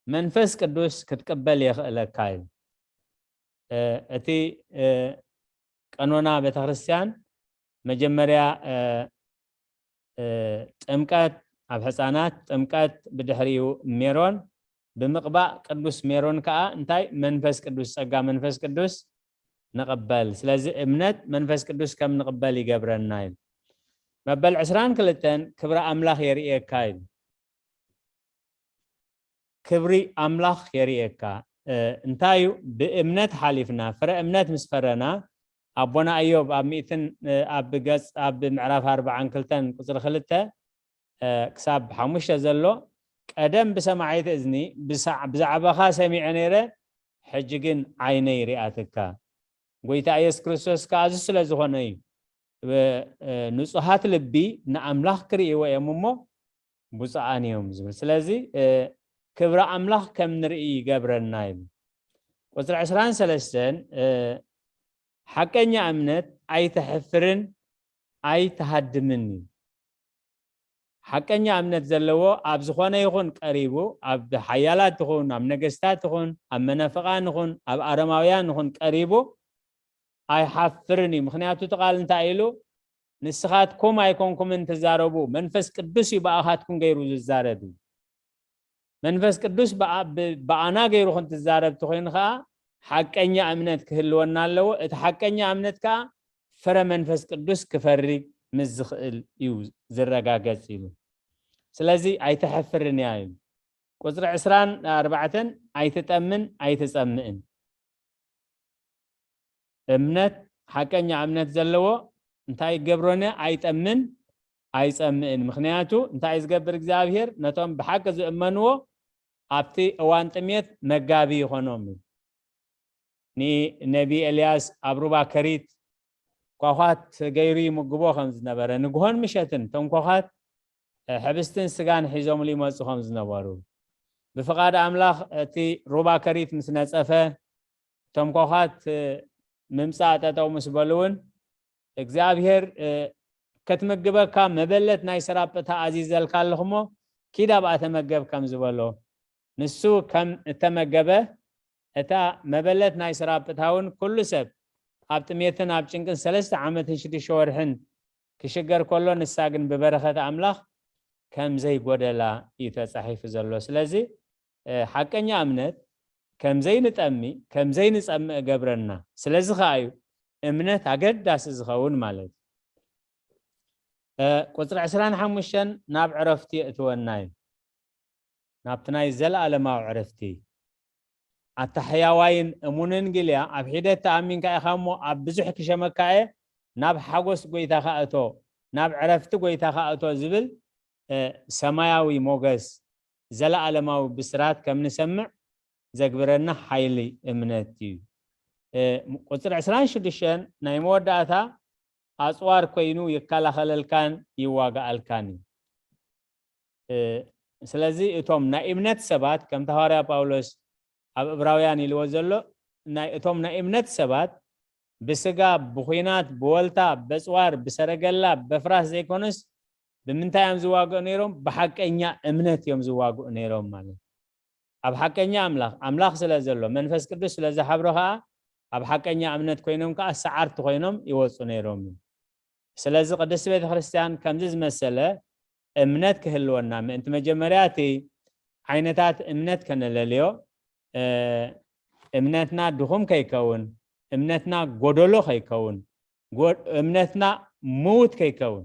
መንፈስ ቅዱስ ክትቅበል የኽእለካ እዩ። እቲ ቀኖና ቤተክርስትያን መጀመርያ ጥምቀት ኣብ ሕፃናት፣ ጥምቀት ብድሕሪኡ ሜሮን፣ ብምቕባእ ቅዱስ ሜሮን ከዓ እንታይ መንፈስ ቅዱስ፣ ፀጋ መንፈስ ቅዱስ ንቕበል። ስለዚ እምነት መንፈስ ቅዱስ ከም ንቕበል ይገብረና እዩ። መበል ዕስራን ክልተን ክብሪ ኣምላኽ የርእየካ እዩ። ክብሪ ኣምላኽ የርእየካ። እንታይ እዩ? ብእምነት ሓሊፍና፣ ፍረ እምነት ምስ ፈረና፣ ኣቦና እዮብ ኣብ ሚእትን ኣብ ገጽ ኣብ ምዕራፍ ኣርባዓን ክልተን ቁጽሪ ክልተ ክሳብ ሓሙሽተ ዘሎ፣ ቀደም ብሰማዒት እዝኒ ብዛዕባኻ ሰሚዐ ነይረ፣ ሕጂ ግን ዓይነይ ሪኣትካ። ጎይታ ኢየሱስ ክርስቶስ ከኣ እዚ ስለ ዝኾነ እዩ። ንጹሃት ልቢ ንኣምላኽ ክርእይዎ እዮም እሞ ብፁዓን እዮም ዝብል። ስለዚ ክብሪ ኣምላኽ ከም ንርኢ ይገብረና እዩ። ቁፅሪ ዕስራን ሰለስተን ሓቀኛ እምነት ኣይተሕፍርን ኣይተሃድምን እዩ። ሓቀኛ እምነት ዘለዎ ኣብ ዝኾነ ይኹን ቀሪቡ፣ ኣብ ሓያላት ይኹን፣ ኣብ ነገስታት ይኹን፣ ኣብ መናፍቃን ይኹን፣ ኣብ ኣረማውያን ይኹን ቀሪቡ ኣይሓፍርን እዩ። ምክንያቱ እቲ ቃል እንታይ ኢሉ? ንስኻትኩም ኣይኮንኩምን ትዛረቡ፣ መንፈስ ቅዱስ እዩ ብኣኻትኩም ገይሩ ዝዛረብ እዩ። መንፈስ ቅዱስ ብኣና ገይሩ ክንትዛረብ ተኮይኑ ከዓ ሓቀኛ እምነት ክህልወና ኣለዎ። እቲ ሓቀኛ እምነት ከዓ ፍረ መንፈስ ቅዱስ ክፈሪ ምስ ዝኽእል እዩ ዝረጋገፅ ኢሉ። ስለዚ ኣይተሐፍርን እያ እዩ። ቁፅሪ ዕስራን ኣርባዕተን ኣይትጠምን ኣይትፀምእን። እምነት ሓቀኛ እምነት ዘለዎ እንታይ ይገብሮነ? ኣይጠምን ኣይፀምእን። ምክንያቱ እንታይ ዝገብር እግዚኣብሔር? ነቶም ብሓቂ ዝእመንዎ ኣብቲ እዋን ጥሜት መጋቢ ይኾኖም እዩ። ንነቢ ኤልያስ ኣብ ሩባ ከሪት ኳኳት ገይሩ ይምግቦ ከም ዝነበረ፣ ንግሆን ምሸትን እቶም ኳኳት ሕብስትን ስጋን ሒዞምሉ ይመፁ ከም ዝነበሩ፣ ብፍቓድ ኣምላኽ እቲ ሩባ ከሪት ምስ ነፀፈ፣ እቶም ኳኳት ምምፃእ ጠጠው ምስ በሉ እውን እግዚኣብሔር ክትምግበካ መበለት ናይ ሰራጵታ ኣዚዘልካ ኣለኹሞ ኪድ ኣብኣ ተመገብ ከም ዝበሎ፣ ንሱ ከም እተመገበ እታ መበለት ናይ ሰራጵታ እውን ኩሉ ሰብ ኣብ ጥሜትን ኣብ ጭንቅን ሰለስተ ዓመትን ሽዱሽተ ወርሕን ክሽገር ከሎ ንሳ ግን ብበረኸት ኣምላኽ ከም ዘይጎደላ እዩ ተጻሒፉ ዘሎ። ስለዚ ሓቀኛ እምነት ከም ዘይንጠሚ ከም ዘይንጸምእ እገብረና። ስለዚ ከኣ እዩ እምነት ኣገዳሲ ዝኸውን ማለት እዩ። ቁፅሪ ዕስራን ሓሙሽተን ናብ ዕረፍቲ የእትወና እዩ። ናብቲ ናይ ዘለኣለማዊ ዕረፍቲ ኣታ ሕያዋይን እሙንን ግልያ፣ ኣብ ሒደት ተኣሚንካ ኢኻ እሞ ኣብ ብዙሕ ክሸመካ እየ፣ ናብ ሓጎስ ጎይታኻ እቶ፣ ናብ ዕረፍቲ ጎይታኻ እቶ ዝብል ሰማያዊ ሞገስ፣ ዘለኣለማዊ ብስራት ከም ንሰምዕ ዘግብረና ሓይሊ እምነት እዩ። ቁፅሪ ዕስራን ሽዱሽተን ናይ መወዳእታ ኣፅዋር ኮይኑ ይከላኸለልካን ይዋጋኣልካን እዩ። ስለዚ እቶም ናይ እምነት ሰባት፣ ከምቲ ሃዋርያ ጳውሎስ ኣብ እብራውያን ኢልዎ ዘሎ፣ እቶም ናይ እምነት ሰባት ብስጋ፣ ብኹናት፣ ብወልታ፣ በፅዋር፣ ብሰረገላ፣ በፍራስ ዘይኮነስ ብምንታይ እዮም ዝዋግኡ ነይሮም? ብሓቀኛ እምነት እዮም ዝዋግኡ ነይሮም ማለት። ኣብ ሓቀኛ ኣምላኽ፣ ኣምላኽ ስለ ዘሎ፣ መንፈስ ቅዱስ ስለ ዝሓብሮ ከዓ ኣብ ሓቀኛ እምነት ኮይኖም ከዓ ሰዓርቲ ኮይኖም ይወፁ ነይሮም እዩ። ስለዚ ቅድስቲ ቤተ ክርስቲያን ከምዚ ዝመሰለ እምነት ክህልወና ምእንቲ መጀመርያ እቲ ዓይነታት እምነት ከነለልዮ፣ እምነትና ድኹም ከይከውን፣ እምነትና ጎደሎ ከይከውን፣ እምነትና ምውት ከይከውን፣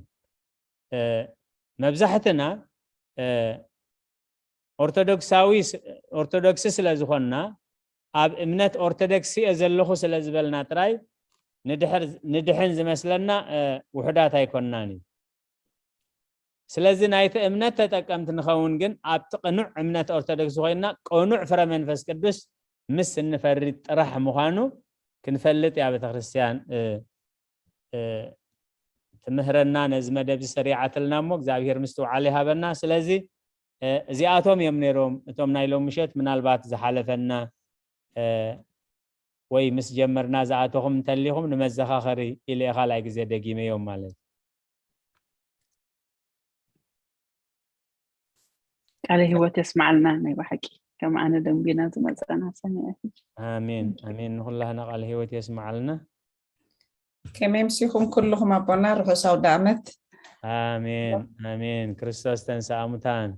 መብዛሕትና ኦርቶዶክሳዊ ኦርቶዶክሲ ስለ ዝኾንና፣ ኣብ እምነት ኦርቶዶክሲ እየ ዘለኹ ስለ ዝበልና ጥራይ ንድሕን ዝመስለና ውሑዳት ኣይኮንናን እዩ። ስለዚ ናይቲ እምነት ተጠቀምቲ ንኸውን ግን ኣብቲ ቅኑዕ እምነት ኦርቶዶክሲ ኮይንና ቅኑዕ ፍረ መንፈስ ቅዱስ ምስ እንፈሪ ጥራሕ ምዃኑ ክንፈልጥ እያ ቤተክርስትያን ትምህረና። ነዚ መደብ ሰሪዓትልና እሞ እግዚኣብሔር ምስትውዓል ይሃበና። ስለዚ እዚኣቶም እዮም ነይሮም እቶም ናይ ሎም ምሸት ምናልባት ዝሓለፈና ወይ ምስ ጀመርና ዝኣተኹም እንተሊኹም ንመዘኻኸሪ ኢለ ካልኣይ ግዜ ደጊመዮም ማለት። ቃለ ህይወት የስማዓልና። ናይ ብሓቂ ከም ኣነ ደንቢና ዝመፀና ሰሚዐ። ኣሜን ኣሜን። ንኩላህና ቃለ ህይወት የስማዓልና። ከመይ ምሲኹም ኩልኹም ኣቦና? ርሑስ ኣውደ ዓመት። ኣሜን ኣሜን። ክርስቶስ ተንስኣ ሙታን።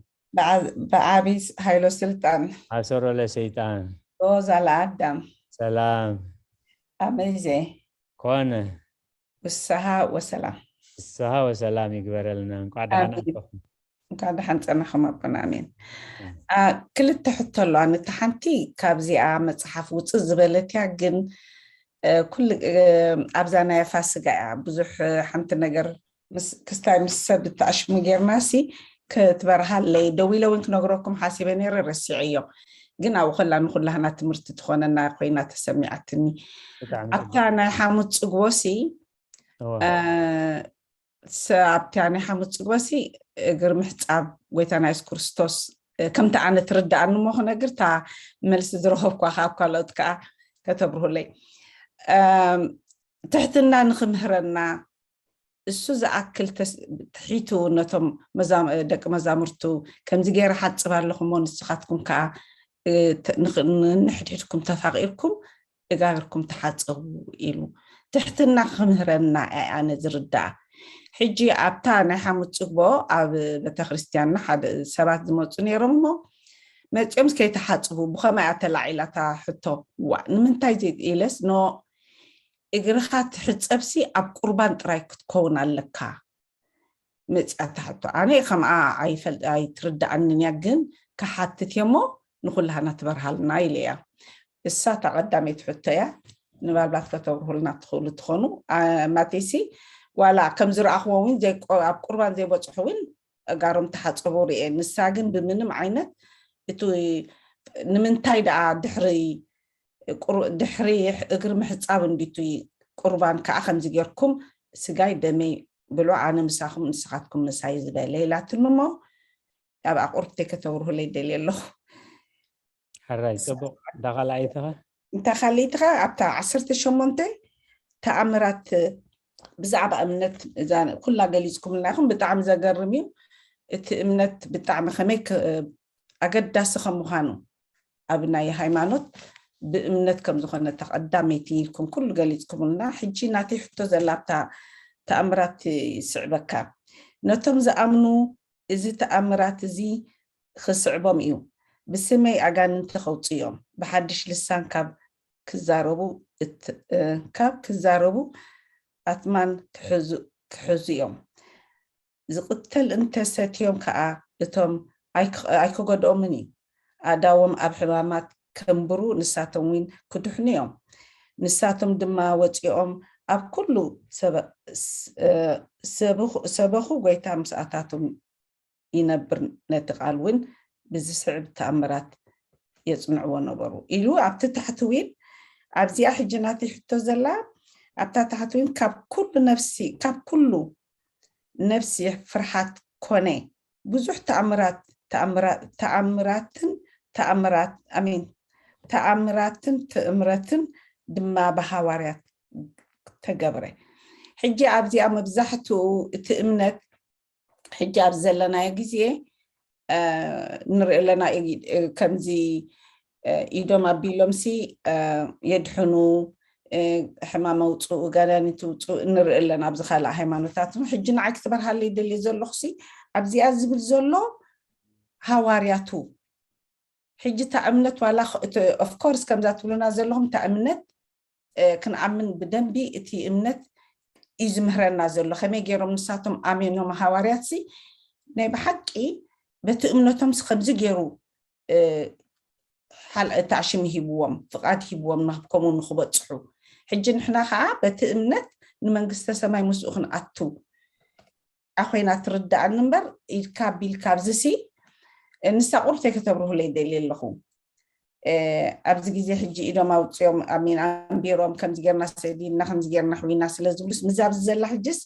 ብዓቢ ሃይሎ ስልጣን። ኣሰሮ ለሰይጣን። ሎዛ ለኣዳም። ሰላም። ኣመይዘ። ኮነ። ፍስሃ ወሰላም። ፍስሃ ወሰላም ይግበረልና። እንኳዕ ደሓን ኣተኹም። እንኳዕ ደሓን ፀናኹም ኣቦና። ኣሜን። ክልተ ሕቶ ኣለዋ። ነቲ ሓንቲ ካብዚኣ መፅሓፍ ውፅእ ዝበለት እያ፣ ግን ኩሉ ኣብዛ ናይ ፋስጋ እያ ብዙሕ ሓንቲ ነገር ክስታይ ምስ ሰብ እተኣሽሙ ጌርና ሲ ክትበርሃለይ ደው ኢለ እውን ክነግረኩም ሓሲበ ነይረ፣ ረሲዐዮ። ግን ኣብኡ ከላ ንኩላህና ትምህርቲ ትኾነና ኮይና ተሰሚዓትኒ። ኣብታ ናይ ሓሙስ ፅግቦ ሲ ኣብታ ናይ ሓሙስ ፅግቦ ሲ እግር ምሕፃብ ጎይታና የሱስ ክርስቶስ ከምቲ ኣነ ትርድኣኒ እሞ ክነግር፣ እታ መልሲ ዝረኸብኳ ካብ ካልኦት ከዓ ከተብርሁለይ። ትሕትና ንክምህረና እሱ ዝኣክል ትሒቱ ነቶም ደቂ መዛሙርቱ ከምዚ ገይረ ሓፅብ ኣለኹ እሞ ንስኻትኩም ከዓ ንሕድሕድኩም ተፋቂርኩም እጋግርኩም ተሓፀቡ ኢሉ ትሕትና ክምህረና ኣነ ዝርዳእ። ሕጂ ኣብታ ናይ ሓሙስ ፅግቦ ኣብ ቤተክርስትያንና ሓደ ሰባት ዝመፁ ነይሮም እሞ መፂኦም ከይተሓፅቡ ብኸመይ እያ ተላዒላ እታ ሕቶ? ዋእ ንምንታይ ኢለስ ኖ እግርኻ ትሕፀብሲ ኣብ ቁርባን ጥራይ ክትከውን ኣለካ። መፅያ እታ ሕቶ ኣነ ከምኣ ኣይትርድኣንን እያ፣ ግን ክሓትት እየ እሞ ንኩላህና ትበርሃልና ኢለ እያ። እሳ እታ ቀዳመይቲ ሕቶ እያ። ንባልባት ከተብርሁልና ትኽእሉ ትኾኑ። ማቴሲ ዋላ ከም ዝረኣኽዎ እውን ኣብ ቁርባን ዘይበፅሑ እውን እጋሮም ተሓፀቡ ርኤ። ንሳ ግን ብምንም ዓይነት እቲ ንምንታይ ደኣ ድሕሪ ድሕሪ እግሪ ምሕፃብ እንዲቱ ቁርባን ከዓ ከምዚ ጌርኩም ስጋይ ደመይ ብሎ ኣነ ምሳኹም ንስኻትኩም ምሳይ ዝበለ ኢላትኒ እሞ ኣብ ኣቁርብተይ ከተብርሁለይ ደልየ ኣለኹ። ሕራይ ፅቡቅ። እንዳ ካልኣይትኸ? እንታ ካልኣይትኸ ኣብታ ዓሰርተ ሸሞንተ ተኣምራት ብዛዕባ እምነት ኩላ ገሊፅኩምልና ኢኹም። ብጣዕሚ ዘገርም እዩ እቲ እምነት ብጣዕሚ ከመይ ኣገዳሲ ከም ምዃኑ ኣብ ናይ ሃይማኖት ብእምነት ከም ዝኾነ ተቐዳመይቲ ኢልኩም ኩሉ ገሊፅኩምልና። ሕጂ ናተይ ሕቶ ዘላ ኣብታ ተኣምራት ይስዕበካ። ነቶም ዝኣምኑ እዚ ተኣምራት እዚ ክስዕቦም እዩ። ብስመይ ኣጋንንቲ ከውፅኡ እዮም፣ ብሓድሽ ልሳን ካብ ክዛረቡ ካብ ክዛረቡ ኣትማን ክሕዙ እዮም። ዝቕተል እንተሰትዮም ከኣ እቶም ኣይክ- ኣይክጎድኦምን እዩ። ኣእዳዎም ኣብ ሕማማት ከንብሩ ንሳቶም እውን ክድሕኑ እዮም። ንሳቶም ድማ ወፂኦም ኣብ ኩሉ ሰበ- ስ- እ፣ ሰበኹ- ሰበኹ፣ ጎይታ ምስኣታቶም ይነብር፣ ነቲ ቃል እውን ብዝስዕብ ተኣምራት የጽንዕዎ ነበሩ ኢሉ ኣብቲ ታሕቲ እውን ኣብዚኣ ሕጂ ናተይ ሕቶ ዘላ ኣብታ ታሕቲ እውን ካብ ኩሉ ነፍሲ ካብ ኩሉ ነፍሲ ፍርሓት ኮነ። ብዙሕ ተኣምራት ተኣምራትን ተኣምራት ኣሜን ተኣምራትን ትእምረትን ድማ ብሃዋርያት ተገብረ። ሕጂ ኣብዚኣ መብዛሕትኡ እቲ እምነት ሕጂ ኣብ ዘለናዮ ግዜ ንርኢ ኣለና። ከምዚ ኢዶም ኣቢሎም ሲ የድሕኑ፣ ሕማም ኣውፅኡ፣ ጋዳኒት ውፅኡ ንርኢ ኣለና ኣብዚ ካልእ ሃይማኖታት። ሕጂ ንዓይ ክትበርሃለይ ይደሊ ዘለኹ ሲ ኣብዚኣ ዝብል ዘሎ ሃዋርያቱ። ሕጂ እታ እምነት ዋላ ኦፍኮርስ ከምዛ ትብሉና ዘለኹም እታ እምነት ክንኣምን ብደንቢ እቲ እምነት እዩ ዝምህረና ዘሎ። ከመይ ገይሮም ንሳቶም ኣሜኖም ሃዋርያት ሲ ናይ ብሓቂ በቲ እምነቶም ሲ ከምዚ ገይሩ ሓልኣታሽም ሂብዎም ፍቓድ ሂብዎም ናብከምኡ ንክበፅሑ። ሕጂ ንሕና ከዓ በቲ እምነት ንመንግስተ ሰማይ ምስኡ ክንኣቱ ኮይና ትርዳእኒ እምበር ኢድካ ቢልካ ኣብዚ ሲ ንሳ ቁርተይ ከተብርሁለይ ደልየ ኣለኹ። ኣብዚ ግዜ ሕጂ ኢዶም ኣውፅኦም ኣሚን ኣንቢሮም ከምዚ ጌርና ሰዲድና ከምዚ ጌርና ሕዊና ስለ ዝብሉስ ምዛ ኣብዚ ዘላ ሕጅስ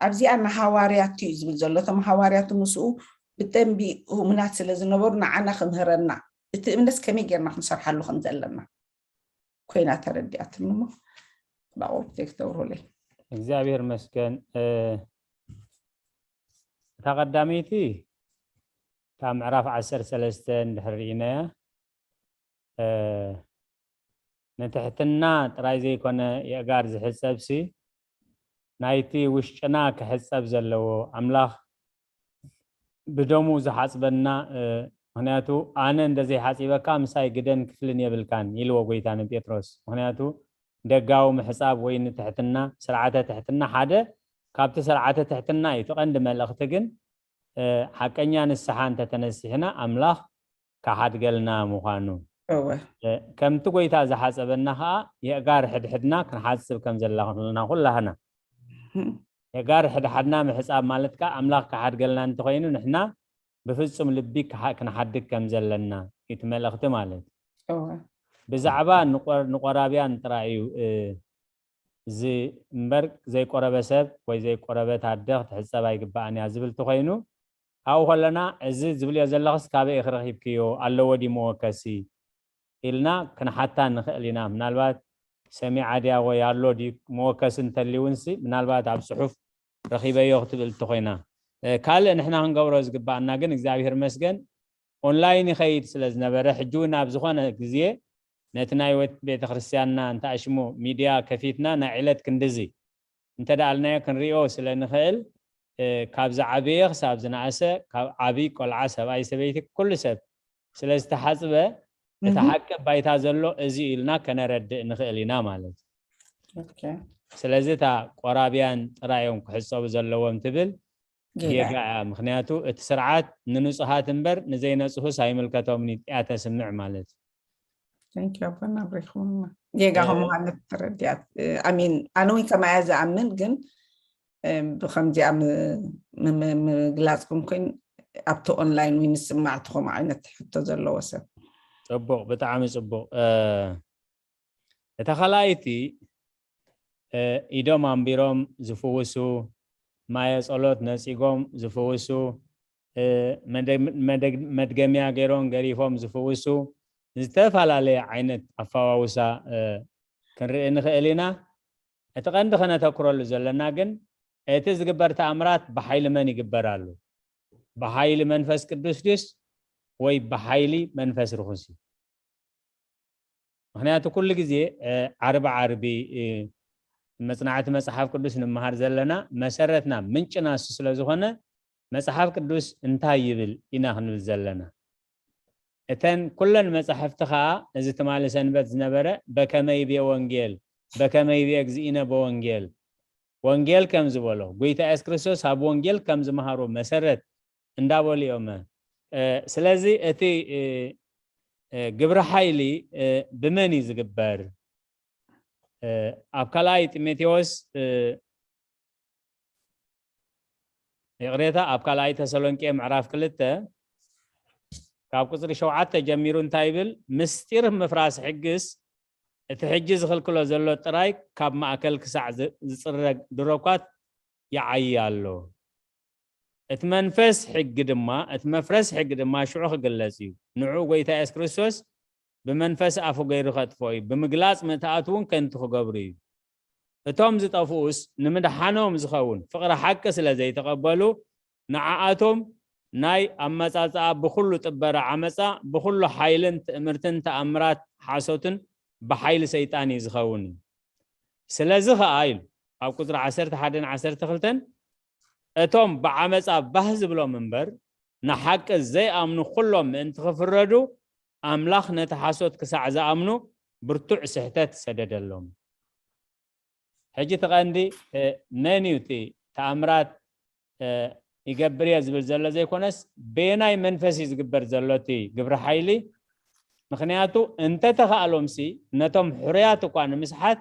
ኣብዚኣ ንሃዋርያቱ እዩ ዝብል ዘሎ። እቶም ሃዋርያቱ ምስኡ ብደንቢ ህሙናት ስለ ዝነበሩ ንዓና ክምህረና እቲ እምነት ከመይ ጌርና ክንሰርሓሉ ከም ዘለና ኮይና ተረዲኣትኒ እሞ ባቆብ ቴክ ተብርሁለይ። እግዚኣብሔር መስገን። እታ ቀዳመይቲ ካብ ምዕራፍ ዓሰርተ ሰለስተ እንድሕር ርኢናያ ንትሕትና ጥራይ ዘይኮነ የእጋር ዝሕጸብሲ ናይቲ ውሽጥና ክሕጸብ ዘለዎ ኣምላኽ ብደሙ ዝሓጽበና ምክንያቱ ኣነ እንደዘይሓጺበካ ምሳይ ግደን ክፍልን የብልካን ኢልዎ ጎይታ ንጴጥሮስ። ምክንያቱ ደጋዊ ምሕጻብ ወይ ንትሕትና ስርዓተ ትሕትና ሓደ ካብቲ ስርዓተ ትሕትና እዩ። እቲ ቀንዲ መልእኽቲ ግን ሓቀኛ ንስሓ እንተተነሲሕና ኣምላኽ ክሓድገልና ምዃኑ። ከምቲ ጎይታ ዝሓጸበና ከዓ የእጋር ሕድሕድና ክንሓጽብ ከም ዘለና ኩላህና። የእጋር ሕድሓድና ምሕጻብ ማለት ከዓ ኣምላኽ ክሓድገልና እንተኮይኑ ንሕና ብፍጹም ልቢ ክንሓድግ ከም ዘለና እዩ እቲ መልእኽቲ ማለት። ብዛዕባ ንቆራብያን ጥራይ እዩ እዚ እምበር ዘይቆረበ ሰብ ወይ ዘይቆረበት ኣደ ክትሕጸብ ኣይግባእን እያ ዝብል ተኮይኑ ኣብኡ ከለና እዚ ዝብልዮ ዘለኽስ ካበይ ኢኺ ረኺብክዮ ኣለዎ ድዩ መወከሲ ኢልና ክንሓታ ንኽእል ኢና። ምናልባት ሰሚዓ ድያ ወይ ኣሎ ድዩ መወከሲ እንተልዩውንሲ ምናልባት ኣብ ጽሑፍ ረኺበዮ ክትብል እንተኮይና ካልእ ንሕና ክንገብሮ ዝግባኣና ግን እግዚኣብሔር መስገን ኦንላይን ይኸይድ ስለ ዝነበረ ሕጂ እውን ኣብ ዝኾነ ግዜ ነቲ ናይ ቤተ ክርስቲያንና እንተኣሽሙ ሚድያ ከፊትና ናይ ዕለት ክንድዚ እንተ ደኣልናዮ ክንሪኦ ስለ ንኽእል ካብ ዝዓበየ ክሳብ ዝነኣሰ ካብ ዓብይ ቆልዓ ሰብኣይ ሰበይቲ ኩሉ ሰብ ስለ ዝተሓፅበ እቲ ሓቂ ባይታ ዘሎ እዚ ኢልና ከነረድእ ንኽእል ኢና ማለት እዩ። ስለዚ እታ ቆራብያን ጥራዮም ክሕፀቡ ዘለዎም ትብል ጌጋ እያ። ምክንያቱ እቲ ስርዓት ንንፁሃት እምበር ንዘይነፅሁስ ኣይምልከቶምን እያ ተስምዕ ማለት እዩ። ጌጋ ከም ማለት ተረዲኣት ኣሚን ኣነ እውን ከማያ ዝኣምን ግን ብከምዚኣ ምግላፅኩም ኮይን ኣብቲ ኦንላይን ወይ ንስማዕ ትኾም ዓይነት ሕቶ ዘለዎ ሰብ ፅቡቅ ብጣዕሚ ፅቡቅ እታ ካልኣይቲ ኢዶም ኣንቢሮም ዝፍውሱ ማየ ጸሎት ነጺጎም ዝፍውሱ መድገምያ ገይሮም ገሪፎም ዝፍውሱ ዝተፈላለየ ዓይነት ኣፈዋውሳ ክንርኢ ንኽእል ኢና። እቲ ቀንዲ ከነተኩረሉ ዘለና ግን እቲ ዝግበር ተኣምራት ብሓይሊ መን ይግበር ኣሎ? ብሓይሊ መንፈስ ቅዱስ ድዩስ ወይ ብሓይሊ መንፈስ ርኹስ እዩ? ምክንያቱ ኩሉ ግዜ ዓርቢ ዓርቢ መፅናዕቲ መፅሓፍ ቅዱስ ንምሃር ዘለና መሰረትና ምንጭና እሱ ስለዝኾነ መፅሓፍ ቅዱስ እንታይ ይብል ኢና ክንብል ዘለና። እተን ኩለን መፃሕፍቲ ከዓ እዚ ትማሊ ሰንበት ዝነበረ በከመ ይቤ ወንጌል በከመ ይቤ እግዚእነ በወንጌል ወንጌል ከም ዝበሎ፣ ጎይታ የሱስ ክርስቶስ ኣብ ወንጌል ከም ዝመሃሮ መሰረት እንዳበሉ እዮም። እ፣ ስለዚ እቲ፣ እ፣ እ፣ ግብረ ሓይሊ፣ እ፣ ብመን እዩ ዝግበር? እ፣ ኣብ ካልኣይ ጢሞቴዎስ፣ እ፣ ይቕሬታ፣ ኣብ ካልኣይ ተሰሎንቄ ምዕራፍ ክልተ ካብ ቁጽሪ ሸውዓተ ጀሚሩ እንታይ ይብል? ምስጢር ምፍራስ ሕግስ እቲ ሕጂ ዝኽልክሎ ዘሎ ጥራይ ካብ ማእከል ክሳዕ ዝ-፣ ዝጽረግ ድሮኳት ይዓዪ ኣሎ። እቲ መንፈስ ሕጊ ድማ፣ እቲ መፍረስ ሕጊ ድማ ሽዑ ክግለጽ እዩ። ንዑ ጎይታ የሱስ ክርስቶስ ብመንፈስ ኣፉ ገይሩ ከጥፍኦ እዩ። ብምግላጽ ምእታኣት እውን ከንቱ ክገብሩ እዩ። እቶም ዝጠፍኡስ ንምድሓኖም ዝኸውን ፍቕሪ ሓቂ ስለ ዘይተቐበሉ፣ ንዓኣቶም ናይ ኣመጻጽኣ ብኹሉ ጥበረ ዓመጻ፣ ብኹሉ ሓይልን ትእምርትን ተኣምራት ሓሶትን ብሓይሊ ሰይጣን እዩ ዝኸውን እዩ። ስለዚ ኸኣ ኢሉ ኣብ ቁጽሪ ዓሰርተ ሓደን ዓሰርተ ክልተን፣ እቶም ብዓመጻ ባህ ዝብሎም እምበር ንሓቂ ዘይኣምኑ ኩሎም ምእንቲ ክፍረዱ፣ ኣምላኽ ነቲ ሓሶት ክሳዕ ዝኣምኑ ብርቱዕ ስሕተት ሰደደሎም። ሕጂ እቲ ቀንዲ፣ እ፣ መን እዩ እቲ ተኣምራት፣ እ፣ ይገብር እየ ዝብል ዘሎ ዘይኮነስ፣ በየናይ መንፈስ እዩ ዝግበር ዘሎ እቲ ግብረ ሓይሊ? ምኽንያቱ እንተተኻእሎምሲ ነቶም ሕሩያት እኳ ንምስሓት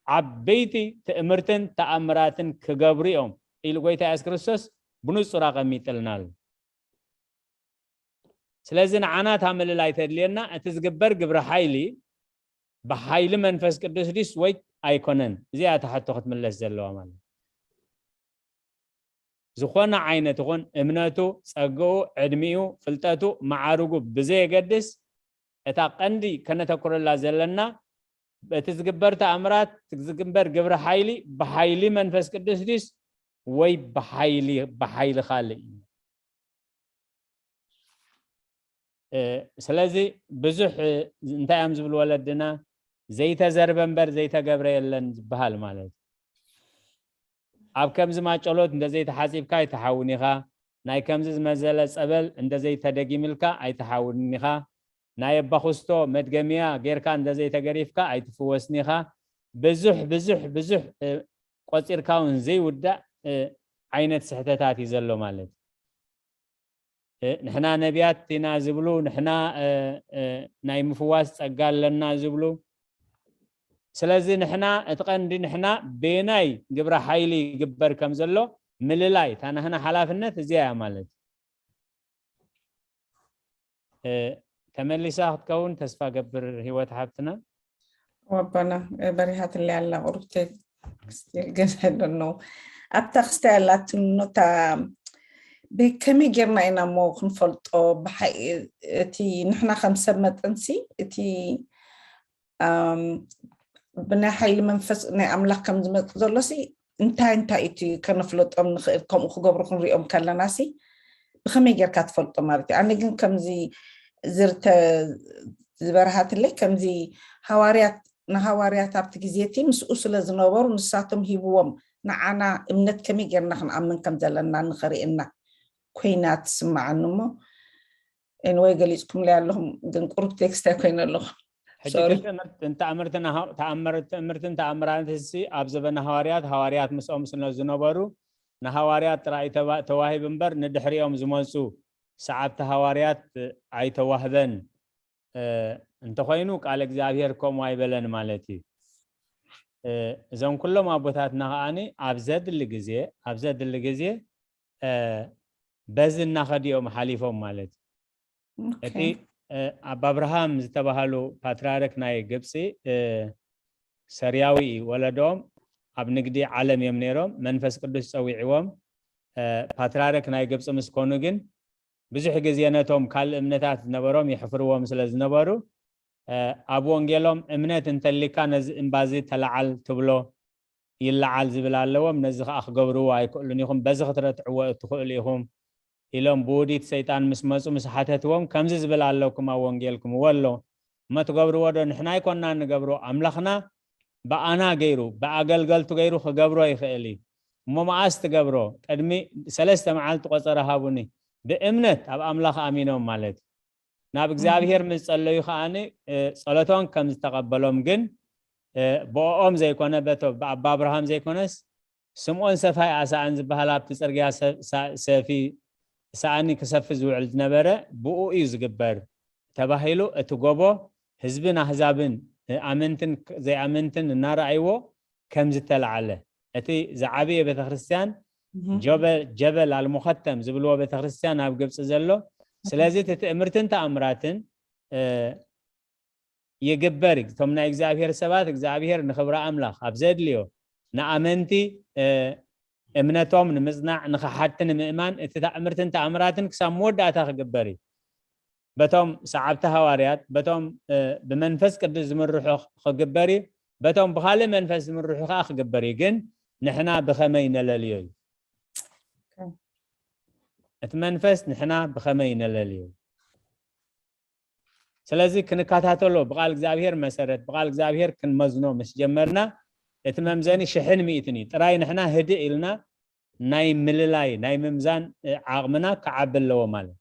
ዓበይቲ ትእምርትን ተኣምራትን ክገብሩ እዮም ኢሉ ጎይታ የሱስ ክርስቶስ ብንጹር ኣቐሚጥልና ኣሎ። ስለዚ ንዓና እታ ምልላይ ተድልየና፣ እቲ ዝግበር ግብረ ሓይሊ ብሓይሊ መንፈስ ቅዱስ ድዩስ ወይ ኣይኮነን? እዚኣ እታ ሕቶ ክትምለስ ዘለዋ ማለት እዩ። ዝኾነ ዓይነት ይኹን እምነቱ፣ ጸግኡ፣ ዕድሚኡ፣ ፍልጠቱ፣ መዓርጉ ብዘየገድስ፣ እታ ቀንዲ ከነተኩረላ ዘለና፣ በቲ ዝግበር ተኣምራት፣ ዝግበር ግብረ ሓይሊ፣ ብሓይሊ መንፈስ ቅዱስ ድዩስ ወይ ብሓይሊ፣ ብሓይሊ ካልእ እዩ? እ፣ ስለዚ ብዙሕ፣ እ፣ እንታይ እዮም ዝብሉ ወለድና? ዘይተዘርበ እምበር ዘይተገብረ የለን ዝበሃል ማለት እዩ። ኣብ ከምዚ ማጨሎት እንተዘይተሓጺብካ ኣይትሓውን ኢኻ። ናይ ከምዚ ዝመሰለ ጸበል እንተዘይተደጊምልካ ኣይትሓውንን ኢኻ። ናይ ኣባኹስቶ መድገምያ ጌርካ እንተዘይተገሪፍካ ኣይትፍወስን ኢኻ። ብዙሕ፣ ብዙሕ፣ ብዙሕ፣ እ፣ ቆጺርካ እውን ዘይውዳእ፣ እ፣ ዓይነት ስሕተታት እዩ ዘሎ ማለት እዩ። እ፣ ንሕና ነቢያት ኢና ዝብሉ፣ ንሕና፣ እ፣ እ፣ ናይ ምፍዋስ ጸጋ ኣለና ዝብሉ። ስለዚ ንሕና፣ እቲ ቀንዲ ንሕና በየናይ ግብረ ሓይሊ ይግበር ከም ዘሎ ምልላይ፣ እታ ናህና ሓላፍነት እዚኣ እያ ማለት እዩ። እ፣ ተመሊሳ ክትከውን ተስፋ ገብር ህይወት ሓብትና። ወቦና፣ እ፣ በሪሃትለይ ኣላ ቁሩብ ቴክስት ግን፣ I don't know። ኣብታ ክስታይ ኣላትኖ እታ፣ ብከመይ ጌርና ኢና እሞ ክንፈልጦ? ብሓይ-፣ እቲ ንሕና ከም ሰብ መጠንሲ፣ እቲ፣ ኣም፣ ብናይ ሓይሊ መንፈስ ናይ ኣምላኽ ከም ዝመጽእ ዘሎሲ፣ እንታይ እንታይ እቲ ከነፍለጦም ንኽእል? ከምኡ ክገብሩ ክንሪኦም ከለናሲ፣ ብኸመይ ጌርካ ትፈልጦ ማለት እዩ? ኣነ ግን ከምዚ ዝርተ-፣ ዝበርሃትለይ፣ ከምዚ ሃዋርያት፣ ንሃዋርያት ኣብቲ ግዜ እቲ ምስኡ ስለ ዝነበሩ፣ ንሳቶም ሂብዎም፣ ንዓና እምነት ከመይ ጌርና ክንኣምን ከም ዘለና ንኸርእየና ኮይና ትስምዓኒ እሞ፣ ኤንወይ ገሊጽኩምለይ ኣለኹም፣ ግን ቁሩብ ቴክስት ኣይኮይነ ኣለኹ። ሕጂ ሶሪ። እቲ ትእምርት-፣ ተኣምርትን ሃ-፣ ተኣምር-፣ ትእምርትን ተኣምራትን ሲ ኣብ ዘበነ ሃዋርያት፣ ሃዋርያት ምስኦም ስለ ዝነበሩ፣ ንሃዋርያት ጥራይ ተባ-፣ ተዋሂቡ እምበር፣ ንድሕሪኦም ዝመጹ ሰዓብቲ ሃዋርያት ኣይተዋህበን። እ፣ እንተኾይኑ፣ ቃል እግዚኣብሔር ከምኡ ኣይበለን ማለት እዩ። እ፣ እዞም ኩሎም ኣቦታትና ከኣኒ ኣብ ዘድሊ ግዜ፣ ኣብ ዘድሊ ግዜ፣ እ፣ በዚ እናኸዱ እዮም ሓሊፎም ማለት እዩ። ኦኬ። እቲ፣ እ፣ ኣባ ኣብርሃም ዝተባህሉ ፓትርያርክ ናይ ግብፂ፣ እ፣ ሰሪያዊ እዩ። ወለዶም ኣብ ንግዲ ዓለም እዮም ነይሮም። መንፈስ ቅዱስ ጸዊዕዎም፣ እ፣ ፓትርያርክ ናይ ግብፂ ምስ ኮኑ ግን ብዙሕ ግዜ ነቶም ካልእ እምነታት ዝነበሮም የሕፍርዎም ስለ ዝነበሩ፣ እ፣ ኣብ ወንጌሎም እምነት እንተሊካ ነዚ እምባዚ ተለዓል ትብሎ፣ ይለዓል ዝብል ኣለዎም። ነዚ ኸኣ ክገብርዎ ኣይክእሉን ኢኹም፣ በዚ ክትረትዕዎ እትኽእሉ ኢኹም ኢሎም ብውዲት ሰይጣን ምስ መጹ ምስ ሓተትዎም፣ ከምዚ ዝብል ኣለኩም ኣብ ወንጌልኩም፣ ወሎ እሞ ትገብርዎ ዶ? ንሕና ኣይኮንና ንገብሮ፣ ኣምላኽና ብኣና ገይሩ፣ ብኣገልገልቱ ገይሩ ክገብሮ ይኽእል እዩ። እሞ መዓስ ትገብሮ? ቅድሚ ሰለስተ መዓልቲ ቆጸራ ሃቡኒ። ብእምነት ኣብ ኣምላኽ ኣሚኖም ማለት እዩ። ናብ እግዚኣብሔር ምስ ጸለዩ ከኣኒ፣ እ፣ ጸሎቶም ከም ዝተቐበሎም ግን፣ እ፣ ብኦም ዘይኮነ፣ በቶ-፣ ብኣባ ኣብርሃም ዘይኮነስ፣ ስምዖን ሰፋይ ኣሳኣን ዝበሃል ኣብቲ ጽርግያ ሰ- ሳ- ሰፊ ሳእኒ ክሰፊ ዝውዕል ዝነበረ ብኡ እዩ ዝግበር ተባሂሉ እቲ ጎቦ ህዝብን ኣህዛብን ኣመንትን ዘይኣመንትን እናረኣይዎ ከም ዝተለዓለ እቲ ዝዓበየ ቤተክርስትያን ጀበል ጀበል ኣልሙኸተም ዝብልዎ ቤተክርስትያን ኣብ ግብፂ ዘሎ ስለዚ እቲ ትእምርትን ተኣምራትን ይግበር እቶም ናይ እግዚኣብሔር ሰባት እግዚኣብሔር ንክብሪ ኣምላኽ ኣብ ዘድልዮ ንኣመንቲ እምነቶም ንምፅናዕ ንክሓድቲ ንምእማን እቲ ተኣምርትን ተኣምራትን ክሳብ መወዳእታ ክግበር እዩ በቶም ሰዓብቲ ሃዋርያት በቶም ብመንፈስ ቅዱስ ዝምርሑ ክግበር እዩ በቶም ብካልእ መንፈስ ዝምርሑ ከዓ ክግበር እዩ ግን ንሕና ብከመይ ነለልዮ እዩ እቲ መንፈስ ንሕና ብከመይ ነለልዮ ስለዚ ክንከታተሎ ብቃል እግዚኣብሔር መሰረት ብቃል እግዚኣብሔር ክንመዝኖ ምስ ጀመርና እቲ መምዘኒ ሽሕን ሚእትን እዩ ጥራይ ንሕና ህድእ ኢልና ናይ ምልላይ ናይ ምምዛን ዓቕምና ክዓቢ ኣለዎ ማለት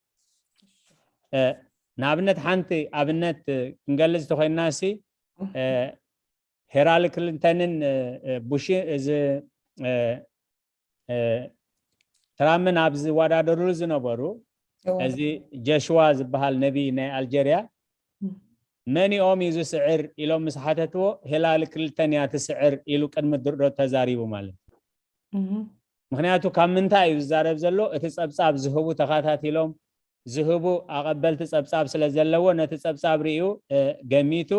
ንኣብነት ሓንቲ ኣብነት ክንገልፅ ተኮይንና ሲ ሄራል ክሊንተንን ቡሽ እዚ ትራምን ኣብ ዝወዳደሩሉ ዝነበሩ እዚ ጀሽዋ ዝበሃል ነቢ ናይ ኣልጀርያ መኒኦም እዩ ዝስዕር ኢሎም ምስ ሓተትዎ ሄላሊ ክልተን እያ ትስዕር ኢሉ ቅድሚ ድርዶ ተዛሪቡ ማለት ምክንያቱ ካብ ምንታይ እዩ ዝዛረብ ዘሎ እቲ ፀብፃብ ዝህቡ ተኸታቲሎም ዝህቡ ኣቐበልቲ ፀብፃብ ስለ ዘለዎ ነቲ ፀብፃብ ርእዩ ገሚቱ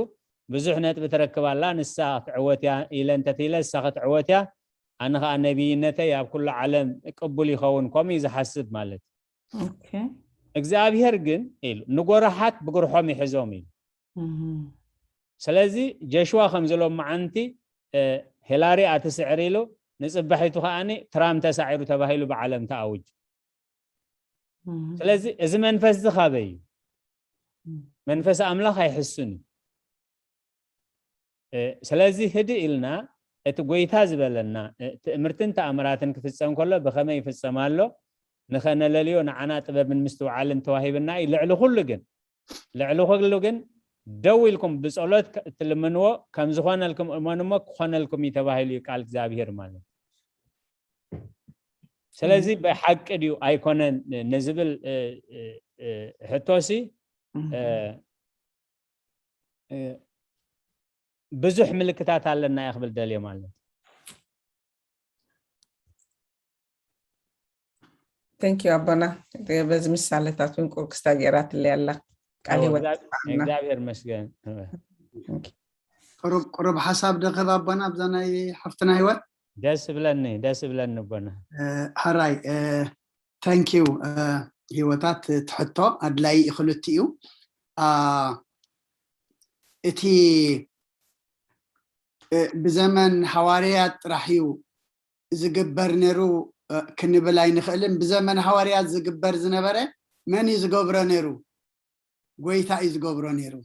ብዙሕ ነጥቢ ትረክብ ኣላ ንሳ ክትዕወት እያ ኢለ እንተትኢለ ንሳ ክትዕወት እያ ኣነ ከዓ ነቢይነተይ ኣብ ኩሉ ዓለም ቅቡል ይኸውን ከምኡ እዩ ዝሓስብ ማለት እግዚኣብሔር ግን ኢሉ ንጎረሓት ብግርሖም ይሕዞም እዩ ስለዚ ጀሽዋ ከም ዝሎም መዓንቲ ሄላሪ ኣትስዕር ኢሉ ንፅባሒቱ ከዓ ትራም ተሳዒሩ ተባሂሉ ብዓለም ተኣውጅ ስለዚ እዚ መንፈስ እዚ ካበይ እዩ መንፈስ ኣምላኽ ኣይሕሱን እዩ ስለዚ ህድእ ኢልና እቲ ጎይታ ዝበለና ትእምርትን ተኣምራትን ክፍፀም ከሎ ብኸመይ ይፍፀም ኣሎ ንኸነለልዮ ንዓና ጥበብን ምስትውዓልን ተዋሂብና እዩ ልዕሊ ኩሉ ግን ልዕሊ ኩሉ ግን ደው ኢልኩም ብፀሎት እትልምንዎ ከም ዝኾነልኩም እመኑሞ ክኾነልኩም እዩ ተባሂሉ እዩ ቃል እግዚኣብሄር ማለት ስለዚ ብሓቂ ድዩ ኣይኮነን ንዝብል ሕቶሲ ብዙሕ ምልክታት ኣለና እየ ክብል ደልዮ ማለት Thank you ኣቦና በዚ ምሳሌታት እውን ቁርክስታ ገይራትለይ ኣላ ቃል ህይወት እግዚኣብሔር መስገን ቁሩብ ሓሳብ ደኸብ ኣቦና ኣብዛ ናይ ሓፍትና ህይወት ደስ ብለኒ ደስ ብለኒ ኣቦና ሓራይ thank you ህይወታት ትሕቶ ኣድላይ ክልት እዩ እቲ ብዘመን ሃዋርያት ጥራሕ እዩ ዝግበር ነይሩ ክንብል ኣይንኽእልን ብዘመን ሃዋርያት ዝግበር ዝነበረ መን እዩ ዝገብሮ ነይሩ ጎይታ እዩ ዝገብሮ ነይሩ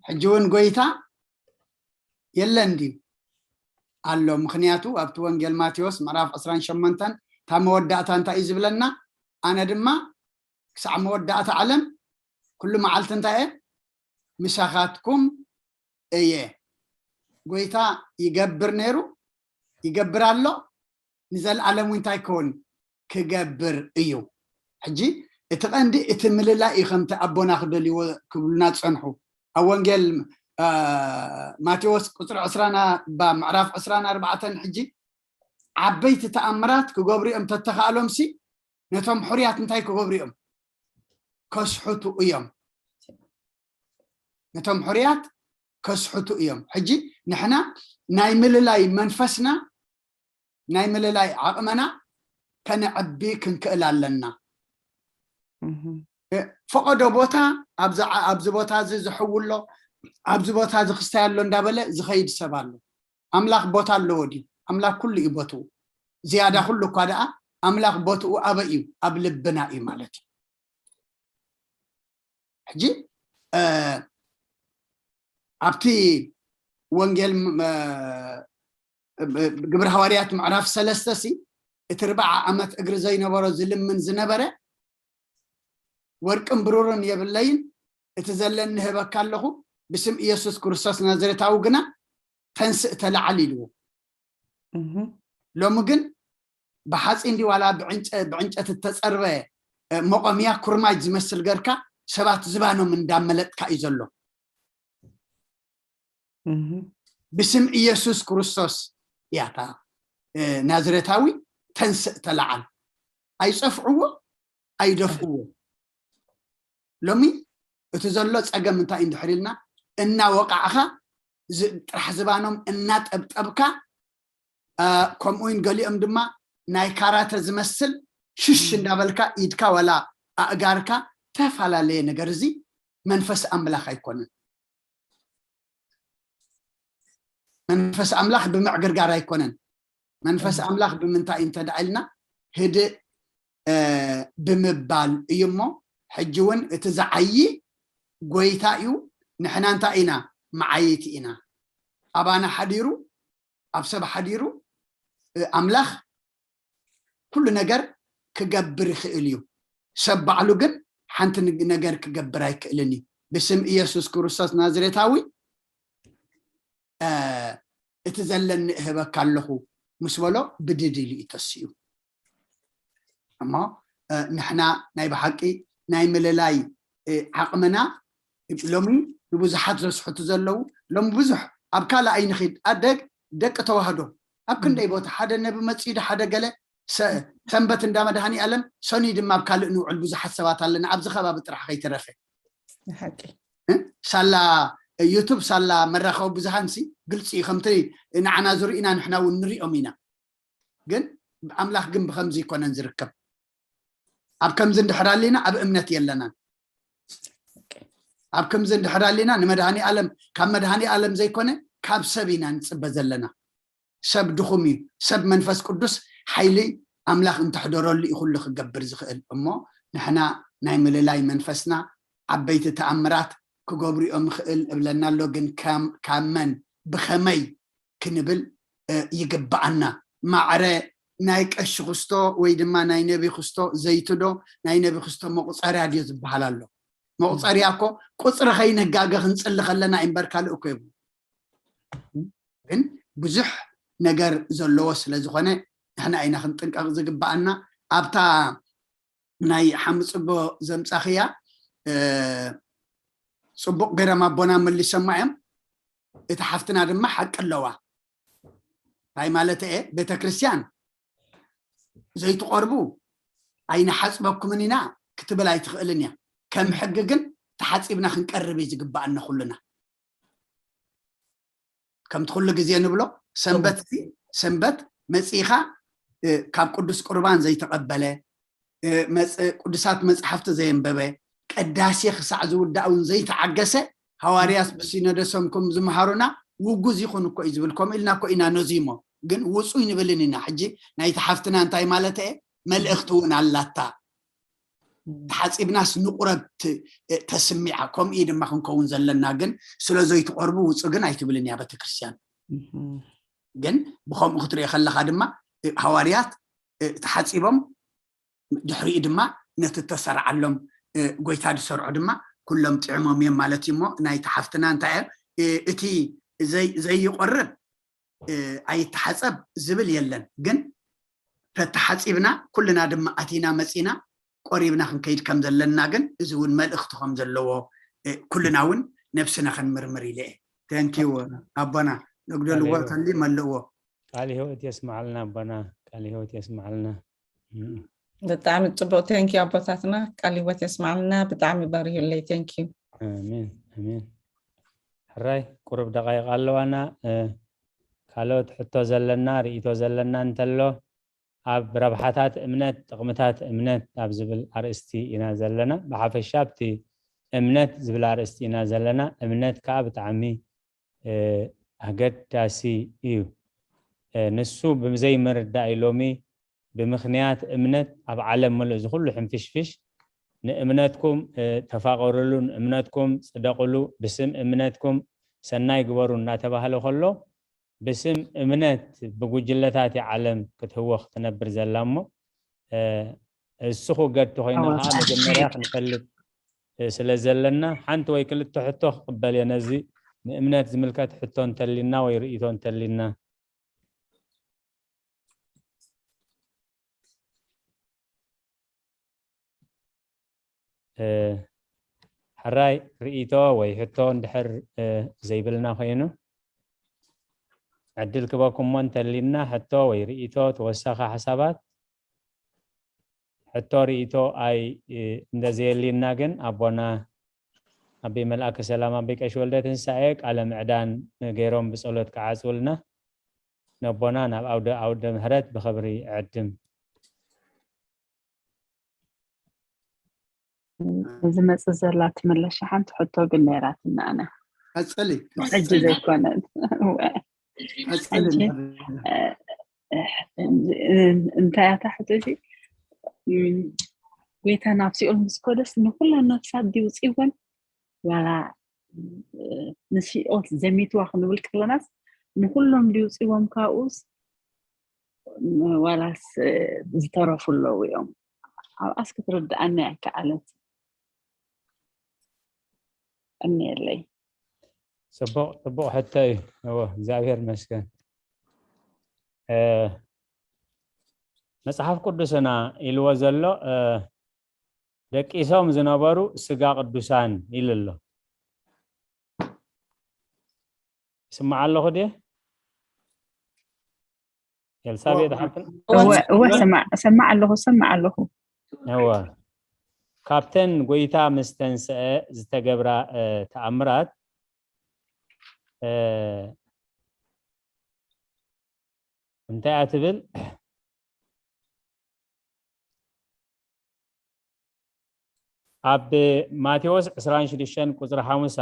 ሕጂ እውን ጎይታ የለን ድዩ ኣሎ ምክንያቱ ኣብቲ ወንጌል ማቴዎስ ምዕራፍ 28 እታ መወዳእታ እንታይ እዩ ዝብለና ኣነ ድማ ክሳዕ መወዳእታ ዓለም ኩሉ መዓልቲ እንታይ እየ ምሳኻትኩም እየ ጎይታ ይገብር ነይሩ ይገብር ኣሎ ንዘለኣለም እንታይ ክውን ክገብር እዩ ሕጂ እቲ ቀንዲ እቲ ምልላይ እዩ ከምቲ ኣቦና ክደልይዎ ክብሉና ዝፀንሑ ኣብ ወንጌል ማቴዎስ ቁፅሪ ዕስራና ምዕራፍ ዕስራን ኣርባዕተን ሕጂ ዓበይቲ ተኣምራት ክገብሩ እዮም ተተኻእሎም ሲ ነቶም ሕርያት እንታይ ክገብሩ እዮም ከስሕቱ እዮም ነቶም ሕርያት ከስሕቱ እዮም ሕጂ ንሕና ናይ ምልላይ መንፈስና ናይ ምልላይ ዓቕመና ከነዕቢ ክንክእል ኣለና ፈቐዶ ቦታ ኣብዚ ቦታ እዚ ዝሕው ኣሎ ኣብዚ ቦታ እዚ ክስታይ ኣሎ እንዳበለ ዝኸይድ ሰብ ኣሎ ኣምላኽ ቦታ ኣለዎ ድዩ ኣምላኽ ኩሉ እዩ ቦትኡ ዝያዳ ኩሉ እኳ ደኣ ኣምላኽ ቦትኡ ኣበይ እዩ ኣብ ልብና እዩ ማለት እዩ ሕጂ ኣብቲ ወንጌል ግብሪ ሃዋርያት ምዕራፍ ሰለስተ ሲ እቲ ርባዓ ዓመት እግሪ ዘይነበሮ ዝልምን ዝነበረ ወርቅን ብሩርን የብለይን እቲ ዘለኒ ህበካ ኣለኹ ብስም ኢየሱስ ክርስቶስ ናዝሬታዊ ግና ተንስእ ተለዓል ኢልዎ ሎሚ ግን ብሓፂን ድዩ ዋላ ብዕንጨ- ብዕንጨት እተፀርበ እ፣ መቆምያ ኩርማጅ ዝመስል ገርካ ሰባት ዝባኖም እንዳመለጥካ እዩ ዘሎ። እህ። ብስም ኢየሱስ ክርስቶስ እያታ እ፣ ናዝሬታዊ ተንስእ ተለዓል። ኣይፀፍዕዎ፣ ኣይደፍእዎ። ሎሚ እቲ ዘሎ ፀገም እንታይ እንድሕር ኢልና እናወቃዕካ ዝ- ጥራሕ ዝባኖም እናጠብጠብካ እ፣ ከምኡ እውን ገሊኦም ድማ ናይ ካራተ ዝመስል ሽሽ እንዳበልካ ኢድካ ዋላ ኣእጋርካ ተፈላለየ ነገር እዚ መንፈስ ኣምላኽ ኣይኮነን። መንፈስ ኣምላኽ ብምዕግርጋር ኣይኮነን። መንፈስ ኣምላኽ ብምንታይ እዩ እንተደኣ ኢልና ህድእ እ፣ ብምባል እዩ እሞ ሕጂ እውን እቲ ዝዓዪ ጎይታ እዩ። ንሕና እንታይ ኢና? መዓይቲ ኢና። ኣባና ሓዲሩ ኣብ ሰብ ሓዲሩ እ፣ ኣምላኽ ኩሉ ነገር ክገብር ይኽእል እዩ። ሰብ ባዕሉ ግን ሓንቲ ን- ነገር ክገብር ኣይክእልን እዩ። ብስም ኢየሱስ ክርስቶስ ናዝሬታዊ እ፣ እቲ ዘለኒ እህበካ ኣለኹ ምስ በሎ ብድድ ኢሉ እዩ ተሲኡ። እሞ እ፣ ንሕና ናይ ብሓቂ ናይ ምልላይ እ፣ ዓቕምና ሎሚ ንብዙሓት ዘስሕቱ ዘለዉ ሎሚ ብዙሕ ኣብ ካልእ ኣይንኺድ ኣደግ ደቂ ተዋህዶ ኣብ ክንደይ ቦታ ሓደ ነቢ መፅኡ ዶ ሓደ ገለ ሰ- ሰንበት እንዳ መድሃኒ ኣለም ሰኑይ ድማ ኣብ ካልእ ንውዕል ብዙሓት ሰባት ኣለና ኣብዚ ከባቢ ጥራሕ ከይተረፈ ሓቂ እ? ሳላ ዩቱብ ሳላ መራኸቢ ብዙሃን ሲ ግልፂ እዩ ከምቲ ንዓና ዝርእዩና ንሕና እውን ንሪኦም ኢና ግን ኣምላኽ ግን ብከምዚ ይኮነን ዝርከብ ኣብ ከምዚ እንድሕር ኣሊና ኣብ እምነት የለናን ኣብ ከምዚ እንድሕር ኣሊና ንመድሃኒ ኣለም ካብ መድሃኒ ኣለም ዘይኮነ ካብ ሰብ ኢና ንፅበ ዘለና ሰብ ድኹም እዩ ሰብ መንፈስ ቅዱስ ሓይሊ ኣምላኽ እንተሕደረሉ እዩ ኩሉ ክገብር ዝኽእል እሞ ንሕና ናይ ምልላይ መንፈስና ዓበይቲ ተኣምራት ክገብሩ እዮም ይኽእል እብለና ኣሎ ግን ካብ መን ብኸመይ ክንብል ይግብኣና ማዕረ ናይ ቀሺ ክስቶ ወይ ድማ ናይ ነቢ ክስቶ ዘይትዶ ናይ ነቢ ክስቶ መቁፀርያ ድዮ ዝበሃል ኣሎ መቁፀርያ እኮ ቁፅሪ ከይንጋገ ክንፅሊ ከለና እምበር ካልእ እኮ ይብሉ ግን ብዙሕ ነገር ዘለዎ ስለ ዝኾነ ንሕና ኢና ክንጥንቀቕ ዝግብኣና ኣብታ ናይ ሓምፅጎ ዘምፃኽያ ፅቡቕ ገይሮም ኣቦና መሊሶማ እዮም እቲ ሓፍትና ድማ ሓቂ ኣለዋ እንታይ ማለት እየ ቤተክርስትያን ዘይትቆርቡ ኣይንሓፅበኩምን ኢና ክትብል ኣይትኽእልን እያ ከም ሕጊ ግን ተሓፂብና ክንቀርብ እዩ ዝግባኣና ኩሉና ከምቲ ኩሉ ግዜ ንብሎ ሰንበት ሰንበት መፂኢኻ ካብ ቅዱስ ቁርባን ዘይተቐበለ ቅዱሳት መፅሓፍቲ ዘየንበበ ቅዳሴ ክሳዕ ዝውዳእ እውን ዘይተዓገሰ ሃዋርያት ብሲኖደሶም ከም ዝመሃሩና ውጉዝ ይኹን እኮ እዩ ዝብል ከምኡ ኢልና እኮ ኢና ነዚሞ ግን ውፁይ ንብልን ኢና ሕጂ ናይቲ ሓፍትና እንታይ ማለት እየ መልእኽቲ እውን ኣላታ ተሓፂብናስ ንቁረብ ተስሚዓ ከምኡ ድማ ክንከውን ዘለና ግን ስለ ዘይትቆርቡ ውፁ ግን ኣይትብልን እያ ቤተክርስትያን ግን ብከምኡ ክትሪኦ ከለካ ድማ ሃዋርያት ተሓፂቦም ድሕሪኡ ድማ ነቲ ተሰርዓሎም ጎይታ ዝሰርዖ ድማ ኩሎም ጥዕሞም እዮም ማለት እዩ እሞ ናይቲ ሓፍትና እንታይ እቲ ዘይቆርብ ኣይተሓፀብ ዝብል የለን ግን ተተሓፂብና ኩልና ድማ ኣቲና መፂና ቆሪብና ክንከይድ ከም ዘለና ግን እዚ እውን መልእኽቲ ከም ዘለዎ ኩልና እውን ነብስና ክንምርምር ኢለ እየ ተንኪው ኣቦና ነግደልዎ ተሊ መልእዎ ቃል ህይወት የስማዓልና ኣቦና ቃል ህይወት የስማዓልና ብጣዕሚ ፅቡቅ ቴንኪ ኣቦታትና ቃል ህይወት የስማዓልና ብጣዕሚ በሪሁለይ ቴንኪ ኣሜን ኣሜን ሕራይ ቁሩብ ደቃይቅ ኣለዋና ካልኦት ሕቶ ዘለና ርእቶ ዘለና እንተሎ ኣብ ረብሓታት እምነት ጥቕምታት እምነት ኣብ ዝብል ኣርእስቲ ኢና ዘለና ብሓፈሻ ኣብቲ እምነት ዝብል ኣርእስቲ ኢና ዘለና እምነት ከዓ ብጣዕሚ ኣገዳሲ እዩ ንሱ ብዘይምርዳእ ሎሚ ብምኽንያት እምነት ኣብ ዓለም ምሉእ ዝኩሉ ሕንፍሽፍሽ ንእምነትኩም ተፋቀሩሉ ንእምነትኩም ፅደቅሉ ብስም እምነትኩም ሰናይ ግበሩ እናተባህለ ከሎ ብስም እምነት ብጉጅለታት ዓለም ክትህወኽ ትነብር ዘላ እሞ እሱ ክገድ ተኮይና ከዓ መጀመርያ ክንፈልጥ ስለ ዘለና ሓንቲ ወይ ክልተ ሕቶ ክቅበል እየ ነዚ ንእምነት ዝምልከት ሕቶ እንተሊና ወይ ርእቶ እንተሊና ሕራይ ርእይቶ ወይ ሕቶ እንድሕር ዘይብልና ኮይኑ ዕድል ክበኩም እሞ እንተሊና ሕቶ ወይ ርእይቶ ተወሳኺ ሓሳባት ሕቶ ርእይቶ ኣይ እንደዘየሊና ግን ኣቦና ኣበይ መልኣከ ሰላም ኣበይ ቀሽ ወልደ ትንሳኤ ቃለ ምዕዳን ገይሮም ብጸሎት ክዓጽውልና ነቦና ናብ ኣውደ ኣውደ ምህረት ብኽብሪ ዕድም ዝመጽእ ዘላ ትመለሻ ሓንቲ ሕቶ ግን ነይራትና ኣነ ቀጽሊ ሕጂ ዘይኮነት እንታይ ኣታ ሕቶ እዚ ጎይታ ናብ ሲኦል ምስ ኮደስ ንኩለን ነፍሳት ድዩ ውፅወን ዋላ ንሲኦል ዘሚትዋ ክንብል ከለናስ ንኩሎም ድዩ ውፅዎም ካብኡስ ዋላስ ዝተረፉ ኣለዉ እዮም ኣብኣስ ክትርድኣኒ ኣይከኣለት እኒየለይ ፅቡቅ ፅቡቅ ሕቶ እዩ እዎ እግዚኣብሔር ይመስገን መፅሓፍ ቅዱስና ኢልዎ ዘሎ ደቂሶም ዝነበሩ ስጋ ቅዱሳን ኢሉ ኣሎ ይስማዕ ኣለኹ ድየ ኤልሳቤጥ ሓፍትና እወ እወ ሰማዕ ሰማዕ ኣለኹ ሰማዕ ኣለኹ እወ ካብተን ጎይታ ምስ ተንስአ ዝተገብራ ተኣምራት እንታይ እያ ትብል ኣብ ማቴዎስ ዕስራን ሽዱሽተን ቁፅሪ ሓሙሳ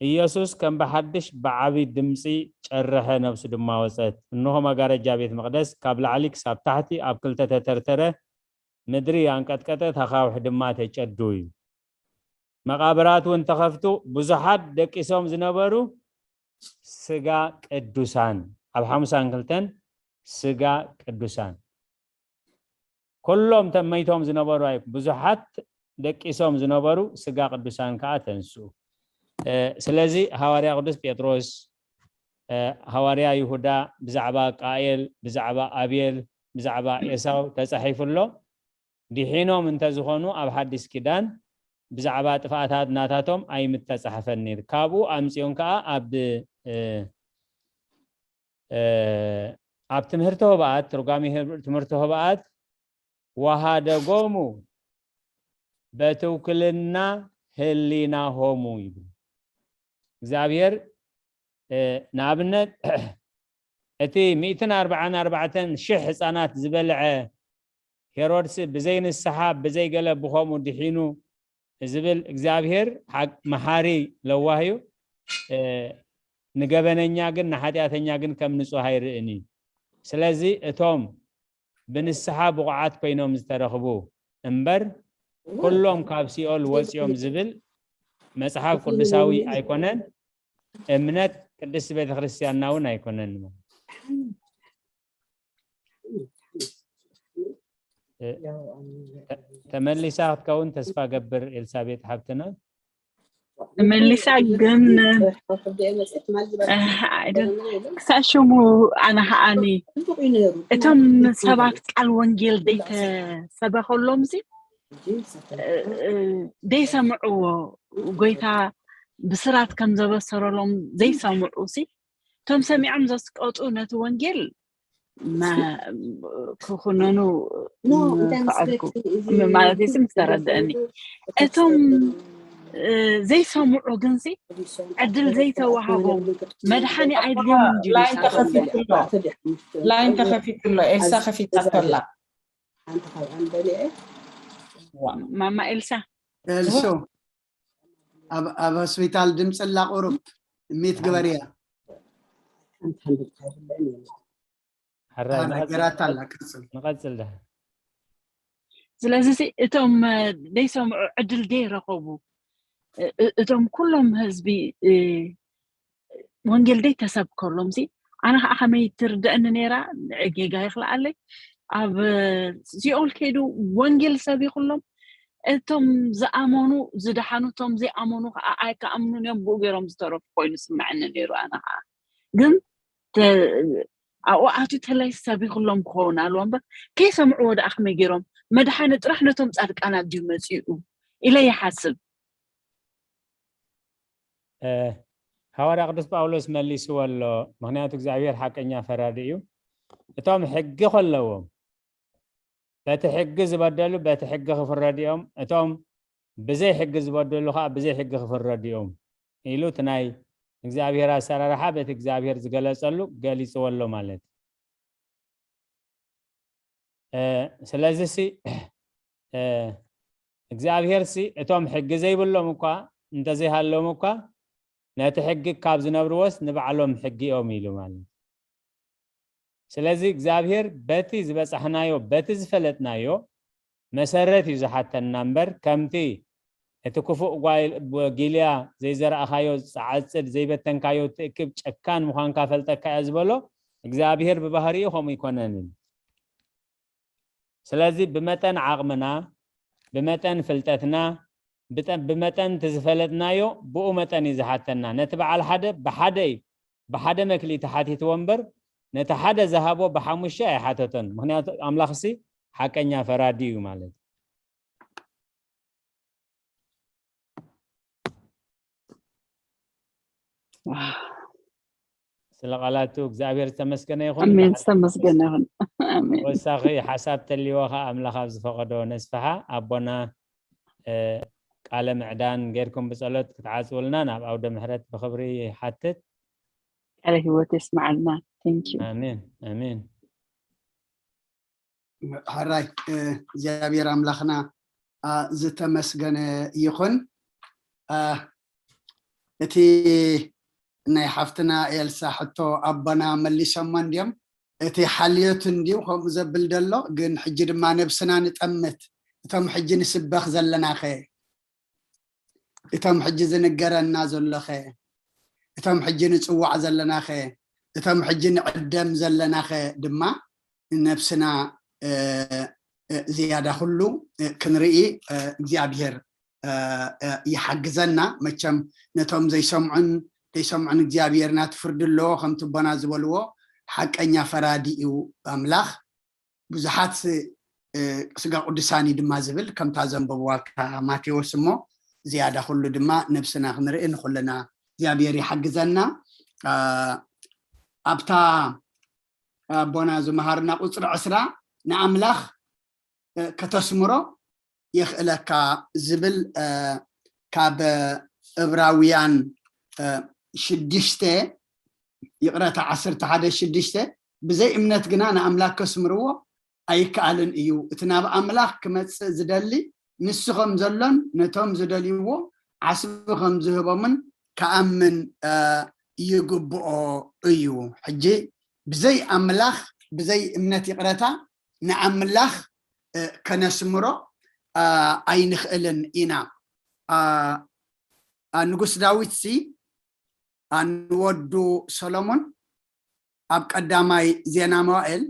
ኢየሱስ ከም ብሓድሽ ብዓቢ ድምፂ ጨረሐ ነብሱ ድማ ወፀት እንሆ መጋረጃ ቤት መቅደስ ካብ ላዕሊ ክሳብ ታሕቲ ኣብ ክልተ ተተርተረ ምድሪ ኣንቀጥቀጠት ኣኻውሕ ድማ ተጨዱ እዩ መቃብራት እውን ተኸፍቱ ብዙሓት ደቂሶም ዝነበሩ ስጋ ቅዱሳን ኣብ ሓሙሳን ክልተን ስጋ ቅዱሳን ኩሎም ተመይቶም ዝነበሩ ኣይ ብዙሓት ደቂሶም ዝነበሩ ስጋ ቅዱሳን ከዓ ተንስኡ ስለዚ ሃዋርያ ቅዱስ ጴጥሮስ ሃዋርያ ይሁዳ ብዛዕባ ቃኤል ብዛዕባ ኣብየል ብዛዕባ ኤሳው ተፃሒፉ ኣሎ ድሒኖም እንተዝኾኑ ኣብ ሓዲስ ኪዳን ብዛዕባ ጥፍኣታት ናታቶም ኣይምተፃሕፈን ነይሩ ካብኡ ኣምፅኦም ከዓ ኣብ ኣብ ትምህርቲ ህብኣት ትርጓሚ ትምህርቲ ህብኣት ወሃደጎሙ በትውክልና ህሊናሆሙ ይብል እግዚኣብሔር ንኣብነት እቲ ሚእትን ኣርባዓን ኣርባዕተን ሽሕ ህፃናት ዝበልዐ ሄሮድስ ብዘይ ንስሓ ብዘይ ገለ ብኸምኡ ድሒኑ ዝብል እግዚኣብሔር መሓሪ ለዋህ እዩ ንገበነኛ ግን ንሓጢኣተኛ ግን ከም ንጹህ ኣይርእን እዩ ስለዚ እቶም ብንስሓ ብቑዓት ኮይኖም ዝተረኽቡ እምበር ኩሎም ካብ ሲኦል ወፂኦም ዝብል መፅሓፍ ቅዱሳዊ ኣይኮነን እምነት ቅድስቲ ቤተክርስትያንና እውን ኣይኮነን ተመሊሳ ክትከውን ተስፋ ገብር ኤልሳቤጥ ሓብትና ተመሊሳ ግን ክሳብ ሽሙ ኣነ ከዓኒ እቶም ሰባት ቃል ወንጌል ደይተሰበኸሎም ሲ ደይሰምዕዎ ጎይታ ብስራት ከም ዘበሰረሎም ዘይሰምዑ ሲ እቶም ሰሚዖም ዘስቀጡ ነቲ ወንጌል ክኹነኑ ፈቐድኩ ማለት ሲ ምስ ተረድአኒ እቶም ዘይሰምዑ ግንሲ ዕድል ዘይተዋህቦም መድሓኒ ኣይድልዮም ላይን ተኸፊትሎ ኤልሳ ከፊታቶላ ማማ ኤልሳ ኤልሶ ኣብ ሆስፒታል ድምፅላ ቁሩብ ሚት ግበርያ ሓራይ ነገራት ኣላ ቀፅል ንቐፅል ዳ ስለዚ እቶም ዘይሰምዑ ዕድል ዘይረኸቡ እቶም ኩሎም ህዝቢ ወንጌል ደይ ተሰብከሎም ሲ ኣነ ከዓ ከመይ ትርድአኒ ነይራ ጌጋ ይኽልኣለይ ኣብ ሲኦል ከይዱ ወንጌል ሰቢኹሎም እቶም ዝኣመኑ ዝደሓኑ እቶም ዘይኣመኑ ከዓ ኣይከኣምኑን እዮም ብኡ ገይሮም ዝተረፉ ኮይኑ ስምዐኒ ነይሩ ኣነ ከዓ ግን ኣብኡ ኣትዩ ተለይ ሰቢኹሎም ክኸውን ኣለዎ እምበር ከይሰምዕዎ ደኣ ከመይ ገይሮም መድሓኒ ጥራሕ ነቶም ጻድቃናት ድዩ መጺኡ ኢለ ይሓስብ። ሃዋርያ ቅዱስ ጳውሎስ መሊስዎ ኣሎ። ምክንያቱ እግዚኣብሔር ሓቀኛ ፈራዲ እዩ። እቶም ሕጊ ከለዎም በቲ ሕጊ ዝበደሉ በቲ ሕጊ ክፍረዱ እዮም፣ እቶም ብዘይ ሕጊ ዝበደሉ ከዓ ብዘይ ሕጊ ክፍረዱ እዮም ኢሉ እቲ ናይ እግዚኣብሔር ኣሰራርሓ በቲ እግዚኣብሔር ዝገለጸሉ ገሊጽዎ ኣሎ ማለት እዩ። ስለዚ ሲ እግዚኣብሔር ሲ እቶም ሕጊ ዘይብሎም እኳ እንተዘይሃሎም እኳ ነቲ ሕጊ ካብ ዝነብርዎስ ንባዕሎም ሕጊ እዮም ኢሉ ማለት። ስለዚ እግዚኣብሔር በቲ ዝበጻሕናዮ በቲ ዝፈለጥናዮ መሰረት እዩ ዝሓተና እምበር ከምቲ እቲ ክፉእ ጊልያ ዘይዘራእካዮ ዝዓጽድ ዘይበተንካዮ ትእክብ ጨካን ምዃንካ ፈልጠካ እያ ዝበሎ እግዚኣብሔር ብባህሪኡ ከምኡ ይኮነንን። ስለዚ ብመጠን ዓቕምና ብመጠን ፍልጠትና ብመጠን እቲ ዝፈለጥናዮ ብኡ መጠን እዩ ዝሓተና። ነቲ በዓል ሓደ ብሓደ እዩ ብሓደ መክሊት ሓቲትዎ እምበር ነቲ ሓደ ዝሃቦ ብሓሙሽተ ኣይሓተቶን። ምክንያቱ ኣምላኽሲ ሓቀኛ ፈራዲ እዩ ማለት። ስለ ቃላቱ እግዚኣብሔር ዝተመስገነ ይኹን። ኣሜን። ዝተመስገነ ይኹን። ኣሜን። ወሳኺ ሓሳብ ተልይዎ ከዓ ኣምላኽ ኣብ ዝፈቐዶ ነስፍሓ። ኣቦና ቃለ ምዕዳን ጌርኩም ብጸሎት ክትዓጽውልና ናብ ኣውደ ምሕረት ብኽብሪ ይሓትት። ቃለ ህይወት የስምዓልና። Thank you። ኣሜን ኣሜን። ሕራይ እግዚኣብሔር ኣምላኽና ዝተመስገነ ይኹን። እቲ ናይ ሓፍትና ኤልሳ ሕቶ ኣቦና መሊሶሞ እንድዮም። እቲ ሓልዮት እንድዩ ከምኡ ዘብል ዘሎ፣ ግን ሕጂ ድማ ነብስና ንጠምት። እቶም ሕጂ ንስበኽ ዘለናኸ፣ እቶም ሕጂ ዝንገረና ዘሎኸ፣ እቶም ሕጂ ንጽዋዕ ዘለናኸ፣ እቶም ሕጂ ንዕደም ዘለናኸ ድማ ንነብስና ዝያዳ ኩሉ ክንርኢ እግዚኣብሔር ይሓግዘና። መቸም ነቶም ዘይሰምዑን ዘይሰምዑን እግዚኣብሔር ናትፍርዲ ኣለዎ፣ ከምቲ ኣቦና ዝበልዎ ሓቀኛ ፈራዲ እዩ ኣምላኽ። ብዙሓት ስጋ ቅዱሳን እዩ ድማ ዝብል ከምታ ዘንበብዋ ማቴዎስ። እሞ ዝያዳ ኩሉ ድማ ነብስና ክንርኢ ንኩልና እግዚኣብሔር ይሓግዘና። ኣብታ ኣቦና ዝመሃርና ቁፅሪ ዕስራ ንኣምላኽ ከተስምሮ የኽእለካ ዝብል ካብ እብራውያን ሽዱሽተ፣ ይቕረታ፣ ዓሰርተ ሓደ ሽዱሽተ፣ ብዘይ እምነት ግና ንኣምላክ ከስምርዎ ኣይከኣልን እዩ። እቲ ናብ ኣምላኽ ክመጽእ ዝደሊ ንሱ ከም ዘሎን ነቶም ዝደልይዎ ዓስቢ ከም ዝህቦምን ክኣምን ይግብኦ እዩ። ሕጂ ብዘይ ኣምላኽ፣ ብዘይ እምነት፣ ይቕረታ፣ ንኣምላኽ ከነስምሮ ኣይንኽእልን ኢና። ንጉስ ዳዊት ሲ ንወዱ ሰሎሞን ኣብ ቀዳማይ ዜና መዋእል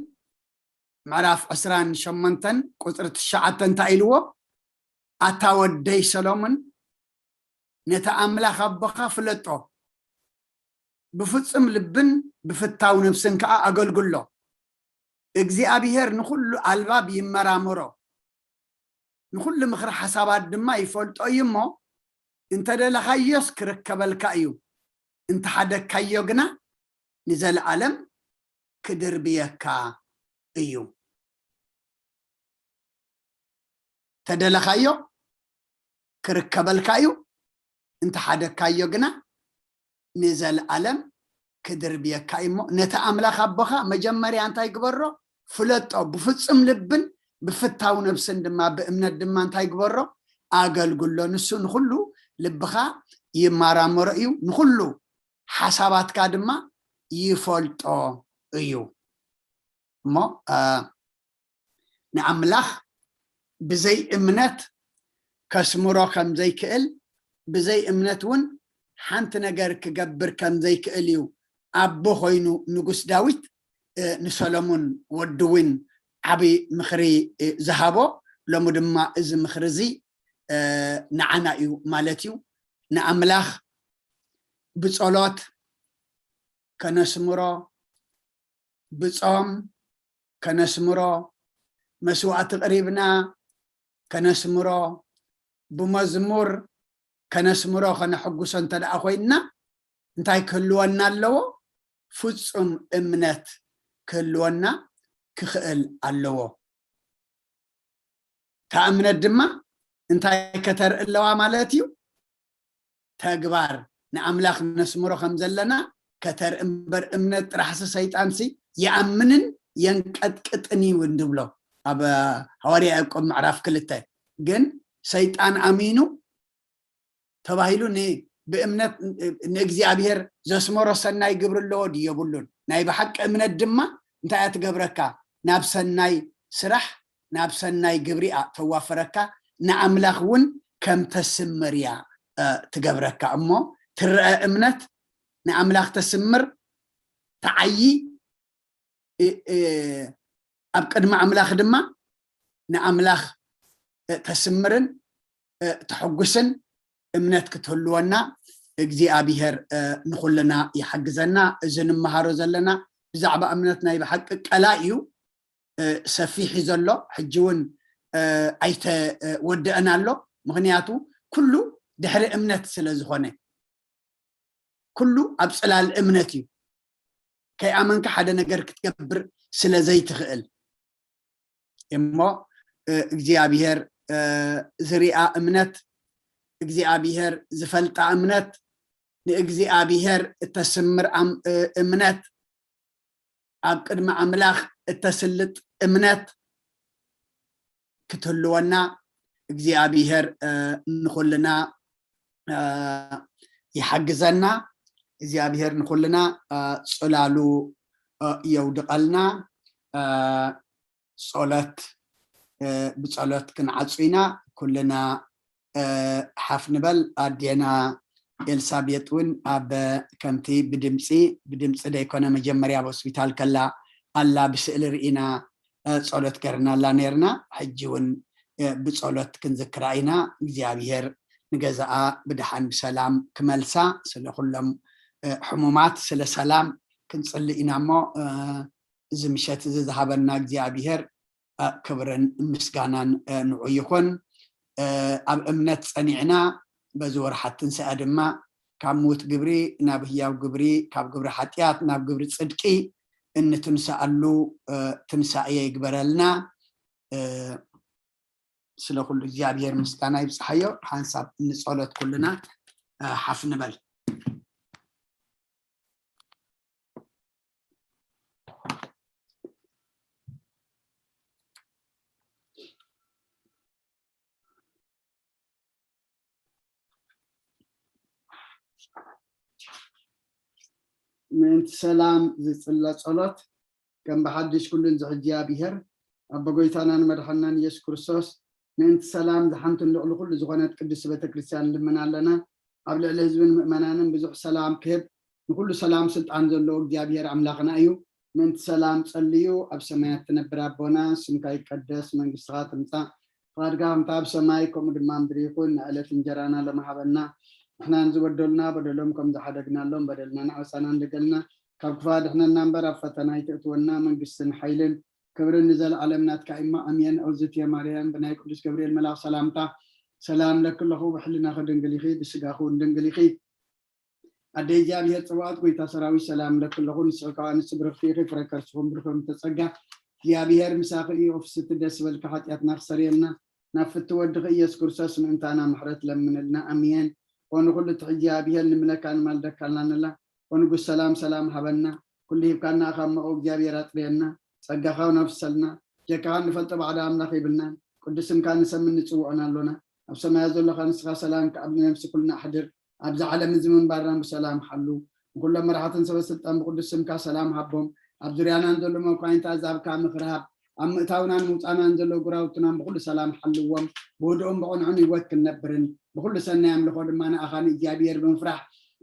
ምዕራፍ ዕስራን ሸሞንተን ቁፅሪ ትሽዓተ እንታይ ኢልዎ? ኣታ ወደይ ሰሎሞን፣ ነቲ ኣምላኽ ኣቦኻ ፍለጦ፣ ብፍጹም ልብን ብፍታው ነፍስን ከኣ ኣገልግሎ። እግዚኣብሔር ንኹሉ ኣልባብ ይመራመሮ፣ ንኹሉ ምኽሪ ሓሳባት ድማ ይፈልጦ እዩ እሞ፣ እንተደለኻዮስ ክርከበልካ እዩ፣ እንተሓደግካዮ ግና ንዘለኣለም ክድርብየካ እዩ። ተደለኻዮ ክርከበልካ እዩ፣ እንተሓደግካዮ ግና ንዘለኣለም ክድርብየካ እዩ። እሞ ነቲ ኣምላኽ ኣቦኻ መጀመርያ እንታይ ግበሮ? ፍለጦ። ብፍጹም ልብን ብፍታው ነብስን ድማ ብእምነት ድማ እንታይ ግበሮ? ኣገልግሎ። ንሱ ንኹሉ ልብኻ ይመራመሮ እዩ፣ ንኹሉ ሓሳባትካ ድማ ይፈልጦ እዩ። እሞ ንኣምላኽ ብዘይ እምነት ከስምሮ ከም ዘይክእል፣ ብዘይ እምነት እውን ሓንቲ ነገር ክገብር ከም ዘይክእል እዩ ኣቦ ኮይኑ ንጉስ ዳዊት ንሰሎሙን ወዱ እውን ዓብዪ ምኽሪ ዝሃቦ። ሎሚ ድማ እዚ ምኽሪ እዚ ንዓና እዩ ማለት እዩ። ንኣምላኽ ብጸሎት ከነስምሮ፣ ብጾም ከነስምሮ፣ መስዋእቲ ቅሪብና ከነስምሮ፣ ብመዝሙር ከነስምሮ፣ ከነሐጉሶ እንተ ደኣ ኮይንና፣ እንታይ ክህልወና ኣለዎ? ፍጹም እምነት ክህልወና ክኽእል ኣለዎ። እታ እምነት ድማ እንታይ ከተርኢ ኣለዋ ማለት እዩ? ተግባር፣ ንኣምላኽ ነስምሮ ከም ዘለና ከተርኢ እምበር፣ እምነት ጥራሕሲ ሰይጣንሲ ይኣምንን የንቀጥቅጥን እዩ እንድብሎ ኣብ ሃዋርያ ያዕቆብ ምዕራፍ ክልተ። ግን ሰይጣን ኣሚኑ ተባሂሉ ን-፣ ብእምነት ንእግዚኣብሔር ዘስመሮ ሰናይ ግብሪ ኣለዎ ድዩ? የብሉን። ናይ ብሓቂ እምነት ድማ እንታይ እያ ትገብረካ? ናብ ሰናይ ስራሕ፣ ናብ ሰናይ ግብሪ እያ ተዋፍረካ። ንኣምላኽ እውን ከም ተስምር እያ፣ እ፣ ትገብረካ። እሞ ትረአ እምነት ንኣምላኽ ተስምር፣ ተዓዪ፣ እ፣ እ፣ ኣብ ቅድሚ ኣምላኽ ድማ ንኣምላኽ፣ እ፣ ተስምርን፣ እ፣ ተሐጉስን እምነት ክትህልወና እግዚኣብሔር፣ እ፣ ንኹልና ይሓግዘና። እዚ ንመሃሮ ዘለና ብዛዕባ እምነት ናይ ብሓቂ ቀላይ እዩ፣ እ፣ ሰፊሕ እዩ ዘሎ። ሕጂ እውን፣ እ፣ ኣይተወደአን ኣሎ። ምኽንያቱ ኩሉ ድሕሪ እምነት ስለ ዝኾነ፣ ኩሉ ኣብ ጽላል እምነት እዩ። ከይኣመንካ ሓደ ነገር ክትገብር ስለ ዘይትኽእል እሞ፣ እ፣ እግዚኣብሔር፣ እ፣ ዝሪኣ እምነት፣ እግዚኣብሔር ዝፈልጣ እምነት፣ ንእግዚኣብሔር እተስምር ኣም-፣ እ፣ እምነት፣ ኣብ ቅድሚ ኣምላኽ እተስልጥ እምነት ክትህልወና እግዚኣብሔር፣ እ፣ ንኹልና፣ እ፣ ይሓግዘና። እግዚኣብሔር ንኹልና፣ እ፣ ጽላሉ፣ እ፣ የውድቐልና። እ፣ ጸሎት፣ እ፣ ብጸሎት ክንዓጹ ኢና። ኩልና፣ እ፣ ሓፍ ንበል። ኣዴና ኤልሳቤጥ እውን ኣብ፣ ከምቲ ብድምፂ፣ ብድምፂ ደይኮነ፣ መጀመርያ ኣብ ሆስፒታል ከላ ኣላ፣ ብስእሊ ርኢና፣ እ፣ ጸሎት ገርናላ ነርና። ሕጂ እውን፣ እ፣ ብጸሎት ክንዝክራ ኢና። እግዚኣብሔር ንገዛኣ ብደሓን ብሰላም ክመልሳ፣ ስለ ኩሎም፣ እ፣ ሕሙማት፣ ስለ ሰላም ክንጽሊ ኢና እሞ፣ እ፣ እዚ ምሸት እዚ ዝሃበና እግዚኣብሔር፣ እ፣ ክብርን ምስጋናን፣ እ፣ ንዑ ይኹን። እ፣ ኣብ እምነት ጸኒዕና፣ በዚ ወርሓት ትንሳኤ ድማ ካብ ምዉት ግብሪ ናብ ህያው ግብሪ፣ ካብ ግብሪ ሓጢኣት ናብ ግብሪ ጽድቂ እንትንሳኣሉ፣ እ፣ ትንሳኤ ይግበረልና። እ፣ ስለ ኩሉ እግዚኣብሔር ምስጋና ይብጽሓዮ። ሓንሳብ ንጸሎት ኩልና፣ እ፣ ሓፍ ንበል። ምእንቲ ሰላም ዝጽለ ጸሎት፣ ከም ብሓድሽ ኩሉን ዝሕጂ ኣብሔር፣ ኣቦ ጎይታናን መድሓናን ኢየሱስ ክርስቶስ፣ ምእንቲ ሰላም ዝሓንትን ልዕሊ ኩሉ ዝኾነት ቅድስቲ ቤተክርስትያን ንልምን ኣለና። ኣብ ልዕሊ ህዝብን ምእመናንን ብዙሕ ሰላም ክህብ፣ ንኩሉ ሰላም ስልጣን ዘለዎ እግዚኣብሔር ኣምላኽና እዩ። ምእንቲ ሰላም ጸልዩ። ኣብ ሰማያት ትነብር ኣቦና፣ ስምካ ይቀደስ፣ መንግስትኻ ትምጻእ፣ ፍቓድካ ከምቲ ኣብ ሰማይ ከምኡ ድማ ምድሪ ይኹን። ንዕለት እንጀራና ሎሚ ሃበና፣ ንሕናን ዝበደሉና በደሎም ከም ዝሓደግናሎም በደልና ንዓሳና እንደገልና፣ ካብ ክፋ ድሕነና እምበር ኣብ ፈተና ኣይተእትወና፣ መንግስትን ሓይልን ክብርን ንዘለዓለም ናትካ እማ ኣሜን። እግዝእትየ ማርያም ብናይ ቅዱስ ገብርኤል መልኣኽ ሰላምታ ሰላም ለኪ ኣለኹ፣ ብሕልናኺ ድንግል ኢኺ፣ ብስጋኺ እውን ድንግል ኢኺ። ኣደ እግዚኣብሔር ጽባኦት፣ ጎይታ ሰራዊት፣ ሰላም ለኪ ኣለኹ። ንስኺ ከኣ ንጽብርኽቲ ኢኺ፣ ፍረ ከርስኹም ብሩኽ እምተ ጸጋ፣ እግዚኣብሔር ምሳኺ እዩ። ፍስቲ ደስ በልኪ፣ ሓጢኣትና ክሰርየልና፣ ናብ ፍቲ ወድኺ ኢየሱስ ክርስቶስ ምእንታና ምሕረት ለምንልና። ኣሜን። ኦ ንኹሉ ትሕጂ እግዚኣብሔር፣ ንምለካ ንማልደካልና ንላ። ኦ ንጉስ ሰላም፣ ሰላም ሃበና። ኩሉ ሂብካና፣ ካብ መኦ እግዚኣብሔር ኣጥርየና። ጸጋኻ ነፍሰልና። ጀካኻ ንፈልጦ ባዕዳ ኣምላኽ የብልናን። ቅዱስ ስምካ ንሰምን ንጽውዖን ኣሎና። ኣብ ሰማያት ዘሎኻ ንስኻ ሰላም ከኣብ ንነፍሲ ኩልና ኣሕድር። ኣብዚ ዓለም እዚ ምንባርና ብሰላም ሓሉ። ንኩሎም መራሕትን ሰበ ስልጣን ብቅዱስ ስምካ ሰላም ሃቦም። ኣብ ዙርያናን ዘሎ መኳይንታ ዛብካ ምኽርሃብ፣ ኣብ ምእታውናን ምውፃናን ዘሎ ጉራውትናን ብኩሉ ሰላም ሓልዎም። ብህድኡን ብቕንዑን ህይወት ክንነብርን ብኩሉ ሰናይ ኣምልኾ ድማ ንኣኻ ንእግዚኣብሔር ብምፍራሕ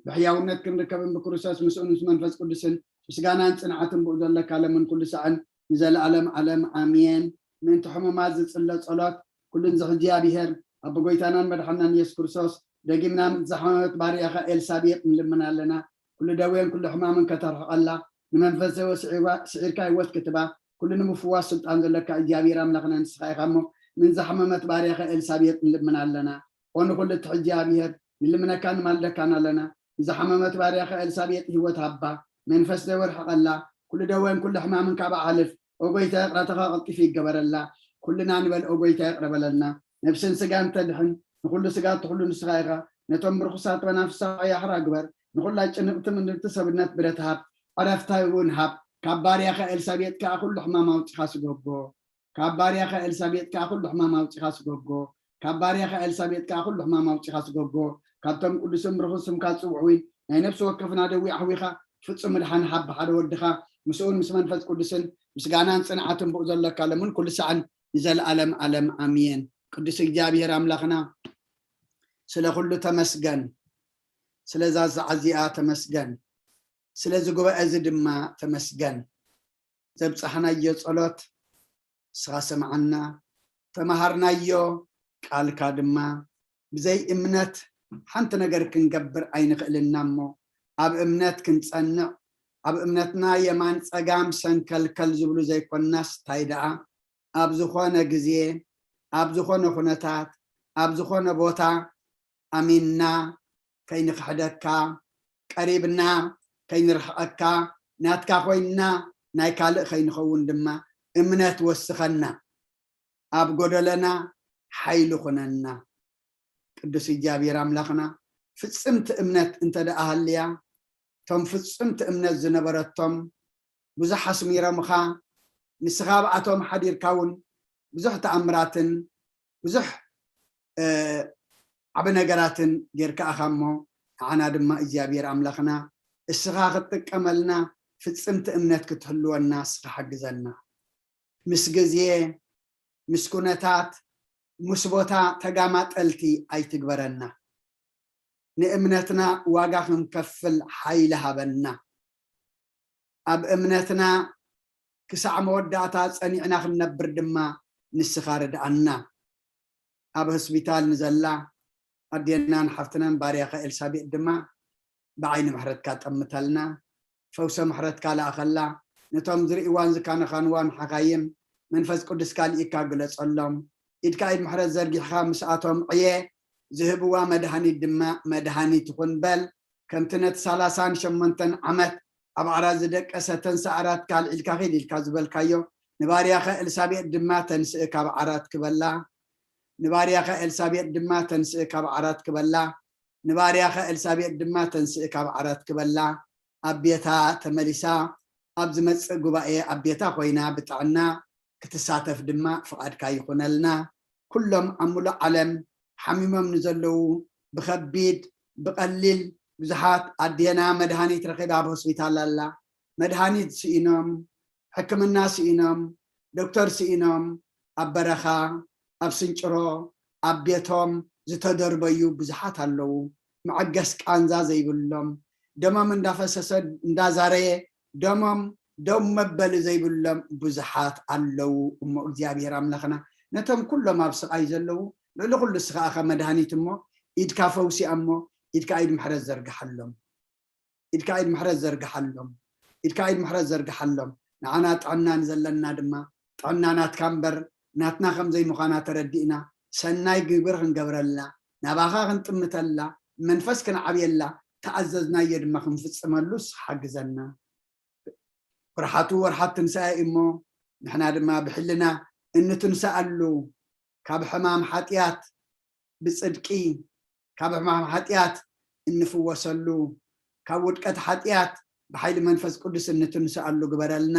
ብሕያውነት ክንርከብን ብክርስቶስ ምስኡን ምስ መንፈስ ቅዱስን ምስጋናን ጽንዓትን ብኡ ዘለካ ለምን ኩሉ ሳዕን ንዘለኣለም ዓለም ኣሜን። ምእንቲ ሕሙማት ዝጽለ ጸሎት። ኩሉን ዝሕዚ እግዚኣብሔር ኣቦ ጎይታናን መድሓናን ኢየሱስ ክርስቶስ፣ ደጊምና ምስ ዝሓመመት ባርያኻ ኤልሳቤጥ ንልምን ኣለና። ኩሉ ደዌን ኩሉ ሕማምን ከተርሕቐላ፣ ንመንፈስ ዘወ ስዒባ-፣ ስዒርካ ህይወት ክትባ፣ ኩሉ ንምፍዋስ ስልጣን ዘለካ እግዚኣብሔር ኣምላኽና ንስኻ ኢኻ እሞ፣ ንዝሓመመት ባርያኻ ኤልሳቤጥ ንልምን ኣለና። ኦ ንኹሉ ትሕጂ ኣብሔር ንልምነካን ንማልደካን ኣለና። ንዝሓመመት ባርያኻ ኤልሳቤጥ ህይወት ሃባ፣ መንፈስ ዘይወርሕቐላ፣ ኩሉ ደዌን ኩሉ ሕማምን ካብ ኣሕልፍ። ኦ ጎይታ ይቕረታኻ ቀልጢፉ ይገበረላ። ኩልና ንበል ኦ ጎይታ ይቕረ በለልና። ነብስን ስጋን ተድሕን፣ ንኹሉ ስጋ ትሕሉ ንስኻ ኢኻ። ነቶም ብርኹሳት መናፍስቲ ያሕራ ግበር። ንኹላ ጭንቕቲ ምንድርቲ ሰብነት ብረት ሃብ፣ ዕረፍታ እውን ሃብ። ካብ ባርያኻ ኤልሳቤጥ ከኣ ኩሉ ሕማም ኣውጺኻ ስጎጎ። ካብ ባርያኻ ኤልሳቤጥ ከኣ ኩሉ ሕማም ኣውጺኻ ስጎጎ። ካብ ባርያኻ ኤልሳቤጥ ከኣ ኩሉ ሕማም ኣውጺኻ ስጎጎ። ካብቶም ቅዱስን ርኹስም ካብ ጽውዕዊ ናይ ነፍሲ ወከፍና ደዊ ኣሕዊኻ ፍጹም ምድሓን ሃብ ሓደ ወድኻ ምስኡን ምስ መንፈስ ቅዱስን ምስጋናን ጽንዓትን ብኡ ዘለካ ለምን ኩሉ ሰዓን ንዘለኣለም ኣለም ኣሜን። ቅዱስ እግዚኣብሔር ኣምላኽና ስለ ኩሉ ተመስገን። ስለዛ ሰዓት እዚኣ ተመስገን። ስለዚ ጉባኤ እዚ ድማ ተመስገን። ዘብጻሕናዮ ጸሎት ንስኻ ሰምዓና፣ ተመሃርናዮ ቃልካ ድማ ብዘይ እምነት ሓንቲ ነገር ክንገብር ኣይንኽእልና እሞ ኣብ እምነት ክንጸንዕ ኣብ እምነትና የማን ጸጋም ሰንከልከል ዝብሉ ዘይኮናስ ታይ ደኣ ኣብ ዝኾነ ግዜ ኣብ ዝኾነ ኩነታት ኣብ ዝኾነ ቦታ ኣሚንና ከይንኽሕደካ፣ ቀሪብና ከይንርሕቐካ፣ ናትካ ኮይንና ናይ ካልእ ከይንኸውን ድማ እምነት ወስኸና። ኣብ ጎደለና ሓይሊ ኩነና። ቅዱስ እግዚኣብሔር ኣምላኽና፣ ፍጽምቲ እምነት እንተ ደኣ ሃልያ፣ እቶም ፍጽምቲ እምነት ዝነበረቶም ብዙሕ ኣስሚሮምኻ፣ ንስኻ ኣብኣቶም ሓዲርካ እውን ብዙሕ ተኣምራትን ብዙሕ ዓቢ ነገራትን ጌርካ ኢኻ እሞ ንዓና ድማ እግዚኣብሔር ኣምላኽና እስኻ ክትጥቀመልና ፍጽምቲ እምነት ክትህልወና እስኻ ሓግዘና። ምስ ግዜ ምስ ኩነታት ምስ ቦታ ተጋማጠልቲ ኣይትግበረና። ንእምነትና ዋጋ ክንከፍል ሓይሊ ሃበና። ኣብ እምነትና ክሳዕ መወዳእታ ጸኒዕና ክንነብር ድማ ንስኻ ርድኣና። ኣብ ሆስፒታል ንዘላ ኣዴናን ሓፍትናን ባርያኻ ኤልሳቤጥ ድማ ብዓይኒ ምሕረትካ ጠምተልና። ፈውሰ ምሕረትካ ለኣኸላ። ነቶም ዝርእይዋን ዝካነኻንዋን ሓኻይም መንፈስ ቅዱስካ ልኢካ ግለጸሎም። ኢድካ ኢድ ምሕረት ዘርጊሕኻ ምስኣቶም ዕየ። ዝህብዋ መድሃኒት ድማ መድሃኒት ይኹን በል። ከምቲ ነቲ ሰላሳን ሸሞንተን ዓመት ኣብ ዓራት ዝደቀሰ ተንስእ ዓራትካ ኣልዒልካ ኺድ ኢልካ ዝበልካዮ ንባርያኸ ኤልሳቤጥ ድማ ተንስእ ካብ ዓራት ክበላ። ንባርያኸ ኤልሳቤጥ ድማ ተንስእ ካብ ዓራት ክበላ። ንባርያኸ ኤልሳቤጥ ድማ ተንስእ ካብ ዓራት ክበላ። ኣብ ቤታ ተመሊሳ ኣብ ዝመጽእ ጉባኤ ኣብ ቤታ ኮይና ብጥዕና ክትሳተፍ ድማ ፍቓድካ ይኹነልና። ኩሎም ኣብ ሙሉእ ዓለም ሓሚሞም ንዘለዉ ብኸቢድ ብቐሊል ብዙሓት ኣዴና መድሃኒት ረኺባ ኣብ ሆስፒታል ኣላ። መድሃኒት ስኢኖም፣ ሕክምና ስኢኖም፣ ዶክተር ስኢኖም ኣብ በረኻ ኣብ ስንጭሮ ኣብ ቤቶም ዝተደርበዩ ብዙሓት ኣለዉ። መዐገስ ቃንዛ ዘይብሎም ደሞም እንዳፈሰሰ እንዳዛረየ ደሞም ደው መበሊ ዘይብሎም ብዙሓት ኣለዉ። እሞ እግዚኣብሔር ኣምላኽና ነቶም ኩሎም ኣብ ስቓይ ዘለዉ ልዕሊ ኩሉ እስኻ ኢኻ መድሃኒት እሞ ኢድካ ፈውሲ እሞ ኢድካ ኢድ ምሕረት ዘርግሓሎም። ኢድካ ኢድ ምሕረት ዘርግሓሎም። ኢድካ ኢድ ምሕረት ዘርግሓሎም። ንዓና ጥዕና ንዘለና ድማ ጥዕና ናትካ እምበር ናትና ከም ዘይምዃና ተረዲእና ሰናይ ግብሪ ክንገብረላ ናባኻ ክንጥምተላ መንፈስ ክንዓብየላ ተኣዘዝናዮ ድማ ክንፍጽመሉስ ሓግዘና። ወርሓቱ ወርሓት ትንሳኤ እሞ ንሕና ድማ ብሕልና እንትንሳኣሉ ካብ ሕማም ሓጢኣት ብጽድቂ ካብ ሕማም ሓጢኣት እንፍወሰሉ ካብ ውድቀት ሓጢኣት ብሓይሊ መንፈስ ቅዱስ እንትንስኣሉ ግበረልና።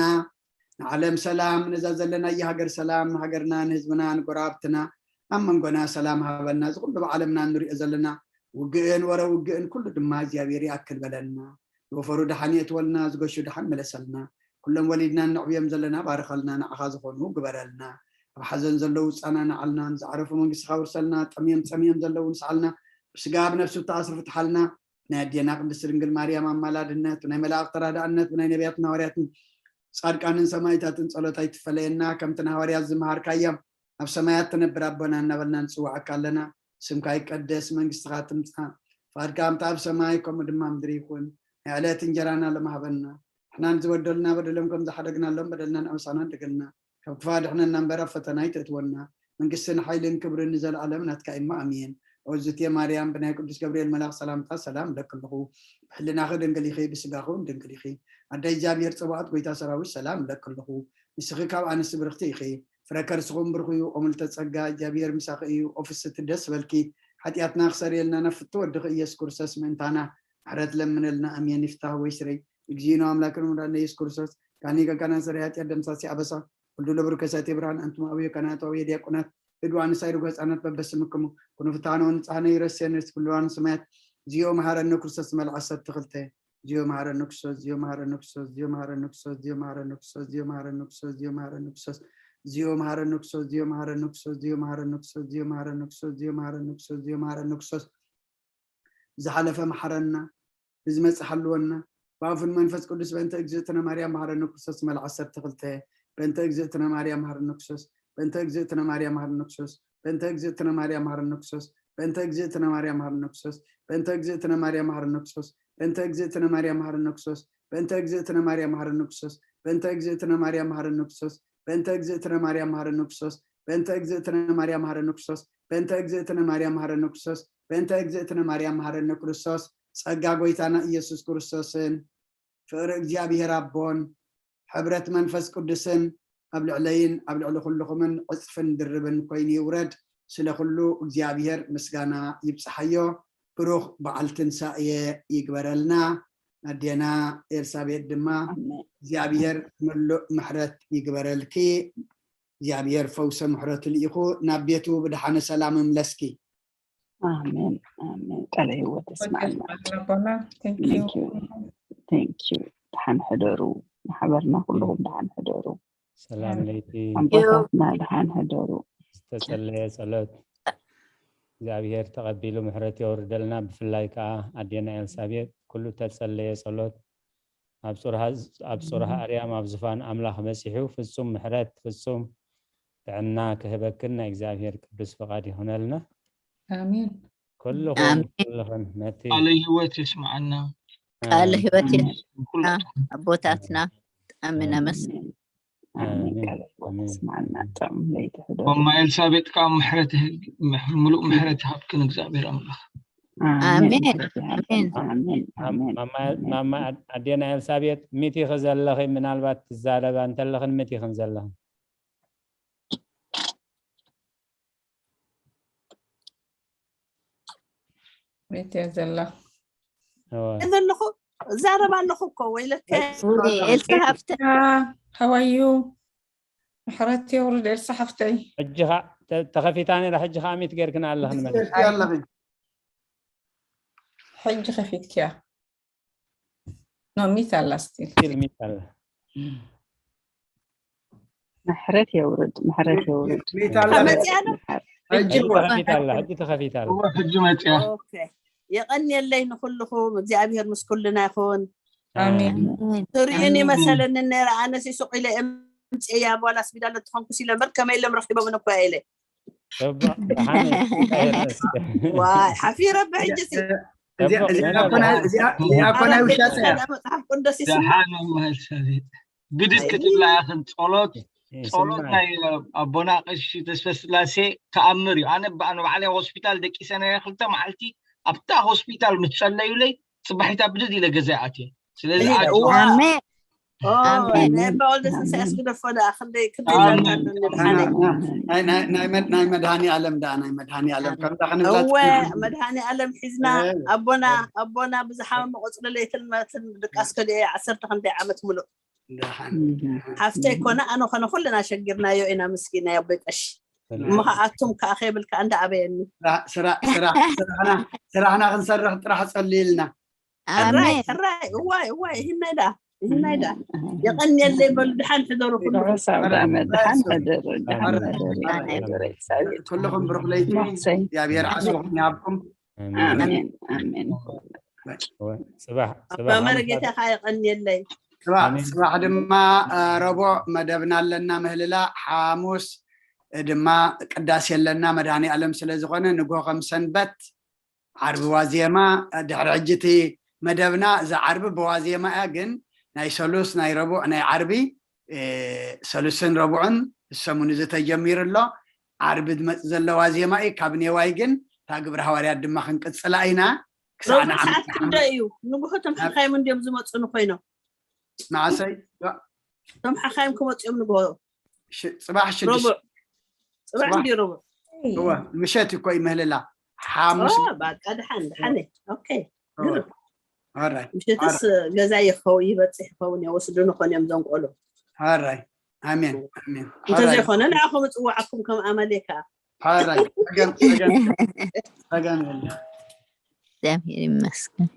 ንዓለም ሰላም ነዛ ዘለናዮ ሃገር ሰላም ንሃገርና ንህዝብና ንጎረባብትና ኣብ መንጎና ሰላም ሃበና። እዚ ኩሉ ብዓለምና እንሪኦ ዘለና ውግእን ወረ ውግእን ኩሉ ድማ እግዚኣብሔር ይኣክል በለልና። ዝወፈሩ ደሓን የእትወልና ዝገሹ ደሓን መለሰልና። ኩሎም ወሊድና እነዕብዮም ዘለና ባርኸልና ንዓኻ ዝኾኑ ግበረልና። ኣብ ሓዘን ዘለዉ ፃና ንዓልና ንዝዓረፉ መንግስትኻ ውርሰልና። ጠምዮም ፀሚዮም ዘለዉ ንስዓልና። ብስጋ ኣብ ነፍሲ ብተኣስሩ ፍትሓልና። ናይ ኣዴና ቅድስት ድንግል ማርያም ኣማላድነት ብናይ መላእኽቲ ተራዳእነት ብናይ ነቢያትን ሃዋርያትን ጻድቃንን ሰማይታትን ጸሎት ኣይትፈለየና። ከምቲ ንሃዋርያት ዝመሃርካዮም ኣብ ሰማያት ትነብር ኣቦና እናበልና ንጽውዓካ ኣለና። ስምካ ይቀደስ፣ መንግስትኻ ትምጻእ፣ ፍቓድካ ከምቲ ኣብ ሰማይ ከምኡ ድማ ምድሪ ይኹን። ናይ ዕለት እንጀራና ሎም ሃበና። ንሕናን ዝበደሉና በደሎም ከም ዝሓደግናሎም በደልናን ኣበሳናን ደገልና። ካብ ክፋ ድሕነና እምበር ኣብ ፈተና ኣይተእትወና። መንግስትን ሓይልን ክብርን ንዘለኣለም ናትካ እማ ኣሜን። ኦዝቴ ማርያም ብናይ ቅዱስ ገብርኤል መልኣኽ ሰላምታ ሰላም እለኪ ኣለኹ። ብሕልናኺ ድንግል ኢኺ፣ ብስጋኺ እውን ድንግል ኢኺ። ኣደ እግዚኣብሔር ጸባኦት ጎይታ ሰራዊት ሰላም እለኪ ኣለኹ። ንስኺ ካብ ኣንስቲ ብርኽቲ ኢኺ። ፍረ ከርስኹም ብሩኽ እዩ። ኦምልተ ጸጋ እግዚኣብሔር ምሳኺ እዩ። ኦፍስቲ ደስ በልኪ። ሓጢኣትና ክሰርየልና ናብ ፍትወ ወድኺ ኢየሱስ ክርስቶስ ምእንታና ምሕረት ለምነልና። ኣሜን። ይፍታህ ወይ ስረይ እግዚእነ ኣምላክን መድኃኒነ ኢየሱስ ክርስቶስ ካኒ ከካና ስረይ ሓጢኣት ደምሳሲ ኣበሳ ኩሉ ለብሩ ከሳቴ ብርሃን ኣንቱም ኣውዮ ካህናት ኣውዮ ዲያቆናት እድዋ ንሳይ ርጎ ህፃናት በበስምክሙ ኩኑ ፍታኖ ንጻነ ይረሴ ንስ ኩሉ ንስማያት ዚዮ መሃረነ ክርስቶስ መልዓ ዓሰርተ ክልተ ዚዮ መሃረነ ክርስቶስ ዚዮ መሃረነ ክርስቶስ ዚዮ መሃረነ ክርስቶስ ዚዮ መሃረነ ክርስቶስ ዚዮ መሃረነ ክርስቶስ ዚዮ መሃረነ ክርስቶስ ዚዮ መሃረነ ክርስቶስ ዚዮ መሃረነ ክርስቶስ ዚዮ መሃረነ ክርስቶስ ዚዮ መሃረነ ክርስቶስ ዚዮ መሃረነ ክርስቶስ ዝሓለፈ መሓረና፣ ንዝመጽእ ሓልወና። ብኣፉን መንፈስ ቅዱስ በእንተ እግዝእትነ ማርያም መሓረነ ክርስቶስ መል ዓሰርተ ክልተ በእንተ እግዝእትነ ማርያም መሓረነ ክርስቶስ በእንተ እግዝእትነ ማርያም መሓረነ ክርስቶስ በእንተ እግዝእትነ ማርያም መሓረነ ክርስቶስ በእንተ እግዝእትነ ማርያም መሓረነ ክርስቶስ በእንተ እግዝእትነ ማርያም መሓረነ ክርስቶስ በእንተ እግዝእትነ ማርያም መሓረነ ክርስቶስ በእንተ እግዝእትነ ማርያም መሓረነ ክርስቶስ በእንተ እግዝእትነ ማርያም መሓረነ ክርስቶስ በእንተ እግዝእትነ ማርያም መሓረነ ክርስቶስ በእንተ እግዝእትነ ማርያም መሓረነ ክርስቶስ በእንተ እግዝእትነ ማርያም መሓረነ ክርስቶስ በእንተ እግዝእትነ ማርያም መሓረነ ክርስቶስ ጸጋ ጎይታና ኢየሱስ ክርስቶስን ፍቕሪ እግዚኣብሔር ኣቦን ሕብረት መንፈስ ቅዱስን ኣብ ልዕለይን ኣብ ልዕሊ ኩልኹምን ዕጽፍን ድርብን ኮይኑ ይውረድ። ስለ ኩሉ እግዚኣብሔር ምስጋና ይብጽሓዮ። ብሩኽ በዓል ትንሳኤ ይግበረልና። ኣዴና ኤልሳቤጥ ድማ እግዚኣብሔር ምሉእ ምሕረት ይግበረልኪ። እግዚኣብሔር ፈውሰ ምሕረቱ ልኢኹ ናብ ቤቱ ብድሓነ ሰላም እምለስኪ። ኣሜን ኣሜን። ቃለ ህይወት ይስማዕና። ኣቦና። Thank you። Thank you። ደሓን ሕደሩ። ማሕበርና ኩልኹም ደሓን ሕደሩ። ሰላም ለይቲ። ኣቦታትና ደሓን ሕደሩ። ዝተጸለየ ጸሎት እግዚኣብሔር ተቐቢሉ ምሕረት የውርደልና። ብፍላይ ከዓ ኣዴና ኤልሳቤጥ ኩሉ ተጸለየ ጸሎት ኣብ ጽርሃ ኣብ ጽርሃ ኣርያም ኣብ ዝፋን ኣምላኽ በጺሑ ፍጹም ምሕረት ፍጹም ጥዕና ክህበክን ናይ እግዚኣብሔር ቅዱስ ፍቓድ ይኹነልና። ኣሜን። ኩልኹም ኩልኽን ነቲ ቃለ ህይወት ይስማዓና። ቃለ ህይወት ኩሉ ኣቦታትና ብጣዕሚ ነመስግን። ኣሜን። ቃለ ህይወት ይስማዓና። ጥዑም ለይቲ ሕደሩ። ማማ ኤልሳቤጥ ከዓ ምሕረት ይህ- ምሕ- ምሉእ ምሕረት ይሃብክን እግዚኣብሔር ኣምላኽ። ኣሜን። ኣሜን። ኣሜን። ኣሜን። ማማ ኣዴና ኤልሳቤጥ ሚት ኢኺ ዘለኺ ምናልባት ትዛረባ እንተለኽን ሚት ኢኽን ዘለኽን ቤት እያ ዘላ ዘለኹ እዛረብ ኣለኹ እኮ ወይለከ ኤልሳ ሃፍተ ሃዋዩ ምሕረት የውርድ ኤልሳ ሓፍተይ ሕጂ ኸ ተኸፊታ ነራ ሕጂ ከዓ ሚት ገርክና ኣለኽን መ ኣለኺ ሕጂ ከፊትክያ ኖ ሚት ኣላ ስቲል ስቲል ሚት ኣላ ምሕረት የውርድ ምሕረት የውርድ ሚት ኣላ መፅያ ነው ሕጂ ተኸፊታ ኣላ ሕጂ ተኸፊታ ኣላ እወ ሕጂ መፅያ ኦኬ የቀንየለይ ንኩልኩም እግዚኣብሔር ምስ ኩልና ይኹን ኣሜን ትርእዩን ይመሰለኒ ነረ ኣነሲ ሱቅ ኢለ እምፅያ ጓል ኣስቢዳ ኣለትኾንኩስ ኢለ እምበር ከመይ ኢሎም ረኪቦምን እኮ ኢለ ጽቡቅ ደሓን ዋይ ሓፊረ ብሕጂ እዚኣ እኮ ናይ ውሻ እያ መፅሓፍ ቅዱስ ይስማ ደሓን መማህል ሰቤት ብድድ ክትብላ ኢኽን ጸሎት ጸሎት ናይ ኣቦና ቀሺ ተስፈ ስላሴ ተኣምር እዩ። ኣነ ብኣ ንባዕለይ ሆስፒታል ደቂሰ ነረ ክልተ መዓልቲ ኣብታ ሆስፒታል ምስ ጸለዩለይ ጽባሒታ ብድድ ኢለ ገዛ ኣትየ። ስለዚ እዋ። ኣጆኻ ኣሜን ኦ፣ ኣሜን። ናይ ኣባ ወልደ ትንሳኤ እስኪ ደፎ ደኣ ክንደይ ክንደይ ኣሜን። ዛንታ ኣለኒ መድሓነይ። ናይ ናይ ናይ መድሃኒ ዓለም ደኣ ናይ መድሃኒ ዓለም ከምዛ ክንብላ እወ ትኽእሊ። መድሃኒ ዓለም ሒዝና እወ። ኣቦና ኣቦና ብዝሓመመ ቆፅሊ ለይትን መትን ድቃስ ከሊኦ ዓሰርተ ክንደይ ዓመት ሙሉእ ደሓን ሓፍተይ ኮነ ኣነ ኮነ ኩልና ሸጊርናዮ ኢና ምስኪና ኣቦይ ቀሺ እሞ ከኣቱም ከኣ ከይብልካ እንዳ ኣበየኒ ስራ- ስራ- ስራ- ስራሕና ስራሕና ክንሰርሕ ጥራሕ ጸልይልና ሕራይ ኣሜን ሕራይ እዋይ እዋይ ይህናይ ደኣ ይህናይ ደኣ የቐንየለይ በሉ ድሓን ሕደሩ ኩሉ ርሑስ ኣውደ ዓመት ደሓን ሕደሩ ደሓን ሕደሩ ኣሜን። ሕደሩ ኤልሳቤጥ ኩልኹም ብሩኽ ለይቲ ሞክሰይ እግዚኣብሔር ዓስብኹም ይሃብኩም ኣሜን ኣሜን ጽባሕ ኣባ መረጌታ ከዓ የቐንየለይ ጽባሕ ኣሜን። ጽባሕ ድማ እ፣ ረቡዕ መደብና ኣለና ምህልላ ሓሙስ እ፣ ድማ ቅዳሴ ኣለና መድሃኒ ኣለም ስለ ዝኾነ ንግሆ ከም ሰንበት ዓርቢ ዋዜማ እ፣ ድሕሪ ሕጂ እቲ መደብና እዛ ዓርቢ ብዋዜማ እያ ግን ናይ ሰሉስ፣ ናይ ረቡዕ፣ ናይ ዓርቢ፣ ሰሉስን ረቡዕን ሰሙን እዚ ተጀሚሩ ኣሎ። ዓርቢ ዝመፅ ዘለዋ ዜማ እዩ ካብ ኔዋይ። ግን እታ ግብረ ሃዋርያት ድማ ክንቅፅላ ኢና። ክሳዕ ንዓመት ሰዓት ክንደ እዩ? ንግሆ ተምሓካዮም እንዲዮም ዝመፁ ንኮይኖም መዓሰይ? ተምሓካዮም ክመፅኦም ንግሆ ጽባሕ ሽዱሽተ። ጽባሕ እንዲ ረቡዕ እወ፣ ምሸት እኮ ይምህልላ። ሓሙስ ባቃ ድሓን ድሓን። ኦኬ። ኣራይ ምሸትስ ገዛ ይኸው ይበፅሕ ይኸውን፣ ይወስዱ ንኾን እዮም ዘንቆሉ። ኣራይ ኣሜን ኣሜን። እንተዘይኮነ ንዓኹም እፅዋዓኩም ከም ኣመሌካ። ኣራይ ጸገም ጸገም ጸገም የለ። እግዚኣብሔር ይመስገን።